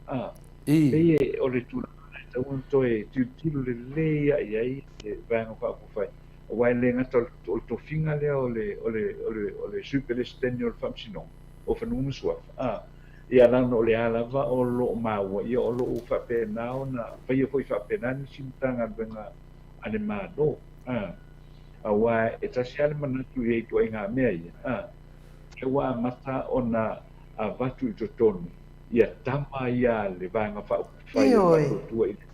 Pei o le tulaga e tatau ona toe tilotilo lelei lava i ai le Vaega Faaupufai, aua e le gata o le tofiga lea o le Sui Peresetene o le Faamasinoga o Fanua ma Suafa, ia leaga o lea lava o lo o maua, ia o lo o faapena ona faia foi faapena nisi Matagaluega a le Malo. Aua e tasi lava le manatu i ai ituaiga mea ia, a, lea ua amata ona avatu i totonu ia tama ia a le Vaega Faaupufai o le Faatuatua i le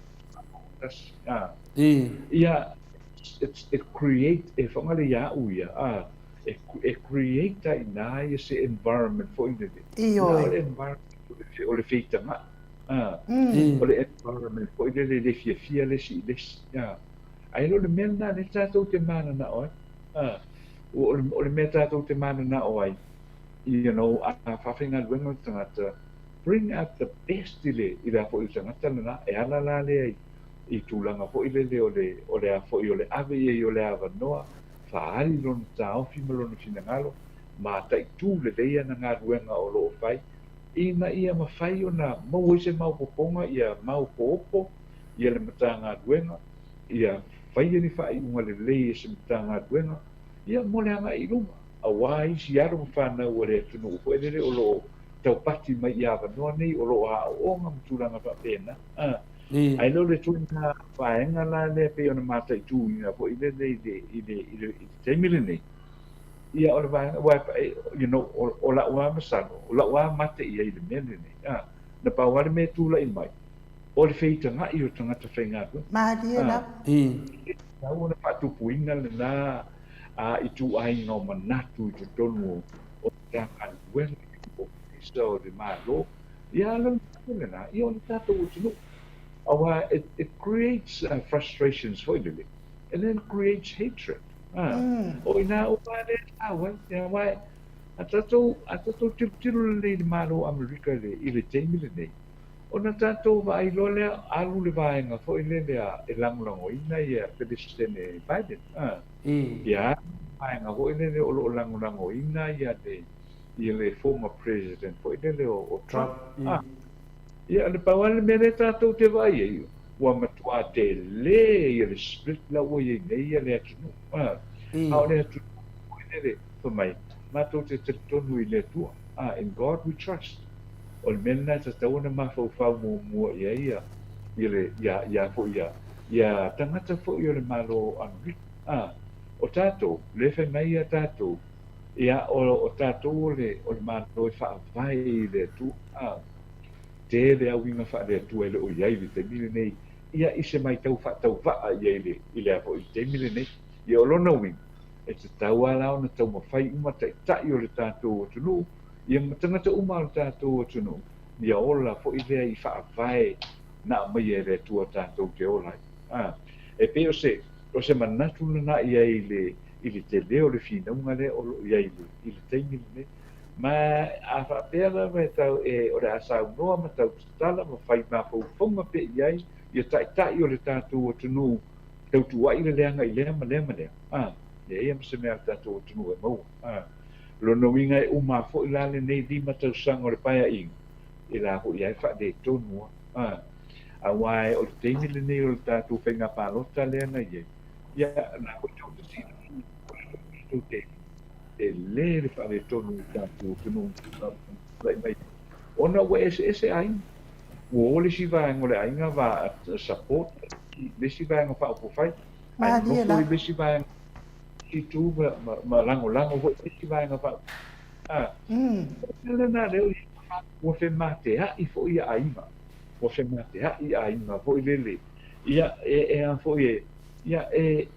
Tasi, a. Ia, it's, it create, e faga ia au ia, a, e create ai i ina ia se environment foi lele. Ioe. O le environment o le feitaga'i, a. O le environment foi lele e le fiafia le isi i le isi, a. Ae le o le mea lena lea tatou te mananao ai, a. O le mea tatou te mananao ai, you know, a faafaigaluega le tagata, bring out the best i le, i le a foi o le tagata lena, e ala la lea i, i tulaga foi lele o le, o le a foi o le ave i ai o le avanoa, faaali lona taofi ma lona finagalo, mataitu lelei ana galuega o lo o fai, ina ia mafai ona maua ai se maopoopoga ia maopoopo ia le Matagaluega, ia faia ni faaiuga lelei e se Matagaluega, ia mo le agai i luma, aua isi alo ma fanau a le atunuu foi lele o lo o taupati mai i avanoa nei o lo o aooga ma tulaga faapena. Ae le o le ituaiga vaega la lea pei ona mataituina foi lele i le, i le, i le, i le taimi lenei, ia o le vaega, aua you know, o la'u lava masalo, o la'u lava mate i ai i le mea lenei, na pau lava le mea e tulai mai, o le feitaga'i o tagata faigaluega. Malie lava. E tatau ona faatupuina lena ituaiga o manatu i totonu o Matagaluega i le Ofisa o le Malo, ia a o le mea lena, ia o le tatou atunuu. Aua it, it creates frustrations foi lele, and then creates hatred. O i ina uma lea e tau ai, ia aua a tatou, a tatou tilotilo lelei i le Malo o Amerika i le, i le taimi lenei, ona tatou vaai loa lea, alu le vaega foi lele a, e lagolagoina ia Peresetene Biden. Ia alu le vaega foi lele o lo o lagolagoina ia le, ia le former President foi lele o, o Trump. Ia, na pau lava le mea lea tatou te vaai ai, ua matua tele ia le split la ua i ai nei ia le atunuu. A o le atunuu foi lele, fai mai, matou te talitonu i le Atua. In God we trust. O le mea lena e tatau ona mafaufau muamua i ai ia, ia le, ia, ia foi ia, ia tagata foi o le Malo o Amerika. O tatou, lea e fai mai ia tatou, ia, o, o tatou o le, o le Malo e faavae i le Atua. Tele a uiga faale-Atua e le o i ai i le taimi lenei, ia i se maitau faatauvaa i ai i le a foi i le taimi lenei. Ia o lona uiga, e tatau lava la ona taumafai uma taitai o le tatou atunuu, ia ma tagata uma o le tatou atunuu, ia ola foi lea i faavae na aumaia e le Atua tatou te ola ai. A, e pei o se, o se manatu lena i ai i le, i le tele o le finauga lea o lo o i ai i le, i le taimi lenei. Ma a faapea lava e tau e o le a saunoa ma tau tatala ma fai mafaufauga pea i ai ia taitai o le tatou atunuu tautuua'i le leaga i lea ma lea ma lea, a, leai a ma se mea a le tatou atunuu e maua. A, lona uiga e uma foi la lenei 5 tausaga o le Paeaiga, e la foi lava e faaletonu a, a, aua o le taimi lenei o le tatou faiga palota lea na i ai, ia, na foi tou te silafia, o le tou te tele le faaletonu i le tatou atunuu tulai mai ona ua eseese aiga. Ua o le isi vaega o le aiga va support le isi vaega faaupufai, ae nofo i le isi vaega i tu ma, ma lagolago foi le isi vaega faaupufai. Ah, mm. Lena lea ua fematea'i foi ia aiga, ua fematea'i aiga foi lele. Ia, e, e a foi e, ia, e,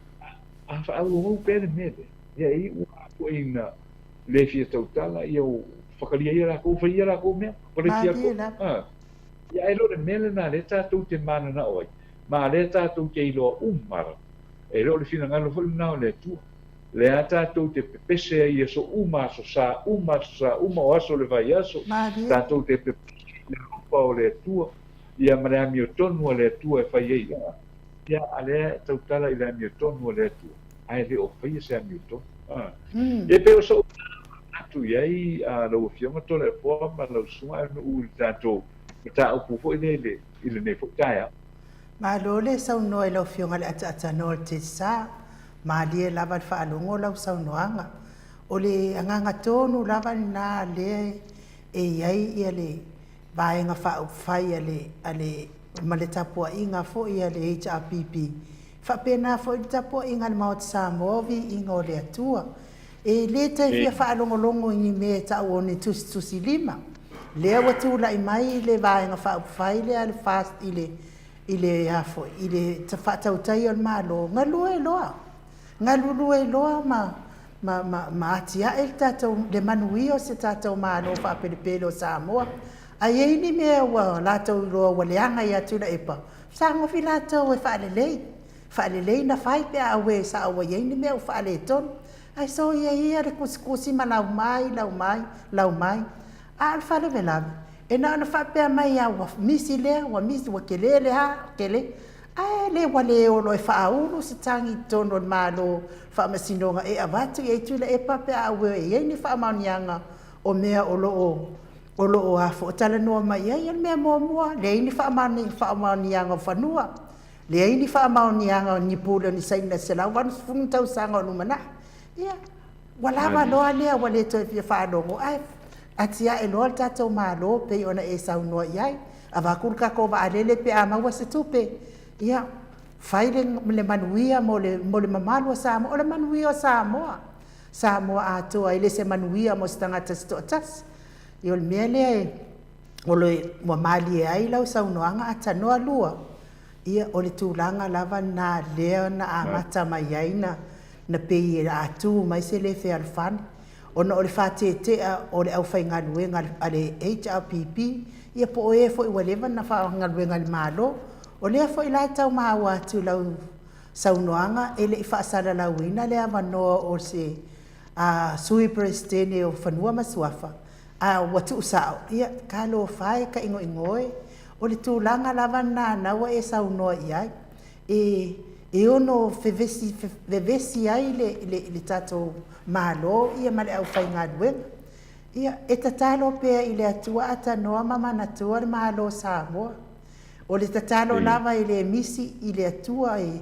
a faaauau pea le mea lea, Ia e iu lava foi ina le fia tautala, ia o whakaria ia rākou, whai ia rākou mea, whare fia ko. Ah. Ia e lo le mea lena lea tātou te mananao ai, ma lea tātou te iloa uma lava. E le o le finagalo foi lena o le Atua. Lea tātou te pepese ai i aso uma, aso sa uma, aso sa uma, o aso o le vaiaso, tātou te pepese i le alofa o le Atua, ia ma le amiotonu a le Atua e fai ai. Ia, a lea e tautala i le amiotonu a le Atua, ae le o faia se amiotonu. E pei o so'u manatu i ai lau Afioga Toleafoa ma lau Susuga Aunuu i le tatou mataupu foi lea i lenei foi taeao. Malo le saunoa i lau Afioga i le Ataatanoa o le Telsa. Malie lava le faalogo o lau saunoaga. O le agaga tonu lava lena lea e i ai ia le Vaega Faaupufai a le, a le, ma le tapuaiga foi a le HRPP. Faapena foi le tapuaiga a le Maota Samoa o viiga o le Atua. E le toe fia faalogologo i ni mea e tau o ni tusitusilima. Lea ua tulai mai le Vaega Faaupufai lea a le FAST i le i le a foi i le faatautaia o le Malo, galue loa, galulue loa ma ma ma ma atiae le tatou le manuia o se tatou Malo faapelepele o Samoa. A i ai ni mea ua latou iloa ua leaga ia Tuilaepa, fetagofi latou e faalelei, faalelei ona fai pe a auē sao ua i ai ni mea ua faaletonu. Ae soia ia le tusitusi ma lau mai, lau mai, lau mai. A o le faalavelave, e na ona faapea mai lava ua misi lea, ua misi, ua tele le a, tele, ae le ua le o loa e faaulu se tagi i totonu o le Malo, Faamasinoga e avatu i ai Tuilaepa pe a auē e i ai ni faamaoniaga o mea o lo o o lo o a foi talanoa mai i ai. O le mea muamua, leai ni faamaoniaga o fanua, leai ni faamaoniaga o ni pule o ni saina i le 180 tausaga o lumanai. Ia, ua lava loa lea ua le toe fia faalogo, ae atiae loa le tatou Malo pei ona e saunoa i ai, avatu le tatou vaalele pe a maua se tupe, ia, fai le manuia mo le mamalu o Samoa. O le manuia o Samoa, Samoa atoa, e le se manuia mo se tagata se toatasi. Ia, o le mea lea ua malie ai lau saunoaga a tanoa lua, ia, o le tulaga lava lena lea na amata mai ai na pei e a tu mai se le fealofani, ona o le faatetea o le aufaigaluega a le HRPP, ia po o e foi ua leva ona faigaluega i le Malo. O lea foi la e tau maua atu i lau saunoaga e le i faasalalauina le avanoa o se Sui Peresetene o Fanua ma Suafa, a ua tuusao, ia, talofa e tainoino e, o le tulaga lava lena na ua e saunoa i ai, e e ono fevesi, vevesi ai le, le, le tatou Malo ia ma le aufaigaluega. Ia, e tatalo pea i le Atua atanoa ma manatua le Malo o Samoa. O le tatalo lava e le misi i le Atua e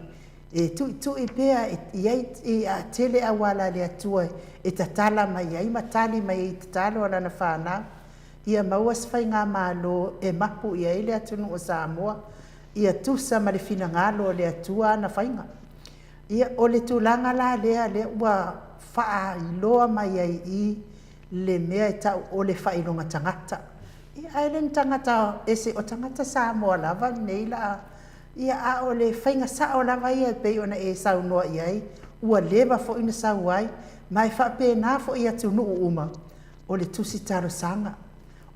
e tuitui pea e i ai e a tele auala a le Atua e tatala mai ai ma tali mai ai i tatalo a lana fanau. Ia maua se faigamalo e mapu i ai le atunuu o Samoa, ia tusa ma le finagalo o le Atua ana faiga. Ia, o le tulaga la lea lea ua faailoa mai ai i i le mea e tau o le faailoga tagata. Ia, ae le ni tagata ese, o tagata Samoa lava lenei la Ia, a o le faiga sao lava ia e pei ona e saunoa i ai, ua leva foi ona sau ai, ma e faapena foi i atunuu uma, o le tusi talosaga,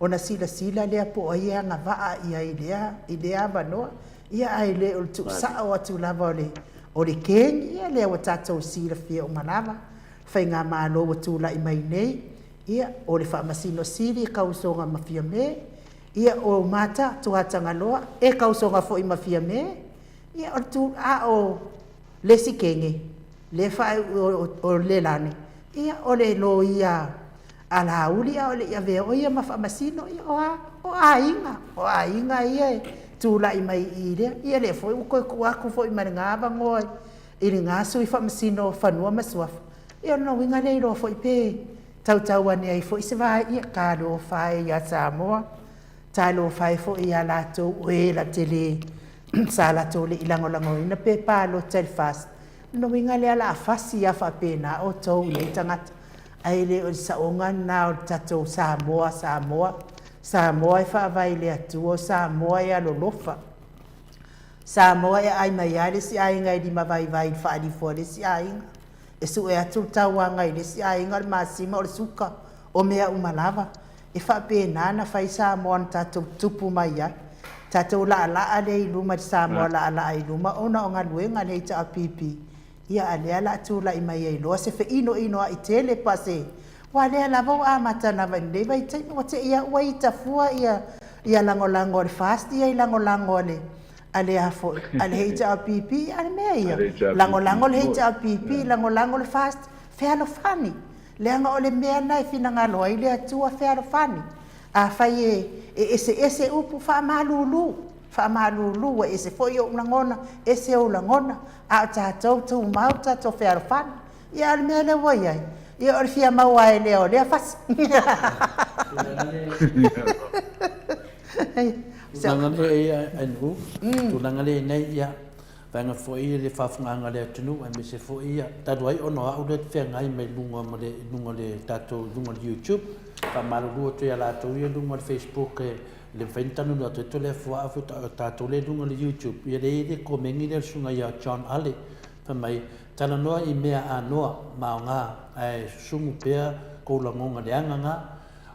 ona silasila lea po o ai e agavaa i ai i lea, i lea avanoa. Ia, ae le o le tuusao atu lava o le, o le kegi, ia lea ua tatou silafia uma lava, faigamalo ua tulai mai nei, ia, o le Faamasino Sili e tausoga ma Fiame, Ia, o Mata, Tuatagaloa, e tausoga foi ma Fiame, ia, o le tu, a o le isi kege, lea e o Lelani, ia, o le loia a Laauli a o le i avea o ia ma Faamasino, ia, o a? O aiga, o aiga ia e tulai mai i lea, ia lea foi ua toe tuu atu foi ma lena avanoa i lena Sui Faamasino o Fanua ma Suafa, ia o lona uiga le iloa foi pe tautau ane ai foi se vae, ia talofa e ia Samoa, talofa e foi ia latou o e la te le sa latou le i lagolagoina pe palota i le FAST. O lona uiga lea o le a fasi lava faapena outou i nei tagata, ae le o le saoga lena o le tatou Samoa, Samoa, Samoa e faavae i le Atua, o Samoa e alolofa. Samoa e aai mai lava le isi aiga e limavaivai i le faalifo a le isi aiga. E sue atu le tauaga i le isi aiga o le masima o le suka, o mea uma lava. E faapena ona fai Samoa na tatou tupu mai ai. Tatou laalaa lea i luma i le Samoa laalaa i luma ona o galuega a le HRPP. Ia a lea la a tulai mai ai loa se feinoinoai tele pa se aua lea lava ua amata lava i lenei vaitaimi ua te i lava ua ita fua ia ia lagolago a le FAST ia i lagolago a le a le a foi, a le HRPP, a le mea ia, lagolago le HRPP, lagolago le FAST, fealofani, leaga o le mea lena e finagalo ai le Atua, fealofani. Afai e eseese upu, faamalulu, faamalulu, ua ese foi ou lagona, ese ou lagona, a o tatou, tumau le tatou fealofani. Ia, a o le mea lea ua i ai, ia o le fia maua ai lea o lea fasi. Tulaga lea ia Andrew, tulaga lea i nei ia Vaega foi le faafofogaaga a le atunuu aemaise foi ia, talu ai ona o au lea ou te feagai mai luga ma le, i luga o le tatou, i luga o le YouTube. Faamalulu atu ia latou ia i luga o le Facebook e le mafai ona talanoa atu ai Toleafoa a o tatou lea i luga o le YouTube. Ia lea e i ai le komeni lea a le susuga ia John Ale fai mai, talanoa i mea anoa ma aoga ae susugu pea kou lagona leaga na.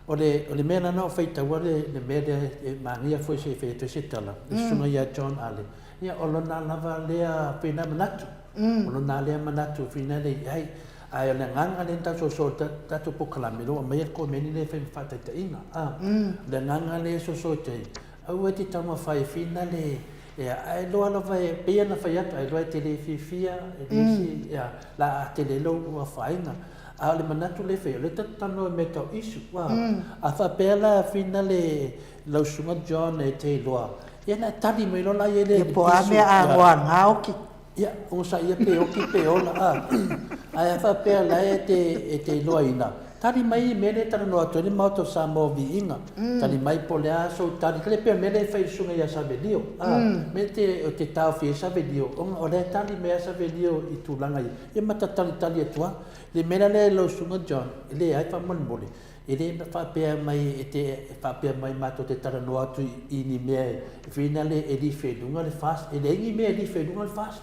O le, o le mea lana o faitaua le, le mea lea e manaia foi se i fai atu ai se tala, le susuga ia John Ale, ia o lona lava lea fina manatu, o lona lea manatu fina le i ai. Ae o le agaga lea na tausoso i le tatou polokalame, lea ua aumaia le komeni lea e fai ma faataitaiga, a. O le agaga lea e soso atu ai, aua e te taumafai e fina le, ia, ae iloa lava e, pei ona fai atu, ailoa e te le fiafia, e leai se, ia, la a tele ai lou afaina. A o le manatu lea e fai, o lea tatou te talanoa i mea tau issue, a. A faapea la fina le, lau Susuga John e te iloa, ia ona e tali mai loa lea i le Ia po o a mea a gaoki. Ia, onosaia pe oki pe ola, a. Ae a faapea la e te, e te iloaina, tali mai i mea lea e talanoa atu ai le Maota o Samoa o Viiga. Tali mai po o le a sou tali, kale pei o le mea lea e fai i le Susuga ia Savelio, a. Mea te, o te taofi ai Savelio, ona o lea e tali mai lava Savelio i tulaga ia, ia ma ta talitali atu lava. Le mea la lea lau Susuga John, e leai faamolemole, E le faapea mai e te faapea mai matou te talanoa atu i ni mea e finale e lifi ai i luga le FAST. E leai ni mea e lifi ai i luga le FAST.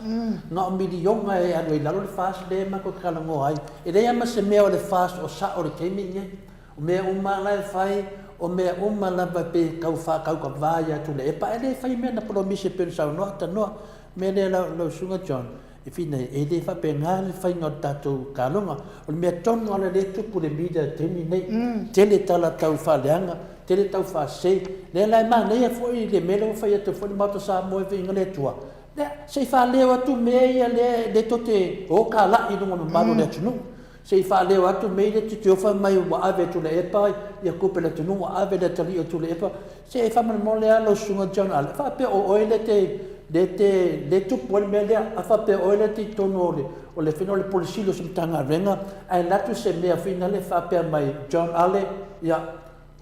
Na o miliona e alu ai i lalo le FAST lea matou te talanoa ai. E leai lava ma se mea o le FAST o sao i le taimi lenei. O mea uma lava la e fai, o mea uma lava e pei e tau faataukava ia Tuilaepa ae le fai mea na polomisi e pei ona saunoa tanoa. O le mea lea lau Susuga John, E whina, e le faapena le faiga o le tatou kaloga. O le mea tonu lava lea e tupu i le media i le taimi lenei. Tele tala tau faaleaga, tele tau faasese. Lea la e manaia foi le mea lea ua fai atu foi le Maota Samoa i Viiga le Atua, lea, se i faaleo atu mea ia lea tou te o kalai i luga o le mamalu o le atunuu. Se i faaleo atu mea ia titiofa mai ua ave e Tuilaepa ia tupe a le atunuu, ua ave le atalii o Tuilaepa. Se e faamolemole lava lau Susuga John Ale, faapea o oe lea te, lea te, lea e tupu ai le mea lea, a faapea o oe lea te i totonu o le, o le fina o le Pule Sili o se Matagaluega, ae alu atu se mea finale faapea mai, John Ale, ia,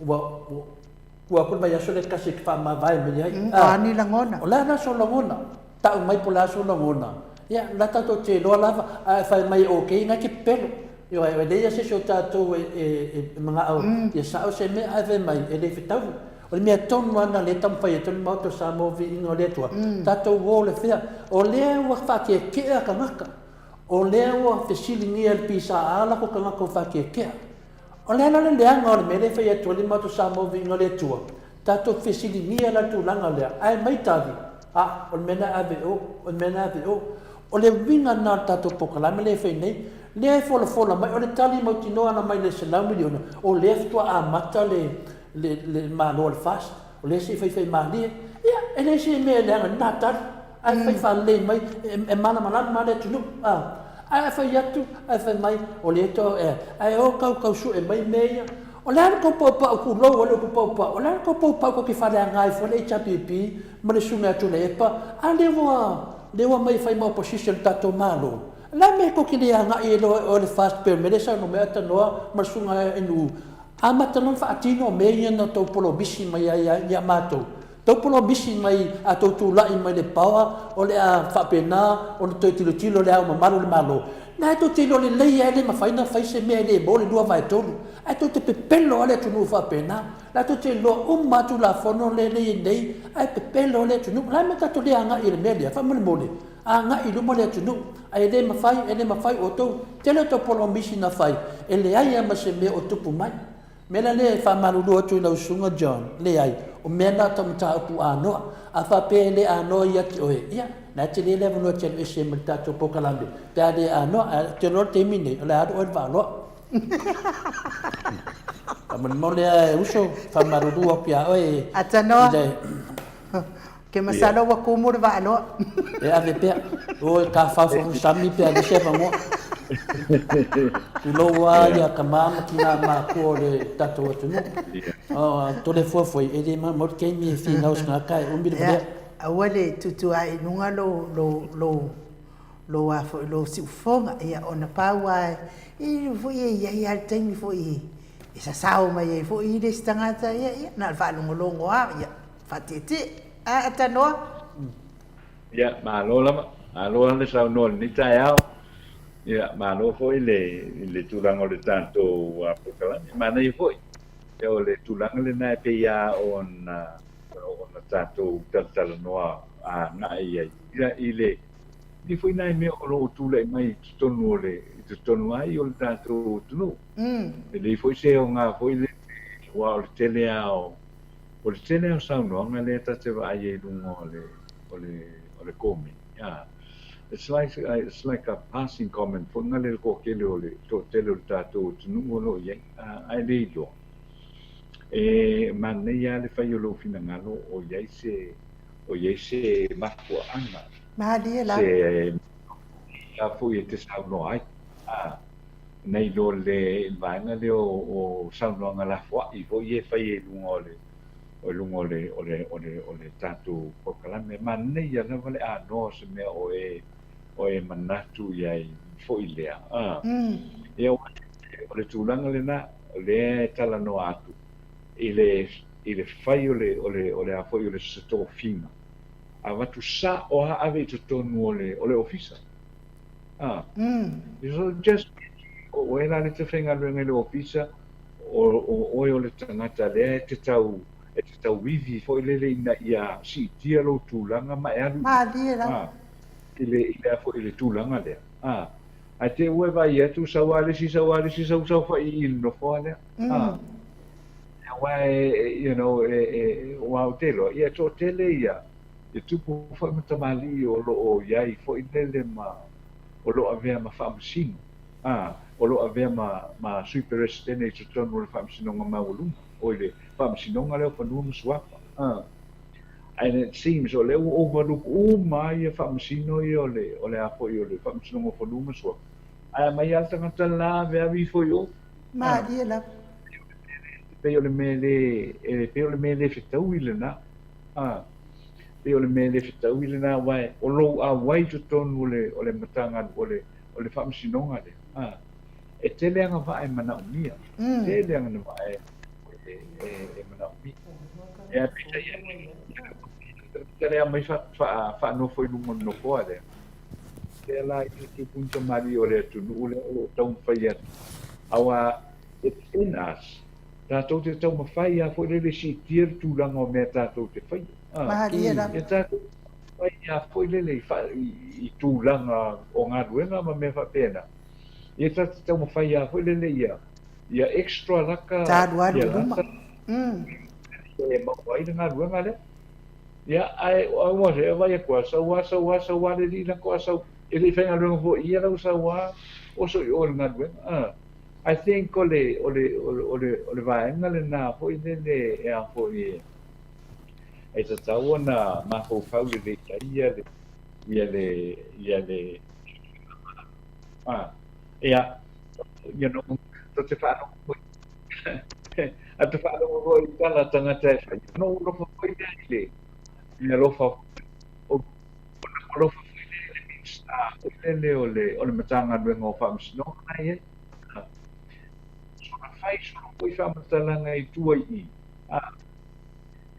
ua, ua, ua atu le vaiaso lea e tasi e te faamavae mai ai. O a ni lagona? O le a la sou lagona? Tau mai po o le a sou lagona? Ia, la tatou te iloa lava, ae fai mai okay, na te pepelo. Ioe, e leai se isi o tatou e manao ia sao se mea, ae fai mai e le fetaui. O le mea tonu lava lena o lea e taumafai atu ai le Maota o Samoa Viiga o le Atua, tatou o le fea, o lea ua faakeakea tagata, o lea ua fesiligia e le PSA latou tagata ua faakeakea. O le a la le leaga o le mea lea e fai atu ai le Maota o Samoa Viiga o le Atua? Tatou fesiligia la le tulaga lea, ae mai tali, a, o le mea lena e ave i o, o le mea lena e ave i o. O le uiga lena o le tatou polokalame lea e fai nei, lea e folafola mai, o le tali mautinoa na mai le $100 miliona, o lea faatoa amata le, le, le Malo o le FAST, o lea se i faifaimalie. Ia, e leai se mea e leaga ai lena tali, ae fai faalelei mai, e malamalama lava le atunuu, a. Ae a fai atu, ae fai mai, o lea to, e, ae o tau tau sue mai mea ia. O le a le tou paupau, tulou a le upu paupau, o le a le tou paupau tou te faaleaga ai fua le HRPP ma le Susuga ia Tuilaepa, a lea ua, lea ua aumai e fai ma opposition i le tatou Malo. O le a le mea tou te le agai ai loa o le FAST pei o le mea lea e saunoa mai Atanua ma le Susuga Inu, amata loa ona faatino mea ia na tou polomisi mai ai ia matou. Tau polomisi mai a tou tulai mai le power o le a faapena ona toe tilotilo le Ao Mamalu o le Malo. Na e tou te iloa lelei lava e le mafai ona fai se mea e le maua le 2/3. Ae tou te pepelo lava le atunuu faapena. La tou te iloa uma lava Tulafono lea e i ai nei ae pepelo lava le atunuu. O le a le mea tatou le agai i le mea lea? Faamolemole, agai i luma le atunuu. Ae le mafai, e le mafai outou. Tele outou polomisi na fai, e leai lava ma se mea o tupu mai. Mea la lea e faamalulu atu i lau Susuga John, leai, o mea na o tau mataupu anoa. A faapea e le anoa ia te oe, ia, na e tele le avanoa e te alu ese ai ma le tatou polokalame, pe a le anoa. Ae ou te iloa i le taimi lenei, o le a alu oe i le vaaloa. Faamolemole lava e uso, faamalulu atu ia oe. Atanoa. Ke masalo ua kumu le vaaloa. E ave pea. O e tafafo sami pe a leai se avanoa. Tulou lava ia tama ma tina matutua o le tatou atunuu. O Toleafoa foi, e le maumau le taimi e finau se tagata e umi le valea. Aua le tutuae i luga lou, lou, lou, lou, a foi, lou siufofoga. Ia, ona pau lava, e foi e i ai lava le taimi foi e sasao mai ai foi le isi tagata, ia, ia, na o le faalogologo lava, ia. Faatietie. A, Tanoa. Ia, malo lava. Malo lava le saunoa i lenei taeao. Ia, malo foi i le, i le tulaga o le tatou polokalame. Manaia foi, ia o le tulaga lena e pei lava ona, ona tatou talatalanoa agai i ai, ia, i le, i foi nai mea o lo o tulai mai i totonu o le, i totonu ai o le tatou atunuu. E lelei foi se aoga foi lele, aua o le tele lava o, o le tele lava o saunoaga lea ta te vaai ai i luga o le, o le, o le komeni, a. It's like, it's like a passing comment foi lea i le toatele o le toatele o le tatou atunuu o lo o i ai, ae le iloa. E manaia lava le fai o lou finagalo o i ai se, o i ai se mafuaaga, Malie se lava. mea foi e te saunoa ai, a, nai lo le vaega lea o saunoaga lafoai foi ia e fai i luga o le o luga o le o le o le o le tatou polokalame. Manaia lava le anoa o se mea o e o e manatu i ai foi lea. A. Ia o le tulaga lena o lea e talanoa atu i le i le fai o le o le o le a foi o le tofiga avatu sa'o a ave i totonu o le o le ofisa. A. So just o oe la le te faigaluega i le ofisa, o oe o le tagata lea e te tau e te tauivi foi lele ina ia siitia lou tulaga ma e alu Malie lava. A, i le i le a foi i le tulaga lea. A, ae te i ua e vaai atu sau lava le isi sau lava le isi sau saofai i i le nofoa lea. A, aua e you know e e aua ou te iloa ia e toatele ia e tupu foi ma tamalii o lo o i ai foi lele ma o lo o avea ma faamasino, a, o lo o avea ma, ma Sui Peresetene i totonu o le Faamasinoga Maualuga, o i le Faamasinoga lea o Fanua ma Suafa, a. And it seems o lea ua overlook uma lava ia faamasino ia o le, o le a foi o le Faamasinoga o Fanua ma Suafa, ae aumai lava le tagata la aveave ifo i o, a. Malie lava. E pei o le mea le, e pei o le mea le fetaui lena, a. Pei o le mea le fetaui lena aua o lou auai i totonu o le o le Matagaluega o le o le Faamasinoga lea, a, e tele agavaa e manaomia, tele agavaa e e e manaomia. Ia peitai ane, ia le aumai faanofo i luga o le nofoa lea, lea la i le tupu ni tamalii o le atunuu lea o lo o taumafai atu, aua it's in us. Tatou te taumafai lava foi lele e siitia le tulaga o mea tatou te faia. Malie lava. Ia tatou taumafai lava foi lele i tulaga o galuega ma mea faapena. Ia tatou te taumafai lava foi lele ia ia extra laka Ta alualu ia i luma. lata e maua ai le galuega lea. Ia, ae ua se, vaai atu lava, sau lava, sau lava, sau lava le alii lako a sau, e le i faigaluega foi ia la ua sau lava oso i o i le galuega. I think o le, o le, o le, o le, o le vaega lena foi lele e a foi e, e tatau ona mafaufau lelei ai ia le, ia le, ia le, a, ia, you know, to te faalogo foi, a te faalogo foi i tala a tagata e fai, ona ou alofa foi lea i le, i le alofa, o, ona ou alofa foi lea i le Minisita foi lele o le, o le Matagaluega o Faamasinoga na i ai. Soona fai solo foi faamatalaga i tua i i.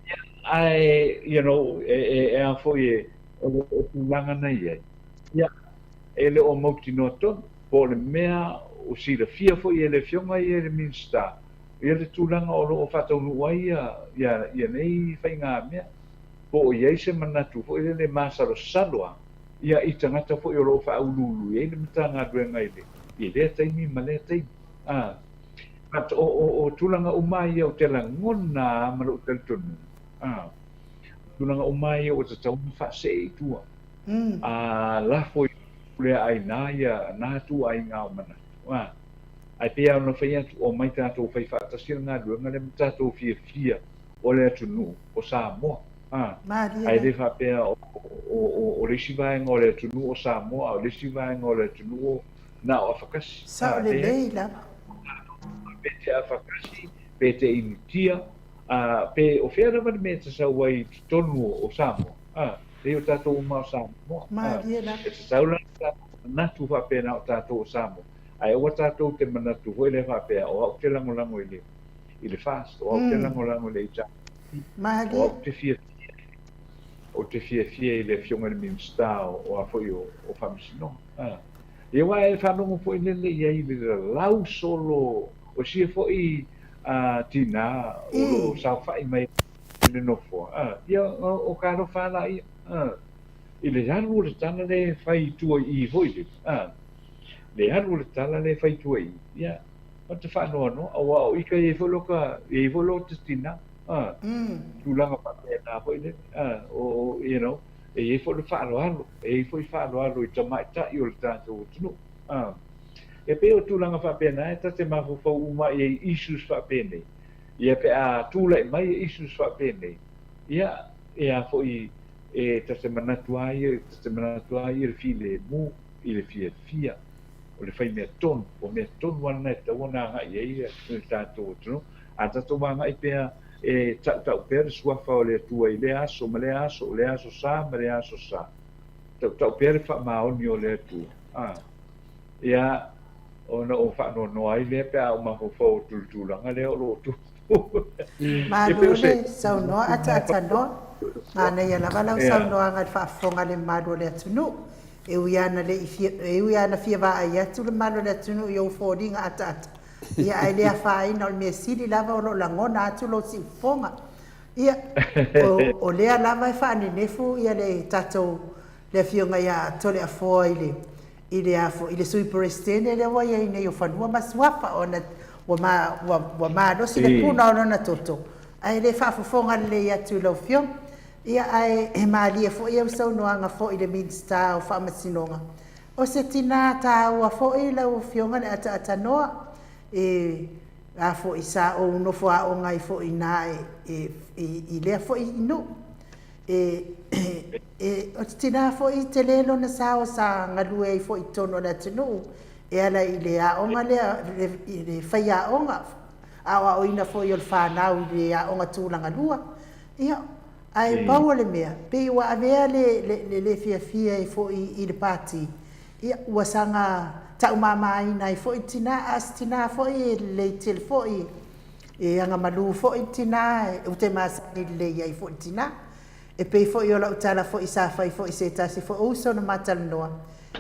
Ia, ae, you know, e, e, e a foi e, o le tulaga na i ai. Ia, e le o mautinoa tonu, po o le mea o silafia foi e le Afioga ia i le Minisita, ia le tulaga o lo o faataunuu ai ia, ia, ia nei faigamea, po o i ai se manatu foi lele masalosalo lava ia i tagata foi o lo o faauluulu i ai le Matagaluega i le, i lea taimi ma lea taimi. A, but o, o, o tulaga uma ia ou te lagona lava ma lou talitonuga, a, o tulaga uma ia ua tatau ona faasee i tua. A lafo i pule ai na ia, na ituaiga o manatu. A, ae pei lava ona fai atu, omai tatou fai faatasi le galuega lea ma tatou fiafia o le atunuu o Samoa. A, Malie ae lava. le faapea o, o, o, o le isi vaega o le atunuu o Samoa, a o le isi vaega o le atunuu o na o Afakasi. Sao A, leai. lelei lava. Pe te Afakasi, pe te Initia, a, pe o fea lava le mea e te sau ai i totonu o Samoa. A, leai o tatou uma o Samoa. A, Malie lava. e tatau la ona tatou manatu faapena o tatou o Samoa. Ae aua tatou te manatu foi lea faapea o au te lagolago i le, i le FAST, o au te lagolago i le HRPP, o Malie. au te fiafia Ou te fiafia i le Afioga i le Minisita o a foi o Faamasinoga. Ia aua e faalogo foi lele i ai i le lalau solo o sia foi tinā o lo o saofai mai i le nofoa, ia o ka alofa lava laia i le alu o le tala lea e fai i tua i i foi lele, le alu o le tala lea e fai i tua i i, ia, ou te faanoanoa, aua o ita e i ai foi lota, e i ai foi lota tinā. A, tulaga faapena foi lele, a, o, you know, e i ai foi le faaaloalo, e i ai foi faaaloalo i tamaitai o le tatou atunuu. A, e pei o tulaga faapena e ta te mafaufau uma i ai i issues faapenei, ia pe a tulai mai issues faapenei, ia, e a foi, e ta te manatu lava ia, ta te manatu lava ia i le filemu, i le fiafia, o le fai mea tonu, o mea tonu lava lena e tatau ona agai i ai le tatou atunuu. A tatou agai pea e tautau pea le Suafa o le Atua i lea aso ma lea aso, o lea aso sa ma lea aso sa, tautau pea le faamaoni o le Atua, a, ia, ona ou faanoanoa ai lea pe a ou mafaufau atu i le tulaga lea o lo o tupu. Malo le saunoa ataatanoa. Manaia lava lau saunoaga i le faafofoga a le mamalu o le atunuu. E ui lava ina le i fia, e ui lava ina fia vaai atu le mamalu o le atunuu i ou foliga ataata, ia ae le afaina, o le mea sili lava o lo o lagona atu lou siufofoga. Ia, o, o lea lava e faanenefu ia le tatou, le Afioga ia Toleafoa i le, i le a foi, i le Sui Peresetene lea ua i ai nei o Fanua ma Suafa, ona ua ma, ua, ua malosi le puna o lona toto, ae le faafofoga lelei atu i lau Afioga. Ia, ae e malie foi au saunoaga foi i le Minisita o Faamasinoga. O se tinā tāua foi lau Afioga le ataatānoa, e a foi sa ou nofo aoga ai foi inā e, e, i lea foi nuu. E, e, o te tinā foi tele lona sao sa galue ai foi i totonu o le atunuu e ala i le aoga lea, i le faiaoga, aoaoina foi o le fanau i le aoga tulagalua. Ia, ae pau o le mea, pei ua avea le, le, le le fiafia ai foi i le pati, ia, ua saga taumamaina ai foi le tina, a o se tina foi e lelei tele foi, e agamalu foi le tina, ou te masani lelei ai foi i le tina. E pei foi o lau tala foi sa fai foi i se tasi foi o uso na ma talanoa,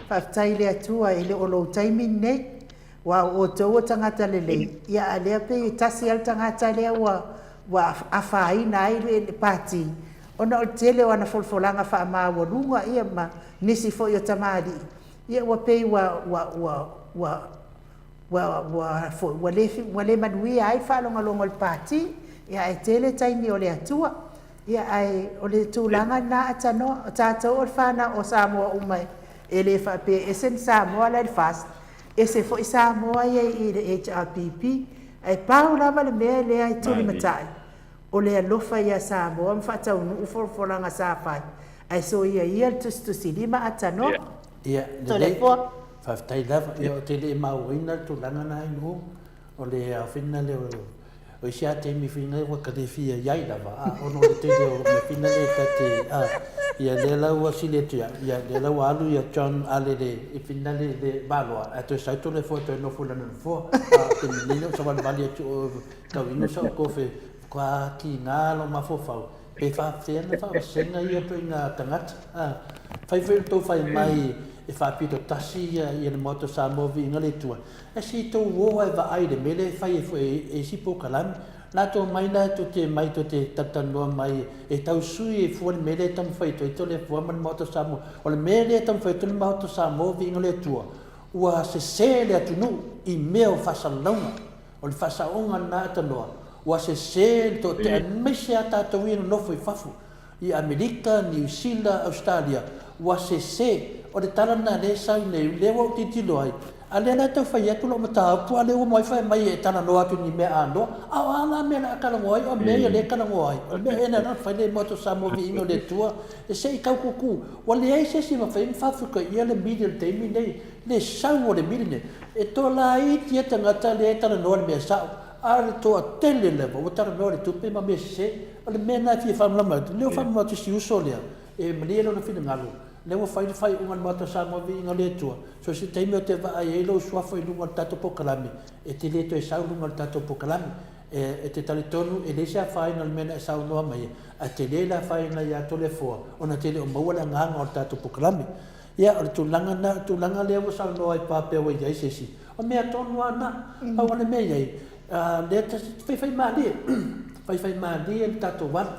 faafetai i le Atua e le o lou taimi lenei, Aua o outou o tagata lelei, ia a lea pei e tasi lava le tagata lea ua ua afaina ai le Pati ona o le tele o ana folafolaga faamaualuga ia ma nisi foi o tamalii, ia ua pei ua ua ua ua ua ua foi ua le ua le manuia ai le faalogologo i le Pati, ia ae tele taimi o le Atua. Ia ae o le tulaga lena Atanoa, o tatou o le fanau o Samoa uma e le faapea e ese ni Samoa la e i le FAST, Ese foi Samoa ia i le HRPP, ae pau lava le mea lea e tulimatai, o le alofa ia Samoa ma faataunuu folafolaga sa fai, ae soia ia le tusitusilima atanoa. Ia, lelei. Faafetai lava. Ia, ou te le i maua-ina le tulaga na i o, o le aofina lea o O isi a taimi fina ua ka le fia iai lava a ona o le tele o mea fina le ta te a ia lea la ua sili atu ia ia lea la ua alu ia John ale le i fina le le valoa ae toe sau tole foa toe nofo i lana nofoa a o taimi nei o savalivali atu o tau inu sau kofe faatoa kiga lou mafaufau pe faafefea ona faavasega ia ituaiga tagata a fai foi le tou fai mai e faapito tasi ia ia le Maota o Samoa viiga le Atua Ae se i tou o ae vaai i le mea lea e fai ai foi e isi polokalame. Latou omai la tou te mai tou te talatalanoa mai e tau sui ai fua le mea lea e taumafai atu ai Toleafoa ma le Maota o Samoa. O le mea lea e taumafai atu ai le Maota o Samoa, viiga o le Atua, ua sese le atunuu i mea o faasalalauga. O le faasaoga lena Atanoa, ua sese le toatea aemaise a tatou ia nonofo i fafo. i Amerika, Niu Sila, Ausetalia, ua sese. O le tala lena lea e sau nei, lea ua ou tilotilo ai, a lea la e tau fai atu lau mataupu, a lea ua omai fai mai e talanoa atu i ni mea anoa. A o a la mea o le a talanoa ai, o mea ia lea e talanoa ai. O le mea ea lena na fai le Maota o Samoa Viiga o le Atua, e se i tau kuku. Ua leai se isi e mafai ona faafutaia le mili o le taimi lenei, le sau o le mili lenei. E toalaiti lava tagata lea e talanoa i le mea sao, a o le toatele lava ua talanoa i le tupe ma mea sese. O le mea lena e fia faamalamalama atu, lea ua faamalamalama atu si uso lea, e malie lona finagalo, lea ua fai le faaiuga a le Maota o Samoa Viiga o le Atua, so se taimi ou te vaai ai lou suafa i luga o le tatou polokalame, e te le toe sau i luga o le tatou polokalame. E, e te talitonu e leai se afaina o le mea na e saunoa mai ai, ae tele le afaina ia Toleafoa ona e te le o maua le agaga o le tatou polokalame. Ia, o le tulaga lena, o le tulaga lea ua saunoa ai faapea ua i ai se isi, o mea tonu lava na. Pau lava le mea e i ai, lea ta te faifaimalie, faifaimalie le tatou alu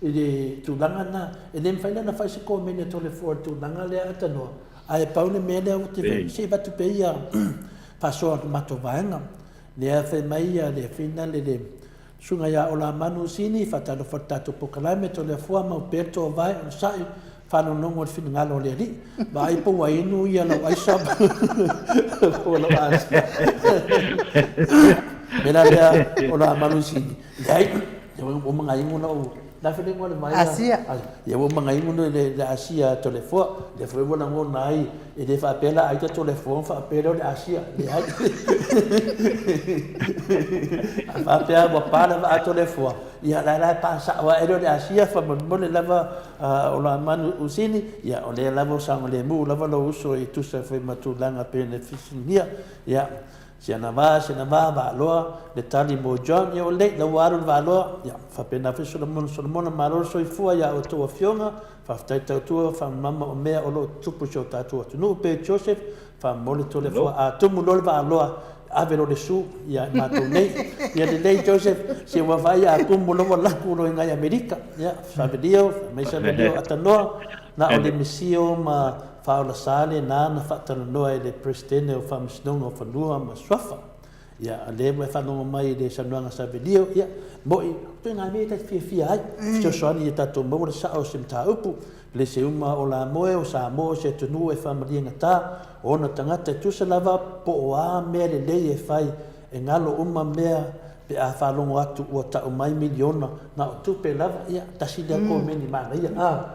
i le tulaga lena. E le mafai la ona fai se komeni a Toleafoa i le tulaga lea Atanoa, ae pau le mea lea ou te, se i avatu pea ia faasoa a le matou vaega. Lea fai mai ia le finale le Susuga ia Olamanu Sini, faatalofa i le tatou polokalame, Toleafoa mau pea le toovae, onosai, faalogologo i le finagalo o le Alii. Vaai po ua inu ia lau aisa po o lau asia. Mea la lea Olamanu Sini, leai, ua magainu lau la fe lengo le mai Asia. Ia ua magainu le le asia Toleafoa, lea foi ua lagona ai E le faapea la ai ta Toleafoa faapea lea o le Asia. Leai. A faapea ua pa le vaa Toleafoa, ia la la e pa sao ae lea o le Asia faamolemole lava o Lamanu Usini, ia o lea lava o saogalemu lava lou uso e tusa foi ma tulaga pei ona fesiligia. Ia, si ana va, si ana va, Vaaloa, le tali mo John, ia ua lelei, la ua alu le Vaaloa, ia faapena foi Solomona, Solomona malo le soifua ia outou afioga, Faafetai tautua faamama o mea o lo o tutupu i si o tatou atunuu pe Joseph faamomoli Toleafoa a tumu loa le vaaloa ave loa le su ia i matou nei ia lelei Joseph se ua vaai a tumu loa ua laku loa i ngai Amerika ia Savelio fai mai Savelio atanoa na o le misio ma faaola sa lena na faatalanoa e le Peresetene o Faamasinoga o Fanua ma Suafa. Ia, a lea ua e faalogo mai i le saunoaga Savelio, ia, mo'i, o ituaiga mea ia ta te fiafia ai, fesoasoani ia tatou maua le sao o se mataupu, le se uma o Lamoe, o Samoa, o se atunuu e faamaliegata, o ona tagata e tusa lava po o a mea lelei e fai, e galo uma mea pe a faalogo atu ua tau mai miliona, na o tupe lava, ia, tasi lea komeni manaia, a.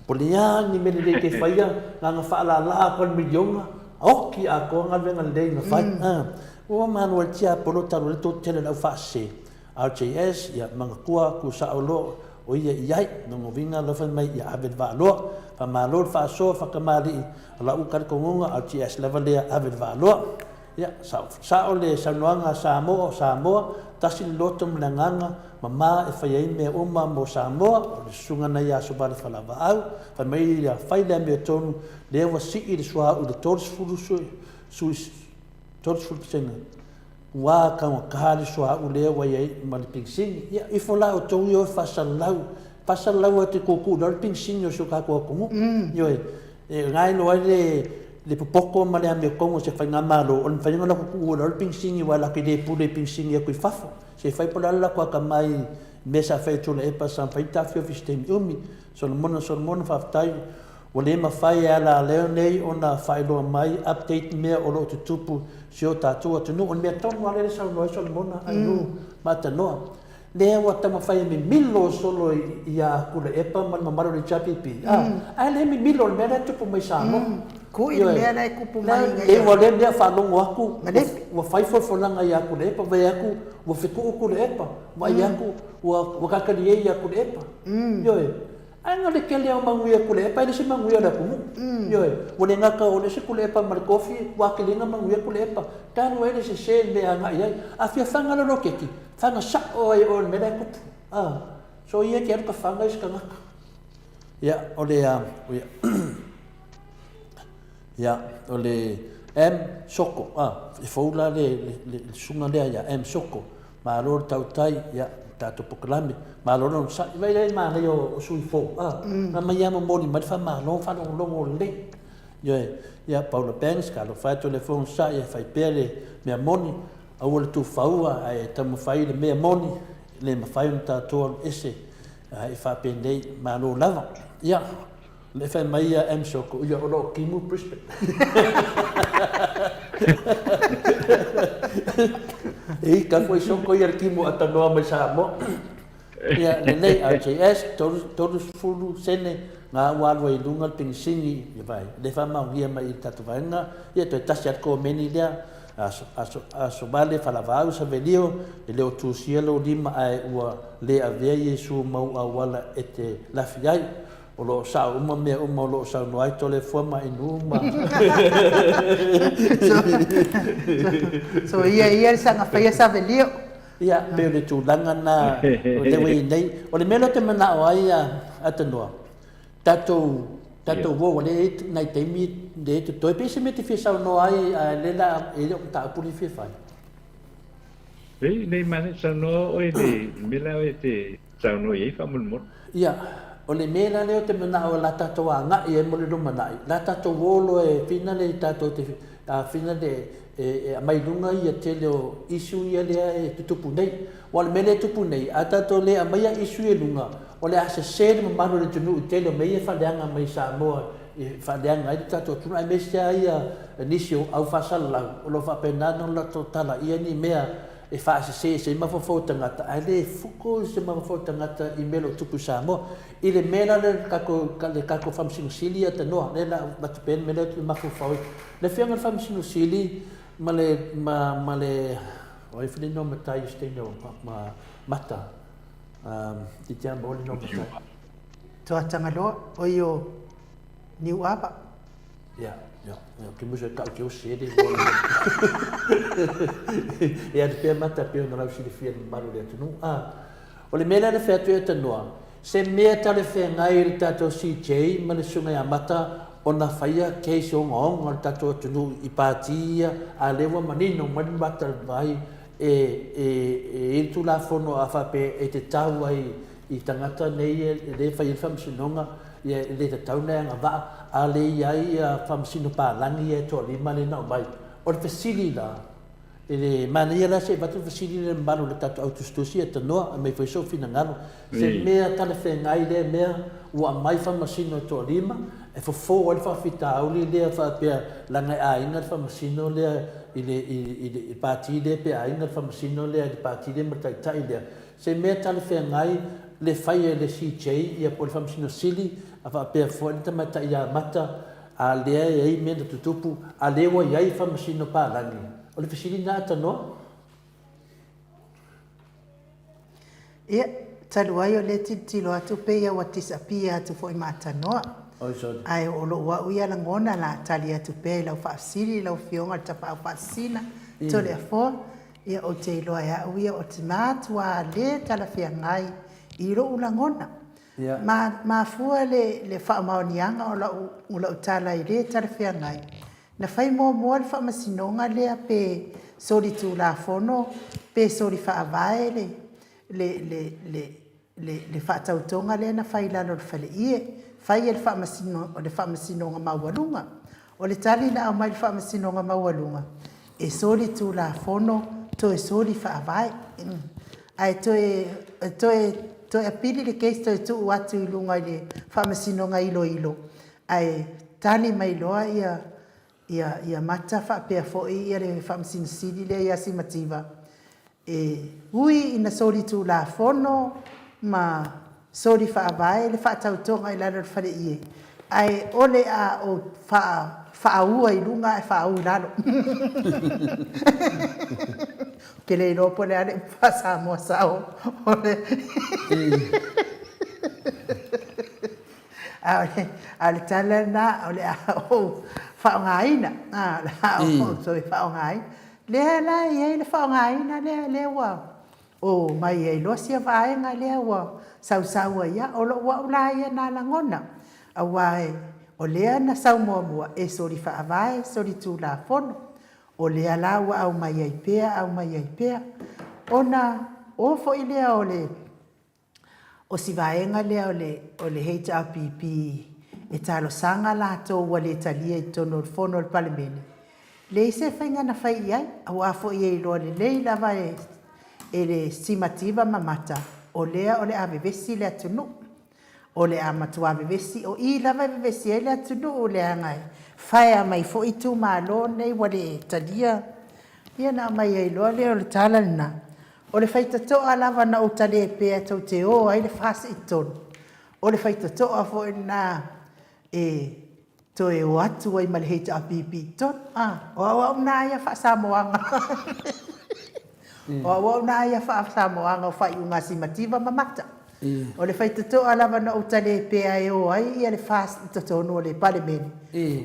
Po le a ni mea lelei te faia, na ona faalala atu le miliona, oki atoa galuega lelei na fai. Ua malo ai le tiapolo talu ai le toatele o le aufaasese, RJS, ia manatua tusao loa o ia i ai, lona uiga la fai mai ia ave le vaaloa, faamalo le faasoa faatamalii a lau talitonuga RJS lava lea ave le vaaloa. Ia, sao, sao le saunoaga a Samoa, o Samoa, tasi le loto ma le agaga mama e fai ai mea uma mo Samoa, o le susuga na ia Asovale Falavaau, fai mai ia fai le amiotonu, lea ua sii le suauu i le 30 sui, sui, 30 pasene, ua taugata le suauu lea ua i ai ma le penisini. Ia, ifo la outou ia o e faasalalau, faasalalau atu e tuutuu loa le penisini o si o tatou atunuu. Ioe, e na e iloa ai le, le popoto ma le amiotonu o se faigamalo, o le mafai ona latou tuua loa le penisini aua latou te le pule i penisini atu i fafo. Se i fai po o le a le latou atamai i mea sa fai e Tuilaepa sa mafai ona taofiofi i se taimi umi. Solomona Solomona faafetai ua le mafai e ala leo nei ona faailoa mai update mea o lo o tutupu si o tatou atunuu. O le mea tonu lava lea e saunoa ai Solomona Ainuu ma Atanoa. Lea ua taumafai e mimilo solo ia Tuilaepa ma le mamalu o le HRPP, ae le mimilo i le mea la e tupu mai Samoa. Kui le mea la e tupu mai. Lea ua lea mea faalogo atu, ua fai folafolaga ia Tuilaepa, vaai atu ua fetuu Tuilaepa, vaai atu ua kakaliei ia Tuilaepa. Ioe. Ae na o le tele o manuia Tuilaepa, e le se manuia o le atunuu. Ioe. Ua le gata o le ese Tuilaepa ma le tofi, ua atili ai ona manuia Tuilaepa. Talu ai le sese i le mea e agai ai. A fia faga le loketi, faga sao ai oe i le mea la e tupu. A, so ia e te alu ta faga i se tagata. Ia, o le, a, ia, ia, o le M. Soko, a, e fou la le, le, le, le susuga lea ia M. Soko. Malo le tautai, ia, le tatou polokalame. Malo le onosai. Vaai la i le manaia o sui fou, a, na aumai lava momoli mai le faamalo, faalogologo lelei. Ioe, ia, Paula Banks, talofa e Toleafoa onosai e fai pea le mea moni. Aua le tufaua ae taumafai le mea moni, e le mafai ona tatou alu ese e faapenei, malo lava. Ia, o lea e fai mai ia M Soko, ia o lo o timu Brisbane. E ita foi Soko ia le timu atanoa mai Samoa. Ia, lelei, RJS, 30 sene, ngā ua alu ai i luga le penisini, ia vai, le faamaonia mai i le tatou vaega, ia toe tasi lava le komeni lea, Aso, aso, aso vale, falavaau, Savelio, e le o tusia lou lima ae ua le avea Iesu mau auala e te lafi ai. O lo o sao uma mea uma o lo o saunoa ai Toleafoa ma Inu ma. So, so ia ia le saga faia Savelio. Ia, pei o le tulaga lena o lea ua i ai nei. O le mea lea ou te manao ai a Tanoa, tatou, tatou o, ua leai nai taimi lea e totoe, pe i se mea e te fia saunoa ai a o lea o le a i ai lau mataupu lea e fia fai. Ei, nei manaia saunoa oe i le mea la e te saunoa i ai faamolemole. Ia, o le mea la lea ou te manao o le a tatou agai ai mo le lumanai, o le a tatou o loa e finale tatou te finale e aumai i luga ia tele o issue ia lea e tutupu nei. Aua o le mea lea e tupu nei, a tatou le aumaia issue ia i luga, o le a sese le mamalu o le atunuu i le tele o mea ia e faaleaga mai i Samoa e faaleaga ai le tatou atunuu, aemaise lava ia nisi o au faasalalau o lo o faapena ona latou talaia ni mea e faasese i se mafaufau o tagata, ae le fuko se mafaufau o tagata i mea o lo o tupu i Samoa. I le mea la lea le tatou Faamasino Sili ia tanoa, lea o le a avatu pea le mea lea ou te mafaufau ai. Le Afioga i le Faamasino Sili ma le, ma, ma le, o ai foi le igoa matai o se taimi o ma, Mata, um, Titia ma le igoa matai. Tuatagaloa, o i o Niuava. Ia, ia, ia, ke musa kau ke ose le igoa le. Ia, te pea mata pea ona lau silafia le mamalu o le atunuu. Ah, o le mea lea na fai atu e Tanoa, se mea talafeagai i le tatou CJ ma le Susuga ia Mata ona faia case ogaoga o le tatou atunuu i pati ia, a lea ua manino mai le mata vai e, e, e i ai le Tulafono a faapea e tatau ai i tagata nei e le fai ai le faamasinoga, ia e le tatau ona e agavaa, a le i ai ia faamasino palagi ia e toalima lea na aumai. O le fesili la, e le manaia la se i avatu le fesili lea i le mamalu o le tatou au tusitusi ia tanoa, aumai foi sou finagalo, se mea talafeagai lea mea ua aumai faamasino e toalima, e fofo ai le faafitauli lea faapea leaga e aiga le faamasino lea i le, i le pati lea pe aiga le faamasino lea i le pati lea ma le taitai lea. Se mea talafeagai le fai e le CJ ia po o le Faamasino Sili a faapea foi le tamaitai ia Mata a lea e ai mea na tutupu a lea ua iai Faamasino palagi. O le fesili lena Tanoa. Ia, talu ai o lea e tilotilo atu pei a ua disappear atu foi ma Tanoa. Oi sorry. Ae o lou au ia lagona la tali atu pea i lau faafesili lau Afioga i le Tapaau Faasisina, Toleafoa. Ia, ou te iloa e au ia o te matuā le talafeagai i lou lagona. Ma mafua le, le faamaoniaga o lau, o lau tala i le talafeagai. Na fai muamua le faamasinoga lea pe solitulafono pe solifaavae le, le, le, le, le, le faatautoga lea na fai i lalo o le faleie, fai e le faamasino, le Faamasinoga Maualuga. O le tali na aumai i le Faamasinoga Maualuga, e soli tulafono, toe soli faavae. Ae toe, toe, toe apili le case toe tuu atu i luga i le Faamasinoga Iloilo, ae tali mai loa ia, ia, ia Mata faapea foi ia le Faamasino Sili lea ia Simativa, E ui ina solitulafono ma soli faavae le faatautoga i lalo o le faleie, ae o le a ou faaua i luga ae faauu i lalo. Ou te le iloa po o le a le upu faa-Samoa sao o le A o le tala lena o le a ou faaaogaina, o le a ou toe faaaogaina. Lea la e i ai le faaaogaina lea, lea ua omai ai loa sia vaega lea ua sausau ai au. O lou au la ia na lagona, aua o lea na sau muamua e soli faavae, soli tulafono. O lea la ua aumai ai pea, aumai ai pea. Ona o foi lea o le O si vaega lea o le, o le HRPP e talosaga latou ua le talia i totonu o le Fono a le Palemene, leai se faiga na fai i ai, aua foi e iloa lelei lava e, e le simativa ma mata, o lea o le a vevesi le atunuu. O le a matua vevesi, o i lava e vevesi ai le atunuu leaga e faea mai foi itumalo nei ua le talia. Ia ona aumai ai loa lea o le tala lena. O le faitotoa lava na ou talie pea tou te o ai le FAST i totonu, o le faitotoa foi lena e toe o atu ai ma le HRPP i totonu. A, o au au na ia faa-Samoaga. O au au na ia faa-Samoaga o faaiuga a Simativa ma Mata. O le faitotoa lava na ou talie pea e o ai ia le FAST i totonu o le Palemene,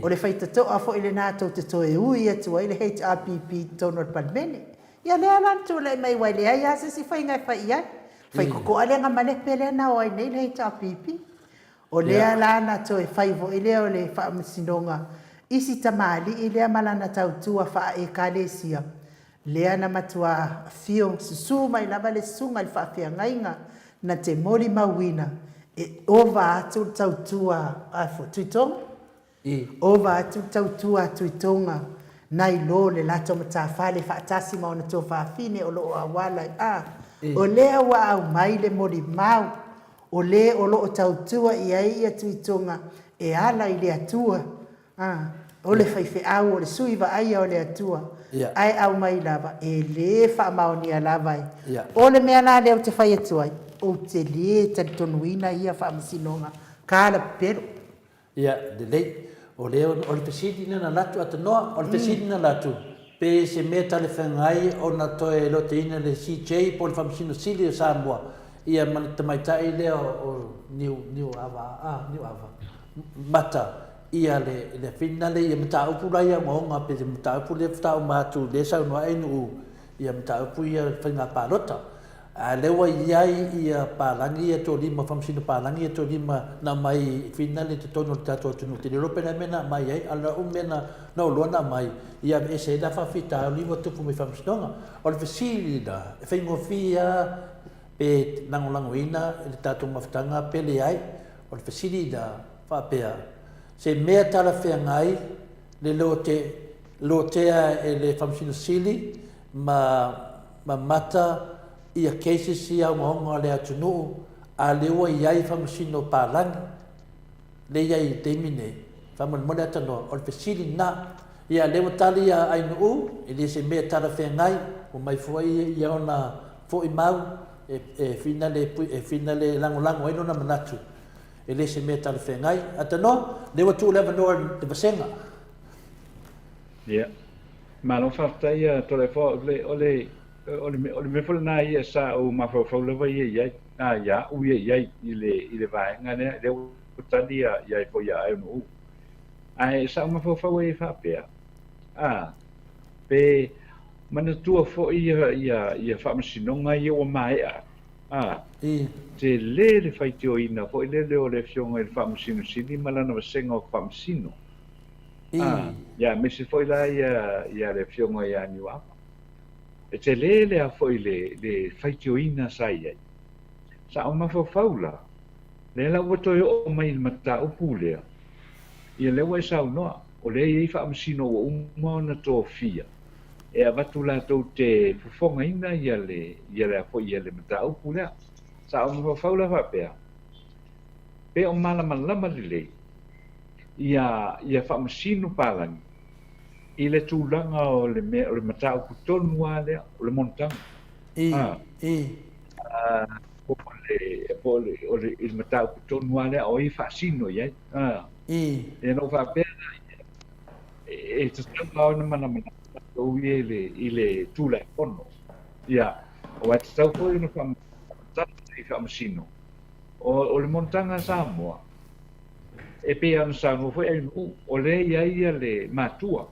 o le faitotoa foi lena tou te toe ui atu ai le HRPP i totonu o le Palemene. Ia lea la na tulai mai aua e leai lava se isi faiga e fai i ai. Fai totoa lea na malepe lea na o ai nei le HRPP. O lea la na toe fai foi lea o le Faamasinoga i si tamalii lea ma lana tautua faa-Ekalesia, lea na matua afio susu mai lava le susuga i le faafeagaiga na te molimauina e ova atu le tautua a Tuitoga. Ova atu le tautua a Tuitoga nai lo le latou matafale faatasi ma ona tuafafine o lo o auala i a. O lea ua aumai le molimau o le o lo o tautua i ai ia Tuitoga e ala i le Atua, a, o le faifeau, o le sui vaaia o le Atua, ae aumai lava, e le faamaonia lava e. O le mea la lea ou te fai atu ai, ou te le talitonuina ia faamasinoga kalapelo. Ia, lelei. O le, o le fesili lena na alu atu, Atanoa, o le fesili na alu atu, pe se mea talafeagai ona toe loteina le CJ po o le Faamasino Sili o Samoa, ia ma le tamaitai lea o Niu, Niuava, a, Niuava, Mata, ia le, le finale, ia mataupu la ia ogaoga, pe se mataupu lea faatoa uma atu lea e saunoa ai Nu'u, ia mataupu ia faiga palota. A lea ua i ai ia palagi ia toalima, faamasino palagi ia toalima na aumai i finale i totonu o le tatou atunuu. Ou te le iloa pe o le a le mea na aumai ai, a o lau mea na ou iloa na aumai, ia aveese ai la faafitauli ua tupu mai i faamasinoga. O le fesili la, e faigofie lava pe lagolagoina i le tatou mafutaga pe leai. O le fesili la faapea, se mea talafeagai le lote, lotea e le Faamasino Sili ma ma mata ia cases ia ogaoga o le atunuu a lea ua iai faamasino palagi lea iai i taimi nei faamolemole atanoa o le fesili lena ia lea ua tali ia Ainuu e le se mea talafeagai ua mai foi ia ona foi mau e e finale e finale lagolago ai lona manatu e le se mea talafeagai atanoa lea ua tuu le avanoa i le vasega. Ia. Malo faafetai ia Toleafoa, o le, o le, o le, o le mea foi lena ia sa ou mafaufau lava ia i ai, a, ia au ia i ai i le, i le vaega lea, lea ua tali ia, ia ai foi ia Aenu'u. Ae sa ou mafaufau ai e faapea, a, pe manatua foi ia, ia, ia faamasinoga ia ua maea atu, a, tele le faitioina foi lele o le Afioga i le Faamasino Sili ma lana vasega o Faamasino. A, ia aemaise foi la ia, ia le Afioga ia Niuava. E tele le a foi le, le faitioina sa i ai. Sa ou mafaufau la, lea la ua toe oo mai i le mataupu lea, ia lea ua e saunoa, o lea e i ai faamasino ua uma ona tofia e avatu latou te fofogaina ia le, ia le a foi ia le mataupu lea. Sa ou mafaufau la faapea, pe o malamalama lelei ia ia faamasino palagi i le tulaga o le mea o le mataupu tonu lava lea o le monotaga. I, i. Po o le, po o le, o le, i le mataupu tonu lava lea o ai e faasino i ai. I. Ia na ou faapea la ia, e tatau lava ona malamalama latou ia i le, i le Tulafono. Ia, aua e tatau foi ona faamatala i faamasino o, o le monotaga a Samoa, E pei ona saunoa foi Ainuu, o lea e i ai ia le matua,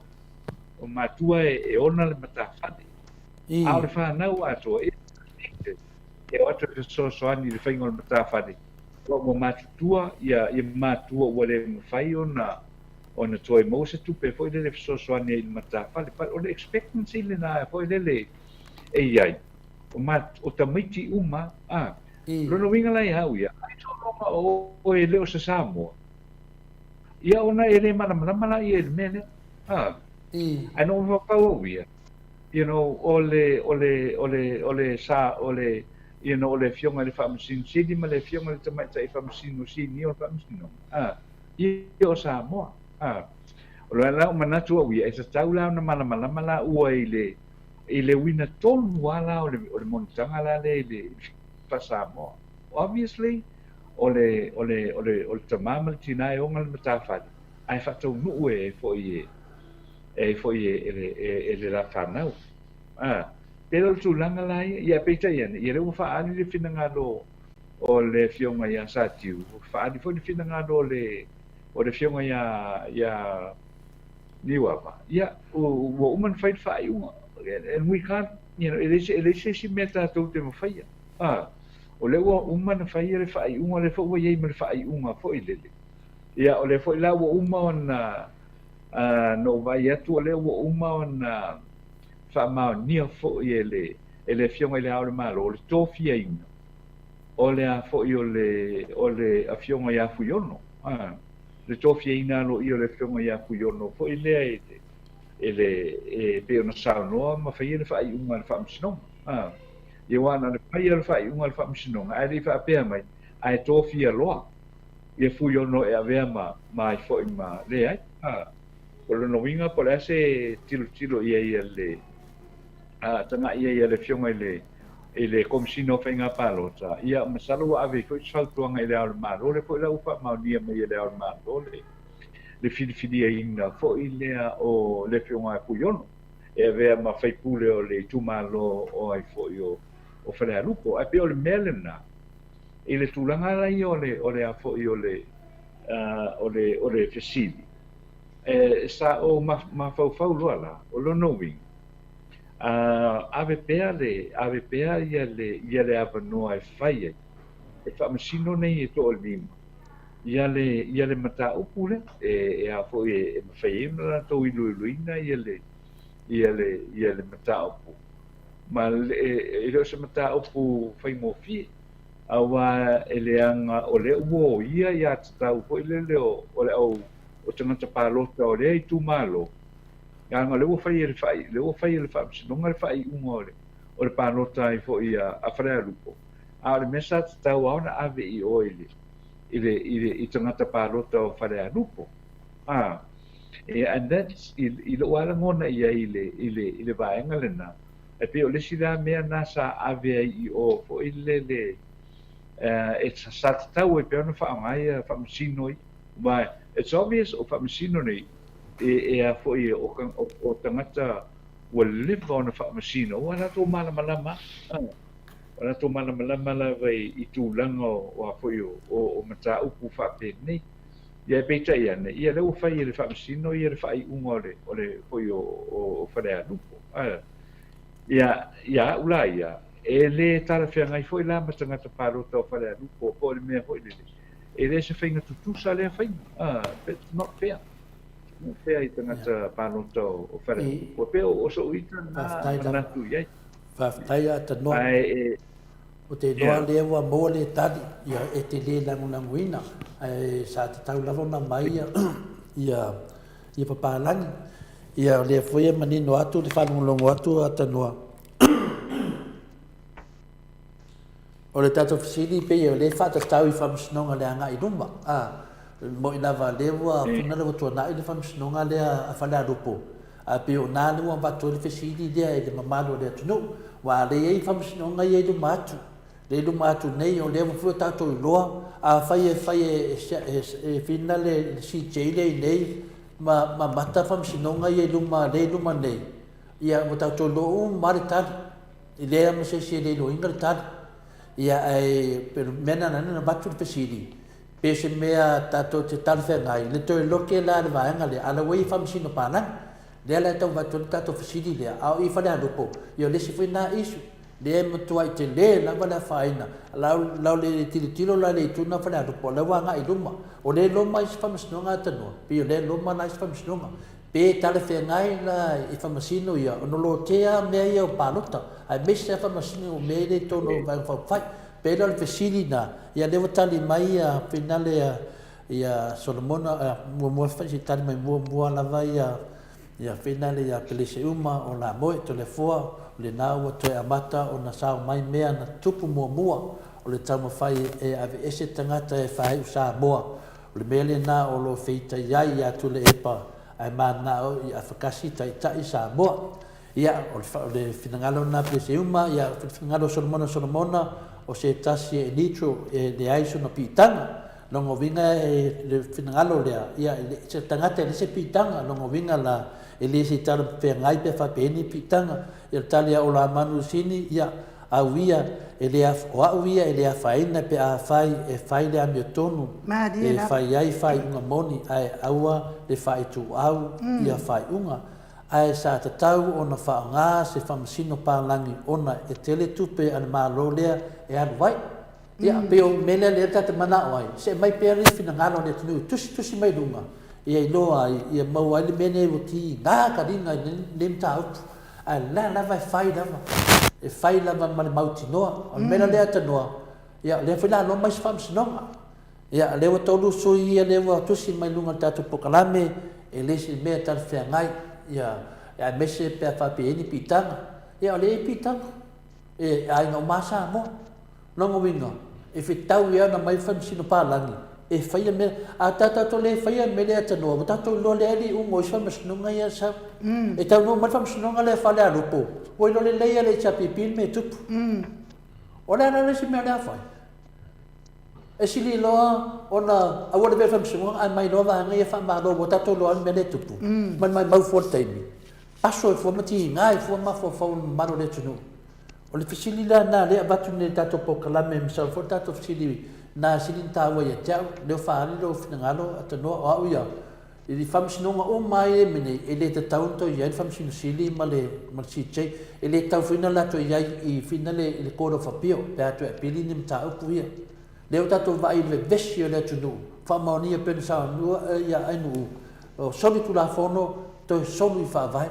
o matua e ona le matafale, a o le fanau atoa, e e o atu e fesoasoani i le faiga o le matafale, aua ua matutua ia ia matua ua le mafai ona ona toe maua se tupe foi lele e fesoasoani ai i le matafale. But o le expectancy lena foi lele e i ai, o o tamaiti uma, a. Lona uiga la ia au ia, ai sologa o oe e le o se Samoa, ia ona e le malamalama la ia i le mea lea, a. Ae na ou mafaufau au ia, you know, o le, o le, o le, o le sa, o le, you know, o le Afioga i le Faamasino Sili ma le Afioga i le Tamaitai Faamasino Sinia o le Faamasinoga, a, ia o Samoa, a. O le la ou manatu au ia, e tatau la ona malamalama la ua i le, i le uiga tonu lava la o le, o le monotaga la lea i le faa-Samoa. Obviously, o le, o le, o le, o le tama ma le tina e ona le matafale, ae faataunuu e foi e, e foi e, e, e, e le la fanau. A, pei o le tulaga la ia, ia peitai ane, ia lea ua faaali le finagalo o le Afioga ia Satiu, ua faaali foi le finagalo o le, o le Afioga ia, ia Niuava, ia, ua uma ona fai le faaiuga. and we can't, you know, e leai se, e leai se isi mea tatou te mafaia. A, o lea ua uma ona faia le faaiuga, o lea foi ua i ai ma le faaiuga foi lele. Ia, o lea foi la ua uma ona, na ou vaai atu o lea ua uma ona faamaonia foi e le, e le Afioga i Le Ao o le Malo le tofiaina o le a foi o le, o le Afioga ia Fuiono, a, le tofiaina aloaia o le Afioga ia Fuiono foi lea e le, e le, e pei ona saunoa ma faia le faaiuga a le Faamasinoga, a. Ia aua na o le fai lava o le faaiuga a le Faamasinoga ae le i faapea mai, ae tofia loa ia Fuiono e avea ma, ma ai foi ma, leai, a. O lona uiga po o le a se tilotilo i ai a le, a tagai i ai a le Afioga i le, i le Komesina o Faiga Palota, ia masalo ua ave ai foi se fautuaga i Le Ao o le Malo, o lea foi la ua faamaonia mai e Le Ao o le Malo le, le filifiliaina foi lea o le Afioga ia Fuiono e avea ma faipule o le itumalo o ai foi o, o Falealupo. Ae pei o le mea lena, i le tulaga la ia o le, o le a foi o le, uh, o le, o le fesili, e, sa ou mafaufau loa la, o lona uiga, ave pea le, ave pea ia le, ia le avanoa e fai ai, e faamasino nei e toalima ia le, ia le mataupu lea, e, e a foi e, e mafai ai ona latou iloiloina ia le, ia le, ia le mataupu. Ma le, e le o se mataupu faigofie, aua e leaga o lea ua oia ia tatau foi lele o, o le au, o tagata palota o lea itumalo, Leaga o lea ua fai e le fai, lea ua fai e le Faamasinoga le faaiuga o le, o le palota ai foi a, a Falealupo, a o le mea sa tatau lava ona ave i o i le, i le, i le, i tagata palota o Falealupo. A, yeah, and that's, i, i lou lava lagona i ai i le, i le, i le vaega lena, e pei o le isi la mea na sa ave ai i o foi lele, uh, e sa tatau ai pea ona faaaoga ia Faamasino ia. Aua it's obvious o Faamasino nei, e, e a foi o, o, o tagata ua leva ona faamasino, ua latou malamalama, ua latou malamalama lava i, i tulaga o, o a foi o, o, o mataupu faapenei. Ia e peitai ane, ia lea ua fai e le faamasino ia le faaiuga o le, o le foi o, o, o Falealupo. Ia, ia au la ia, e le talafeagai foi la ma tagata palota o Falealupo, po o le mea foi lele, E le se faiga tutusa lea faiga. It's not fair. Not fair i tagata palota o Falealupo. E pei o so'u ita lena manatu i ai. Faafetai a Tanoa. Ae e O te iloa lea ua maua le tali, ia e te le lagolagoina, ae sa tatau lava ona aumai ia, ia, ia papalagi. Ia o lea foi e manino atu le faalogologo atu a Tanoa. O le tatou fesili pei o lea e faatatau i faamasinoga le agai i luma, a, mo'i lava lea ua puna le ua tuanai le faamasinoga lea a Falealupo, ae pei o na lea ua avatu ai le fesili lea i le mamalu o le atunuu, aua lea e i ai faamasinoga ia i luma atu, lea i luma atu nei o lea ua foi tatou iloa, afai e fai e, e, e fina le CJ lea i inei ma, ma mata faamasinoga ia i luma, lea i luma nei, ia ua tatou iloa uma lava le tali. E leai lava ma se isi e le iloaina le tali. Ia, ae o le mea lena na avatu le fesili, pe se mea tatou te talafeagai, le toe loke la le vaega lea, a o la ua i ai Faamasino Palagi. Lea la e tau avatu ai le tatou fesili lea, a o i Falealupo, ia o le isi foi lena issue, lea e matuai tele lava le afaina. La o le tilotilo la i le itu lena o Falealupo, o la ua agai i luma. O lea e loma isi Faamasinoga Tanoa, pei o lea e loma la isi Faamasinoga. Pe talafeagai la i Faamasino ia ona lotea mea ia o palota, aemaise lava Faamasino o mea ia i totonu o Vaega Faaupufai. Pei la o le fesili lena, ia lea ua tali mai ia finale ia ia Solomona, muamua se i tali mai muamua lava ia ia finale ia Peleseuma o Lamoe Toleafoa, o lena ua toe amata ona sao mai mea na tupu muamua o le taumafai e aveese tagata e faaiu Samoa. O le mea lena o lo o feitai ai ia Tuilaepa ae mananao i afakasi taitai Samoa. Ia, o le finagalo lena Peleseuma, ia, o le finagalo o Solomona Solomona, o se tasi e neutral, e leai sona piitaga. Lona uiga e le finagalo lea, ia, se tagata e leai se piitaga, lona uiga la, e le se talafeagai pe faapea ni piitaga. Ia, o le tali a Olamanu Sini, ia, Au ia e le o au ia e le afaina pe afai e fai le amiotonu Malie e lava. fai ai faaiuga moni ae aua le faaituau ia faaiuga. Ae sa tatau ona faaaoga se faamasino palagi ona e tele tupe a le Malo lea e alu ai. Ia, pei o le mea lea lea ta te manao ai, se aumai pea le finagalo o le atunuu e tusitusi mai luga, ia iloa ai, ia maua ai le mea lenei ua tiga taliga i lenei mataupu. Ae o la lava e fai lava, e fai lava ma le mautinoa. O le mea la lea tanoa, ia o lea foi la aloa mai se faamasinoga. Ia, o lea ua toalua sui ia lea ua tusi mai luga o le tatou polokalame, e le se mea talafeagai, ia, aemaise pe a faapea e i ai ni piitaga. Ia o lea e i ai piitaga. E aiga uma lava Samoa. Lona uiga, e fetau lava ona aumai faamasino palagi e faia mea. A tatou le faia le mea lea tanoa, ua tatou iloa lea le iuga o isi faamasinoga ia e sau. E taunuu mai le faamasinoga lea Falealupo, ua iloa lelei lava e le HRPP le mea e tupu. O le a la le isi mea o le a fai? E sili loa ona aua le avea i le faamasinoga ae aumai loa vaega ia faamalo ua tatou iloa lava le mea lea e tupu. Ma le maumau fua le taimi. Paso ai fua ma tiga ai fua mafaufau o le mamalu o le atunuu. O le fesili la lena lea e avatu nei i le tatou polokalame, masalo foi le tatou fesili lena e sili ona taua ia te au, lea ua faaali lou finagalo Atanoa, o au ia, i faamasinoga uma lava ia i nei, e le tatau ona toe i ai le Faamasino Sili ma le ma le CJ. E le tatau foi ona latou i ai i fina le i le Court of Appeal pe a toe apili ni mataupu ia. Lea ua tatou vaai i le vevesi o le atunuu, faamaonia pei ona saunoa ia Ainuu, o soli Tulafono, toe soli i Faavae.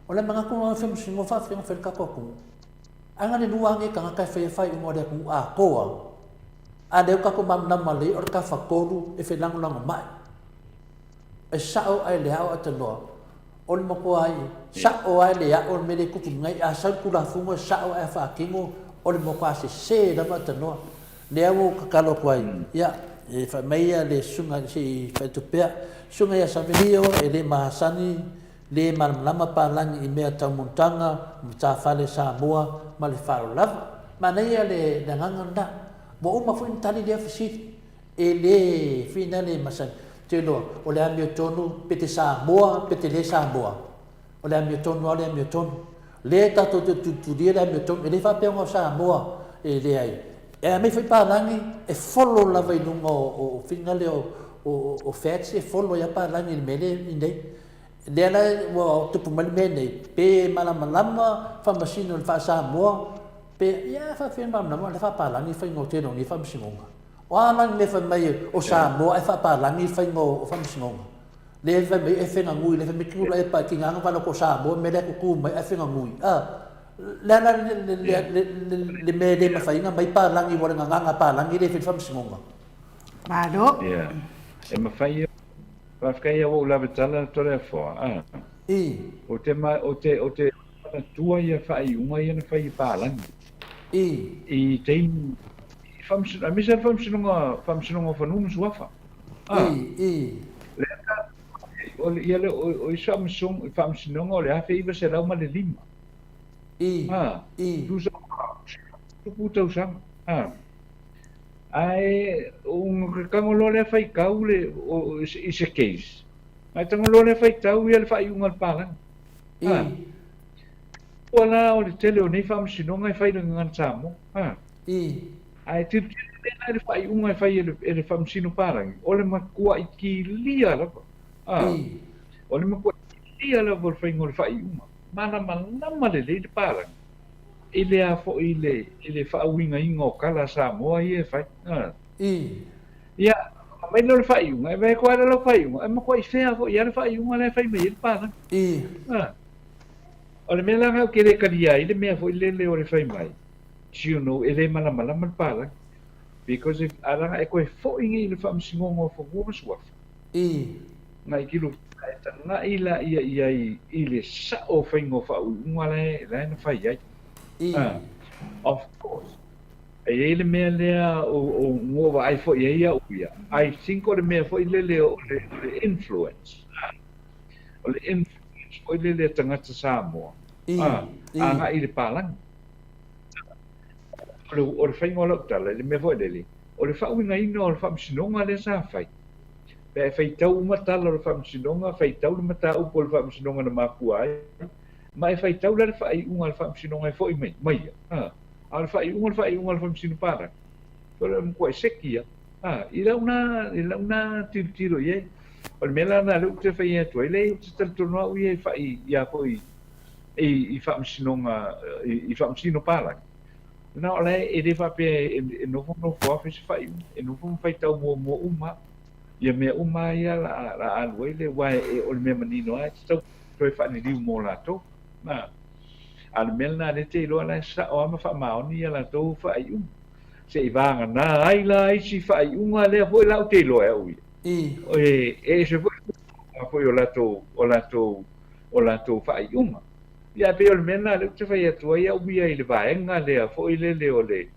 O le manatu o le Faamasinoga faafefea ona fai le tatou atunuu? Ai na le lua lava nei tagata e faia faaiuga o le atunuu atoa, a lea ua tatou malamalama lelei o le tafatolu e felagolagomai. E sao ae le ao Atanoa, o le matua sao ae le ao le mea lea e tupu nei, a sau le Tulafono e sao ae faatino, o le matua sese lava Atanoa. Lea ua ou tatalo atu ai, ia, e fai mai ia le susuga, se i fai atu pea, Susuga ia Savelio, e le masani le malamalama palagi i mea tau monotaga, matafale Samoa ma le faaaloalo lava. Manaia le agaga lena. Ua uma foi ona tali lea fesili. E le fina le masani. Ou te iloa, o le amiotonu pe te Samoa pe te le Samoa, o le amiotonu lava o le amiotonu. Lea tatou te tulitulia le amiotonu, e le faapea ona o Samoa e leai. E aumai foi palagi e follow lava i luga o fina lea o facts e follow ai lava palagi i le mea lea i inei. Lea la ua tupu mai le mea nei, pe malamalama faamasino i le faa-Samoa, pe, ia faapefea ona malamalama o lea e faapalagi le faiga o tele o nei faamasinoga. O a la le mea fai mai o Samoa ae faapalagi le faiga o faamasinoga? Lea fai mai e feganui, lea fai mai tula e pa tiga na vala ko Samoa mea lea tutu mai ae feganui. A le a la le mea e le mafai ona aumai palagi ua le gagana palagi le fai le faamasinoga. Malo. Ia. E mafai ia. Faafetai ia ua ou lave tala Toleafoa. A. I. O te ma o te o te manatua ia faaiuga ia na fai i palagi. I. I taimi i faamasino aemaise lava le faamasinoga faamasinoga o Fanua ma Suafa. A. I. I. Lea sa o le ia le o isi faamasinoga o le 1905. I. A. I. Tusa tupu tausaga. A. Ae o tago loa lea faitau le o, i se case. Ae tago loa lea faitau ia le faaiuga a le palagi. I. A. Ua la o le tele o nei faamasinoga e fai i le gagana Samoa. A. I. Ae tilotilo lea la i le faaiuga e fai e le, e le faamasino palagi, o le matuai kilia lava. A. I. O le matuai kilia lava o le faiga o le faaiuga. Malamalama lelei le palagi i le a foi i le, i le faauigaina o tala a Samoa ia e fai. A. I. Ia, aumai lea o le faaiuga, e vaai atu lava lau faaiuga, e matuai fair foi lava le faaiuga la e fai mai ai le palagi. I. A. O le mea la lena ou te le talia ai le mea foi lele o le fai mai, you know, e le malamalama le palagi. Because if, a leaga e toe foi nei i le Faamasinoga o Fanua ma Suafa. I. Nai kilo e tagai laia i ai i le sao o faiga o faauiuga la e na fai ai. I. Of course, e i ai le mea lea o ua vaai foi i ai au ia, I think o le mea foi lele o le influence. O le influence foi lele a tagata Samoa agai i le palagi. O le faiga o lau tala i le mea foi lele, o le faauigaina o le faamasinoga lea sa fai, pe a e faitau uma tala o le faamasinoga, faitau le mataupu o le faamasinoga na mafua ai, ma e faitau la le faaiuga a le faamasinoga e foi mai, mai ia. A o le faaiuga o le faaiuga a le faamasino palagi, o le matuai seki ia. I lau na, i lau na tilotilo i ai. O le mea la lena lea ou te fai atu ai, leai ou te talitonu au ia i fai ia foi i i faamasinoga i faamasino palagi. Na o la e le faapea e nofo nofo lava fai se faaiuga, e nofo ma faitau muamua uma ia mea uma ia la la alu ai le aua e o le mea manino lava e tatau toe faaliliu mo latou. A o le mea lena lea e te iloa la e sao lava ma faamaoni ia latou faaiuga. Se i vagana ai la isi faaiuga lea foi la ou te iloa e au ia. E ese foi foi o latou o latou o latou faaiuga. Ia pei o le mea lena lea ou te fai atu ai au ia i le vaega lea foi lele o le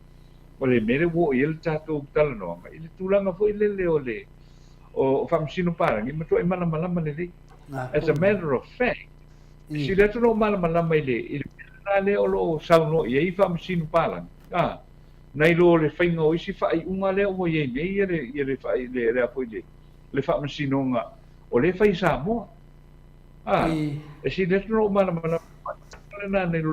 o le mea lea ua oo i ai le tatou talanoaga i le tulaga foi lele o le o Faamasino Palagi, e matuai malamalama lelei. As a matter of fact, e sili atu lou malamalama i le i le mea lena lea o lo o saunoa i ai Faamasino Palagi, a, nai lo le faiga o isi faaiuga lea ua i ai nei ia le ia le le le a foi le le Faamasinoga o lea e fai i Samoa. A, e sili atu lou malamalama lena nai lo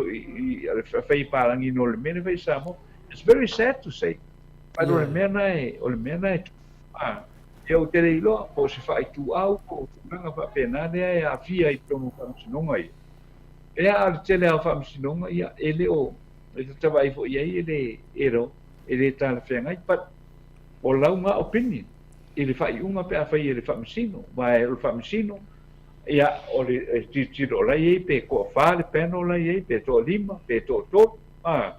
le fai palagi no le mea le fai i Samoa. It's very sad to say, but o le mea na e, o le mea na e a, ia ou te le iloa po o se faaituau po o tulaga faapena lea e aafia i totonu o faamasinoga ia. Ia, a o le tele lava o faamasinoga, ia, e le o, e ta vaai foi i ai e le, e le, e le talafeagai, but o lau na opinion i le faaiuga pe a fai e le faamasino, aua o le faamasino, ia, o le e tilotilo o la e i ai pe toafa le panel la e i ai, pe toalima, pe toatolu, a,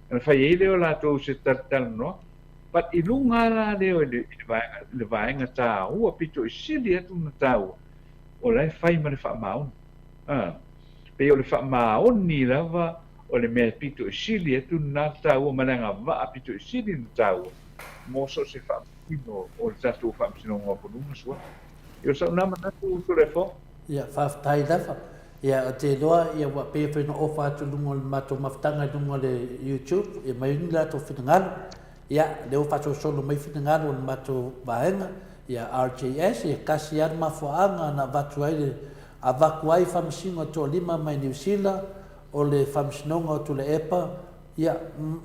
ona fai ai lea o latou se talatalanoaga. But i luga la lea i le, i le vaega, i le vaega taua pito i sili atu ona taua, o la e fai ma le faamaoni. A, pei o le faamaoni lava o le mea pito i sili atu na taua ma le agavaa pito i sili na taua mo so o se faamasino o le tatou Faamasinoga o Fanua ma Suafa. Ia o sau na manatu Toleafoa. Ia, faafetai lava. Ia, ou te iloa, ia, ua pei foi ona ofa atu i luga o le matou mafutaga i luga o le YouTube, ia mai ni latou finagalo. Ia, lea ua faasolosolo mai finagalo o le matou vaega, ia, RJS, ia, tasi lava le mafuaaga na avatu ai le, avatu ai faamasino e toalima mai Niu Sila, o le Faamasinoga o Tuilaepa, ia,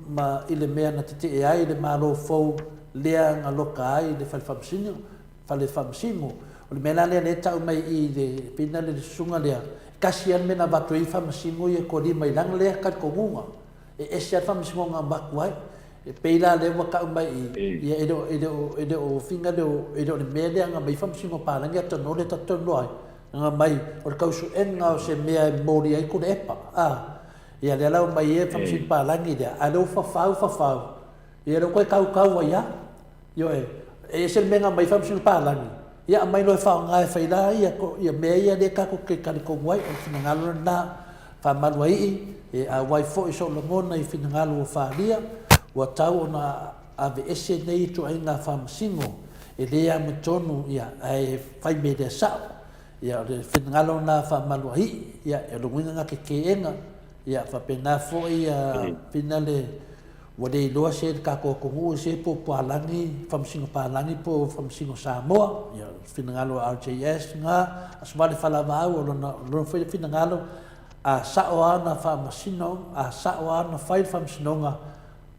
ma i le mea na tetee ai le Malo fou lea na loka ai le Fale Faamasino, Fale Faamasino. O le mea la lea lea e tau mai i i le pina le susuga lea, e tasi lava le mea na avatu ai Faamasino ia e toalima i lana lea talitonuga. E ese lava le Faamasinoga na avatu ai. E pei la lea ua tau mai i, ia e le o, e le o, e le o finga le o, e le o le mea lea na aumai Faamasino Palagi a talanoa lea tatou talanoa ai. Na aumai, o le tausuega o se mea e momoli ai Tuilaepa, a. Ia lea la ua aumai ai Faamasino Palagi lea, a o lea ua fafau, fafau, ia lea ua toe tautau ai lava. Ioe, e ese le mea na aumai ai Faamasino Palagi, ia aumai loa e faaaoga e fai la ia, ia mea ia lea tatou te talitonu ai, o le finagalo lena, faamalu ai i, e auai foi sou lagona i finagalo ua faaalia, ua tau ona aveese nei ituaiga faamasino e le amiotonu, ia, ae fai mea lea sao. Ia, o le finagalo lena faamalu ai i, ia, o le uiga lena teteena, ia, faapena foi ia finale ua le iloa se le tatou atunuu se po o palagi, faamasino palagi po o faamasino Samoa. Ia, o le finagalo a RJS lena, Aso Vale Falavaau, o lona, o lona foi finagalo, a sao lava ona faamasino, a sao lava ona fai le faamasinoga,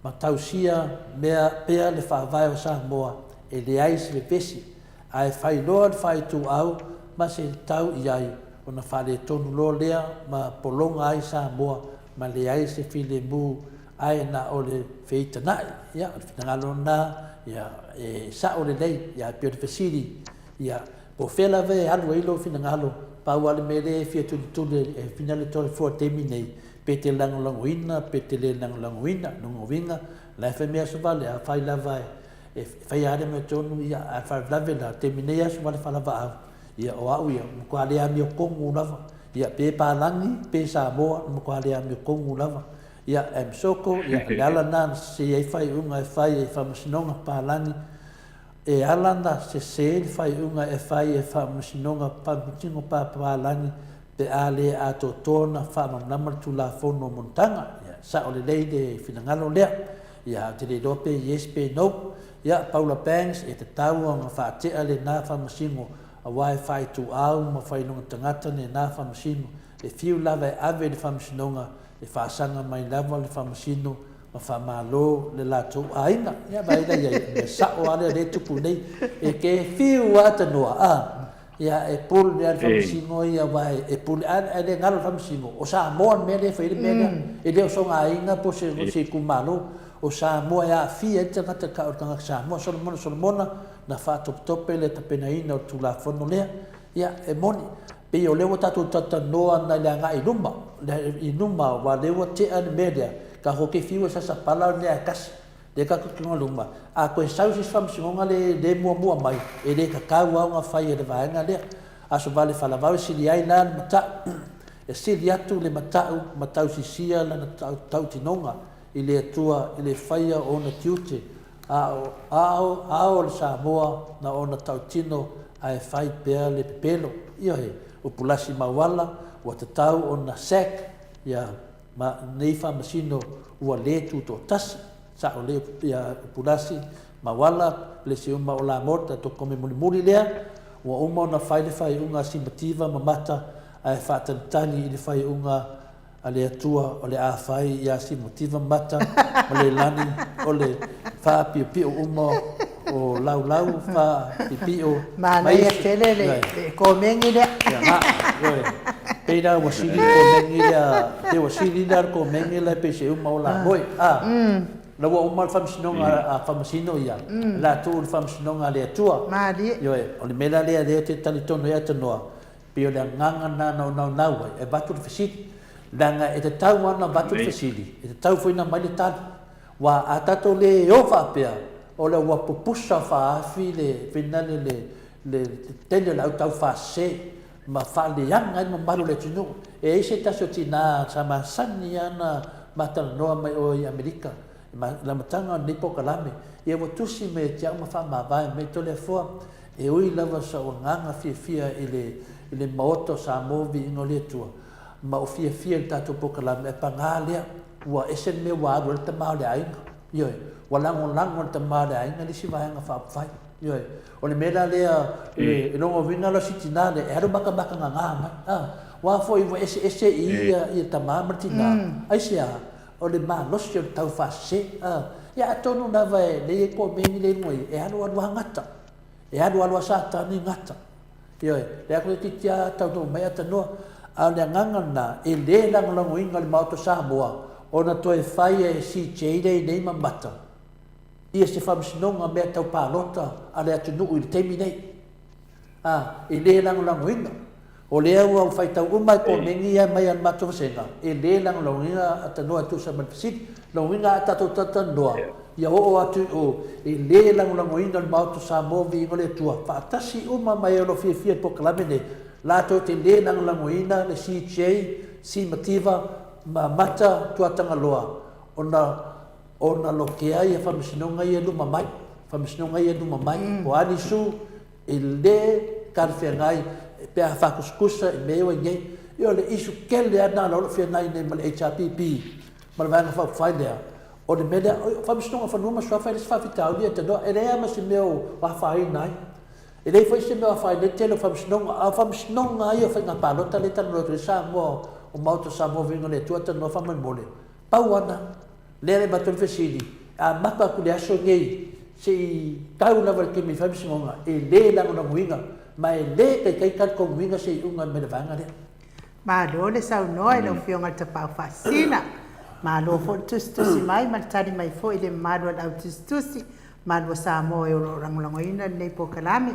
ma tausia mea pea le Faavae o Samoa, e leai se vevesi, ae fai loa le faaituau ma se tau i ai, ona faaletonu loa lea ma pologa ai Samoa ma leai se filemu ae na o le feitanai. Ia, o le finagalo lena, ia, e sao lelei, ia, e pei o le fesili, ia, po o fea lava e alu ai lou finagalo, pau lava le mea lea e fia tulituli e finagalo le Toleafoa i le taimi nei, pe te lagolagoina pe te le lagolagoina, lona uiga, o la e fai mai Aso Vale, afai lava e E fai lava le amiotonu, ia, a e faalavelave la, taimi nei aso ma le falavaau, ia, o au ia, matua le amiotonu lava, ia, pe palagi, pe Samoa, matua le amiotonu lava. Ia, M. Soko, ia, le ala lena na sese ai faaiuga e fai e Faamasinoga Palagi, e ala na sese le faaiuga e fai e Faamasinoga Faamasinoga Palagi pe a le atoatoa ona faamalamalama le Tulafono o Monotaga. Ia, sao lelei le finagalo lea. Ia, ou te le iloa pe yes pe no. Ia, Paula Banks, e tatau ona faatea lena faamasino, aua e faaituau ma faailoga tagata lena faamasino. E fiu lava e ave i le faamasinoga, e faasaga mai lava le faamasino. Ma faamalo le latou aiga. Ia vaai la i ai, o le mea sao lava lea o lea e tupu nei. E ke fiu lava tanoa, a, ia e pule lava le Faamasino ia aua e pule, ae le galo le Faamasino, o Samoa le mea lea e fai ai le mea lea. E le o sona aiga po o se itumalo, o Samoa e aafia ai le tagata e tau o le tagata Samoa. Solomona Solomona na faatopetope le tapenaina o le Tulafono lea. Ia, e moni, pei o lea ua tatou talatalanoa ana i le agai i luma, i luma, aua o lea ua tea le mea lea, tatou te fiu e sasapala le mea e tasi, lea tatou te luma, a toe sau se isi faamasinoga le le muamua mai, e le tatau lava ona fai e le vaega lea. Aso vale falavao e sili ai la le matau, e sili atu le matau ma tausisia lana tautinoga i le Atua i le faia o ona tiute A o ao, ao le Samoa na ona tautino ae fai pea le pepelo. Ioe, o Pulasi Mauala ua tatau ona sack ia ma nei faamasino ua le tutoatasi. Sao lelei ia Pulasi Mauala, pelese uma o Lamore, tatou kome mulimuli lea, ua uma ona fai le faaiuga a Simativa ma Mata ae faatalitali i le faaiuga a le Atua o le a fai ia Simotiva Mata ma Leilani o le faapiopio uma o laulau faapiopio ma Manaia isi. tele le Ioe. le komeni lea. Ia nga, ioe. Pei la ua sili le komeni lea, pei ua sili la le komeni la pei se uma o la moe. A, la ua uma le faamasinoga a faamasino ia, la tuu le faamasinoga a le Atua. Malie. Ioe, o le mea la lea lea ou te talitonu ai Atanoa, Pei o le agaga lena na ou naunau ai, e avatu le fesili. Leaga e tatau lava ona avatu le fesili, e tatau foi ona aumai le tali. Aua a tatou le o faapea, o le ua pupusa faaafi le finale le le tele o le au taufaasese ma faaleaga ai le mamalu o le atunuu. E i ai se tasi o tina sa masani lava ona ma talanoa mai o i Amerika i le amataga o lenei polokalame, ia ua tusi mai ia te au ma faamavae mai, Toleafoa, E ui lava sau agaga fiafia i le i le Maota o Samoa Viiga o le Atua, ma ou fiafia i le tatou polokalame, ae paga lea, ua ese le mea ua alu ai le tama o le aiga. Ioe, ua lagolago e le tama o le aiga le isi vaega faaupufai. Ioe, o le mea la lea, e lona uiga la o si tina lea, e alu matamata gaga mai, a, aua foi ua eseese i ia ia tama ma le tina, aisea? O le malosi o le taufaasese, a, ia atonu lava e leai e komeni le igoa ia, e alualu lava gata. E alualu a Satani gata. Ioe, lea koe toeitiiti a taunuu mai atanoa. A o le agaga lena, e le lagolagoina le Maota Samoa ona toe fai e CJ lea i nei ma Mata ia se faamasinoga mea tau palota a le atunuu i le taimi nei. A, e le lagolagoina. O lea ua ou faitau uma i komeni ia mai a le matou vasega, e le lagolagoina atanoa e tusa ma le fesili. Lona uiga a tatou talatalanoa, ia oo atu i o, e le lagolagoina le Maota o Samoa Viiga o le Atua, faatasi uma ma e o lo o fiafia i le polokalame nei, latou te le lagolagoina le CJ, Simativa ma Mata Tuatagaloa ona ona lokea ia faamasinoga ia i luma mai, faamasinoga ia i luma mai, po o a ni sue, E le talafeagai pe a faakusikusa i mea ia ua i nei. Ia o le issue tele lava lena o lo o feagai nei ma le HRPP ma le Vaega Faaupufai lea, o le mea lea, o Faamasinoga o Fanua ma Suafa e le se faafitauli ia tanoa, e leai lava ma se mea o afaina ai. E leai foi se mea o afaina ai le tele o Faamasinoga, a o Faamasinoga lava ia o Faiga Palota lea e talanoa atu ai Samoa, o Maota o Samoa Viiga o le Atua tanoa faamolemole, pau lava lena. Lea e avatu ai le fesili, e amata atu i le aso lenei se i tau lava i le taimi e fai masinoga, e le lagolagoina ma e le taitai talitonuina se iuga mai le vaega lea. Malo le saunoa i lau Afioga i le Tapaau Faasisina. Malo foi le tusitusi mai ma le tali mai foi i le mamalu o le au tusitusi, mamalu o Samoa e o lo o lagolagoina lenei polokalame.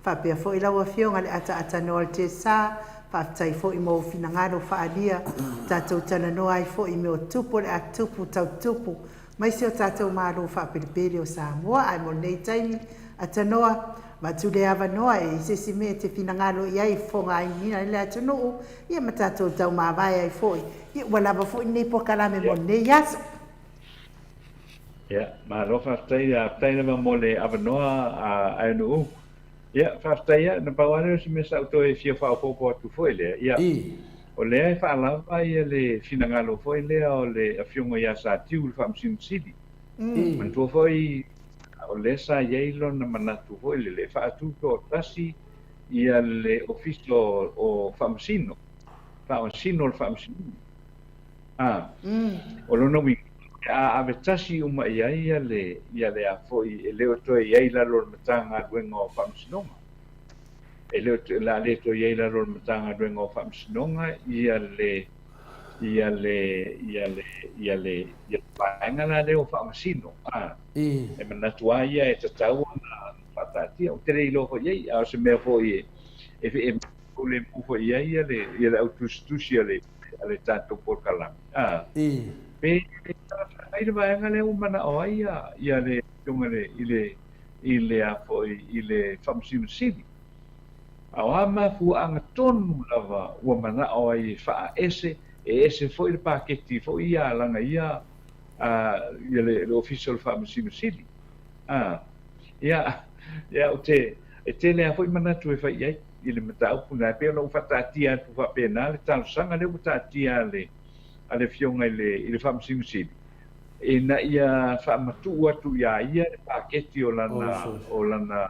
Faapea foi lau Afioga i le ataaatanoa o le TSA, faafetai foi mo ou finagalo faaalia, tatou talanoa ai foi i mea o tupu o le a tupu tau tupu mai si o tatou Malo faapelepele o Samoa. Ae mo lenei taimi, atanoa, avatu le avanoa e i ai se isi mea e te finagalo i ai e fofogaina ai le atunuu, ia ma tatou taumavae ai foi. Ia ua lava foi lenei polokalame mo lenei aso. Ia, malo faafetai, faafetai lava mo le avanoa a Aenu'u. Ia, faafetai lava, na pau lava lea o se mea sa ou toe fia faaopoopo atu foi lea, ia, o lea e faalava ia le finagalo foi lea o le Afioga ia Satiu le Faamasino Sili. Manatua foi o lea sa i ai lona manatu foi lele e faatutoatasi ia le Ofisa o Faamasino, Faamasino o le Faamasinoga. A, o lona uiga, A ave tasi uma i ai ia le, ia le a foi, e le o toe i ai i lalo o le Matagaluega o Faamasinoga. E le o, o le a le toe i ai i lalo o le Matagaluega o Faamasinoga ia le, ia le, ia le, ia le, ia le vaega la lea o Faamasino. A, e manatu lava ia e tatau ona faataatia. Ou te le iloa foi i ai, a o se mea foi e, e, e lemu foi i ai ia le, ia le au tusitusi a le, a le tatou polokalame. A, pe talafeagai le vaega lea ua manao ai ia, ia le Afioga i le, i le, i le a foi, i le Faamasino Sili. A o a mafuaaga tonu lava ua manao ai e faaese, e ese foi le paketi foi ia a lana ia, a, ia le, le Ofisa o le Faamasino Sili. A, ia, ia, ou te, e tele lava foi manatu e fai i ai i le mataupu lena, e pei ona ou faataatia atu faapena le talosaga lea ua taatia a le, a le Afioga i le, i le Faamasino Sili, ina ia faamatuu atu iā ia le paketi o lana, o lana,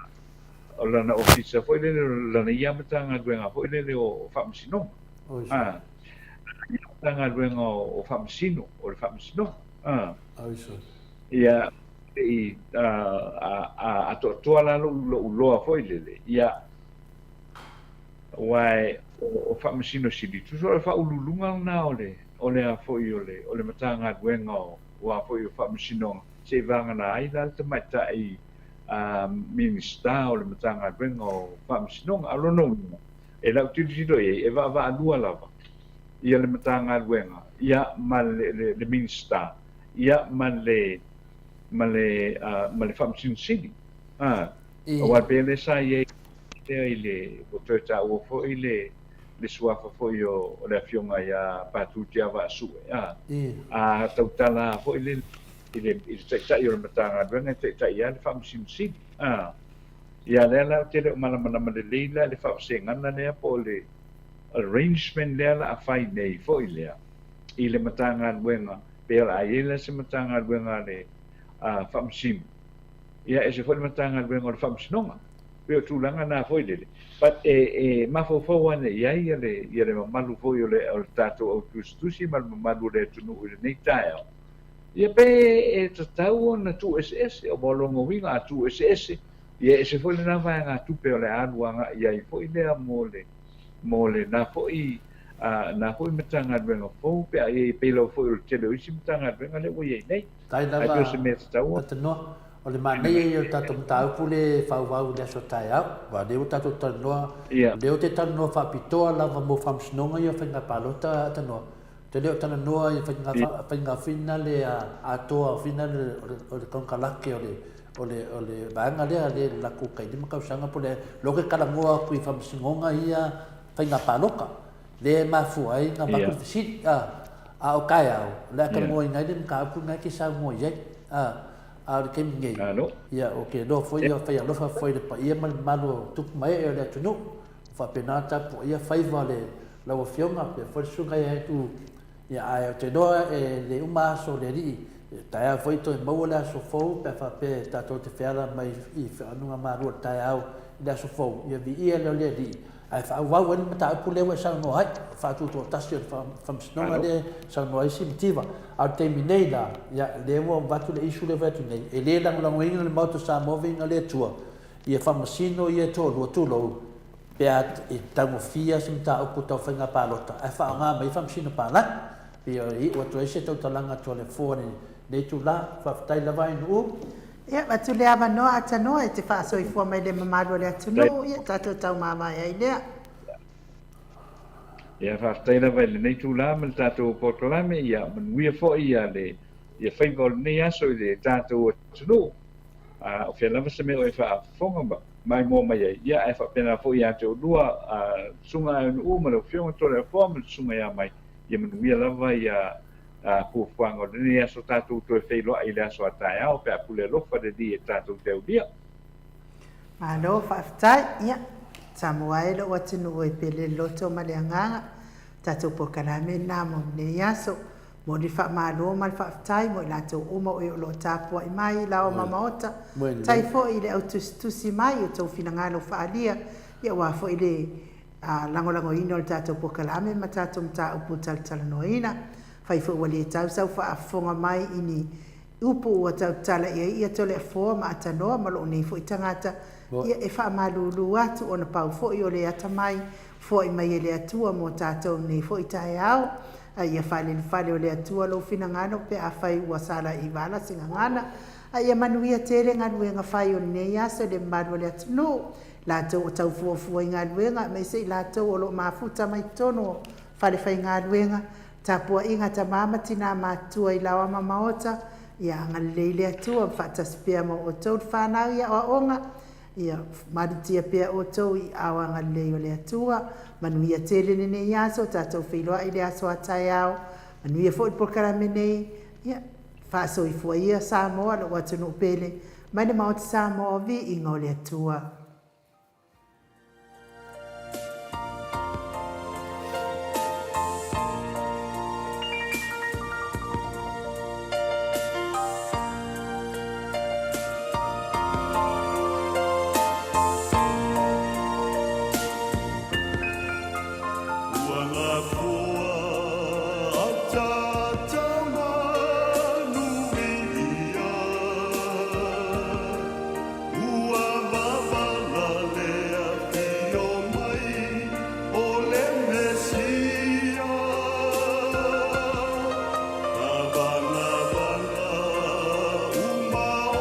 o lana ofisa foi lele, o lana ia Matagaluega foi lele o Faamasinoga. A, lana ia Matagaluega o Faamasino, o le Faamasinoga. A, ia, i, a, a, a atoatoa la lou, lou loa foi lele, ia, aua o, o Faamasino Sili, tusa o le faauluuluga lena o le, o le a foi o le, o le Matagaluega o, o a foi o Faamasinoga, seivagana ai la le tamaitai Minisita o le Matagaluega o Faamasinoga. A o lona uiga, e lau tilotilo i ai, e vaavaalua lava ia le Matagaluega ia ma le, le, le Minisita ia ma le, ma le, ma le Faamasino Sili. Aua pei o lea sa i ai lea i le, ua toe taua foi le, le suafa foi o, o le Afioga ia Patu Tiavaasue, a, a tautala foi le, i le, i le Taitai o le Matagaluega e taitai ai le Faamasino Sili. A, ia lea la ou te le o malamalama lelei la i le faavasegaga lea po o le arrangement lea la a fai nei foi lea i le Matagaluega, pe o le a i ai la se Matagaluega a le Faamasino, ia ese foi le Matagaluega o le Faamasinoga. Pei o tulaga na foi lele. But e, e mafaufau ane i ai ia le, ia le mamalu foi o le, o le tatou au tusitusi ma le mamalu o le atunuu i lenei taeao. Ia pe e tatau ona tuueseese, aua o lona uiga a tuueseese, ia e ese foi lena vaegatupe o le a alu agai ai foi lea mo le, mo lena foi, na foi Matagaluega fou pe a i ai, pei lava foi o le tele o isi Matagaluega lea ua i ai nei. Tai Ae lava pei o se mea tatau ona. Tanoa, o le manaia ia o le tatou mataupu lea e faaauau i le aso taeao, aua o lea ua tatou talanoa, o lea ou te talanoa faapitoa lava mo faamasinoga ia o faiga palota Tanoa. Ou te le o talanoa i faiga, faiga finale atoa finale o le konekarate o le, o le, o le vaega lea le latou tai 5 tausaga po o le, lea ou te talanoa atu i faamasinoga ia faiga palota, lea e mafua ai ona avatu le fesili, a, a o taeao, o le a talanoaina ai le mataupu lena e te saunoa i ai, a, a o le taimi nei, ia, ou te iloa foi ia fai alofa foi i le paia ma le mamalu o tupu ma ee o le atunuu, faapena ona tapuaia faiva o le lau Afioga, faapea foi le Susuga ia Andrew, ia, ae ou te iloa e le uma aso o le Alii, taeao foi toe maua le aso fou pe a faapea tatou te feala mai i faanonomanu o le taeao i le aso fou, ia viia lea o le Alii, ae faaauau ai le mataupu lea ua e saunoa ai, o le faatutoatasi o le Faamasinoga lea e saunoa ai Simativa. A o le taimi nei la, ia, lea ua avatu le issue lea e fai atu nei, e le lagolagoina le Maota o Samoa viiga le Atua, ia faamasino ia toalua, tulou, pe a e taugofia se mataupu tau faiga palota ae faaaoga mai faamasino palagi. Pei e iu atu ai se tautalaga atu a le Fofoga i lenei itula. Faafetai lava Ainuu. Ia, avatu le avanoa Atanoa e te faasoifua mai le mamalu o le atunuu, ia tatou taumavae ai lea. Ia, faafetai lava i lenei itula ma le tatou polokalame, ia manuia foi ia le ia faiva o lenei aso i le tatou atunuu. A o fea lava se mea o e faafofoga ma maimoa mai ai, ia, ae faapena foi ia te oulua, Susuga Aenu'u ma lau Afioga Toleafoa ma le Susuga ia Mai, ia manuia lava ia fuafuaga o lenei aso tatou toe feiloai i le aso a taeao pe a pule alofa le Alii e tatou te aulia. Malo faafetai. Ia, Samoa e lou atunuu e pele le loto ma le agaga, tatou polokalame lena mo lenei aso. Momoli le faamalo ma le faafetai mo i latou uma o e o lo o tapuai mai i la oma maota, tai foi i le au tusitusi mai i o tou finagalo faaalia, ia aua foi le lagolagoina o le tatou polokalame ma tatou mataupu talatalanoaina. Fai foi ua le tau sau faafofoga mai i ni upu ua tautala i ai ia Toleafoa ma Atanoa ma lou nei foi tagata, ia e faamalulu atu ona pau foi o le atamai foai mai e le Atua mo tatou nei foi taeao. A ia fale i le fale o le Atua lou finagalo pe afai ua sala i vala se gagana, a ia manuia tele galuega fai o lenei aso i le mamalu o le atunuu, latou o tau fuafua i galuega aemaise i latou o lo o mafuta mai totonu o falefaigaluega, tapuaiga a tama ma tina matutua i laoa ma maota, ia agalelei le Atua ma faatasi pea ma outou le fanau i aoaoga, ia malutia pea outou i aao agalelei o le Atua. Manuia tele lenei aso, tatou feiloai i le aso a taeao, manuia foi le polokalame nei, ia faasoifua ia Samoa lou atunuu pele, mai le Maota Samoa, viiga o le Atua. Ua gafoa ataata manuia. Ua mavala le afio mai o le Mesia. Tavanavana uma o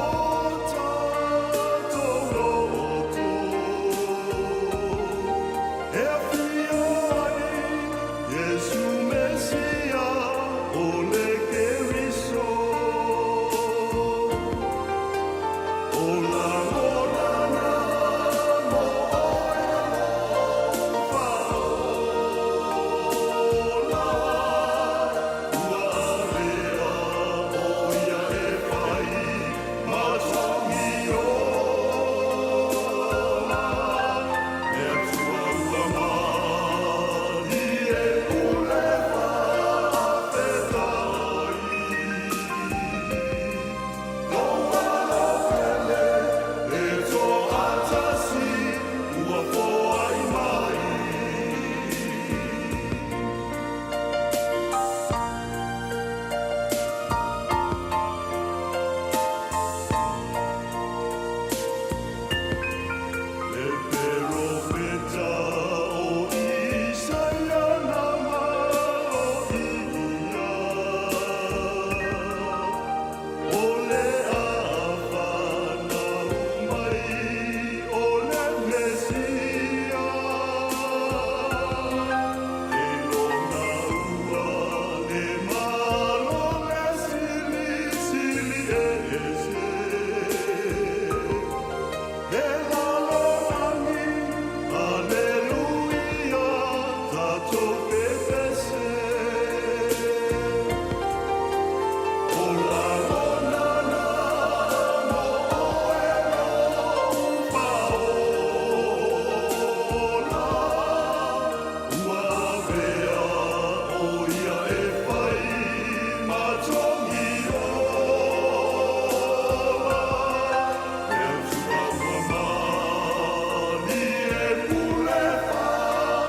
tatou loto. E afio ai Iesu Mesia o le Keriso. Le perofeta o Isaia na maloia, O le a fanau mai o le Mesia. E lona ua le malo le silisili ese. E lalolagi, Aleluia, tatou pepese. O lagona na mo oe lou paola. Ua avea ʻo ia e fai ma togi ola. Le Atua ua malie pule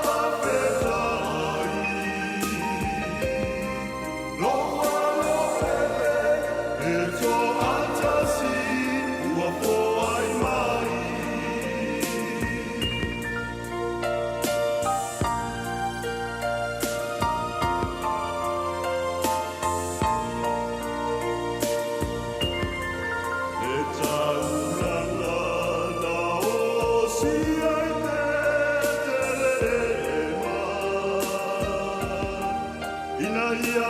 faafetai. Lou alo pele e toatasi ua foai mai. Le taulaga na osi ai Petelehema, ina ia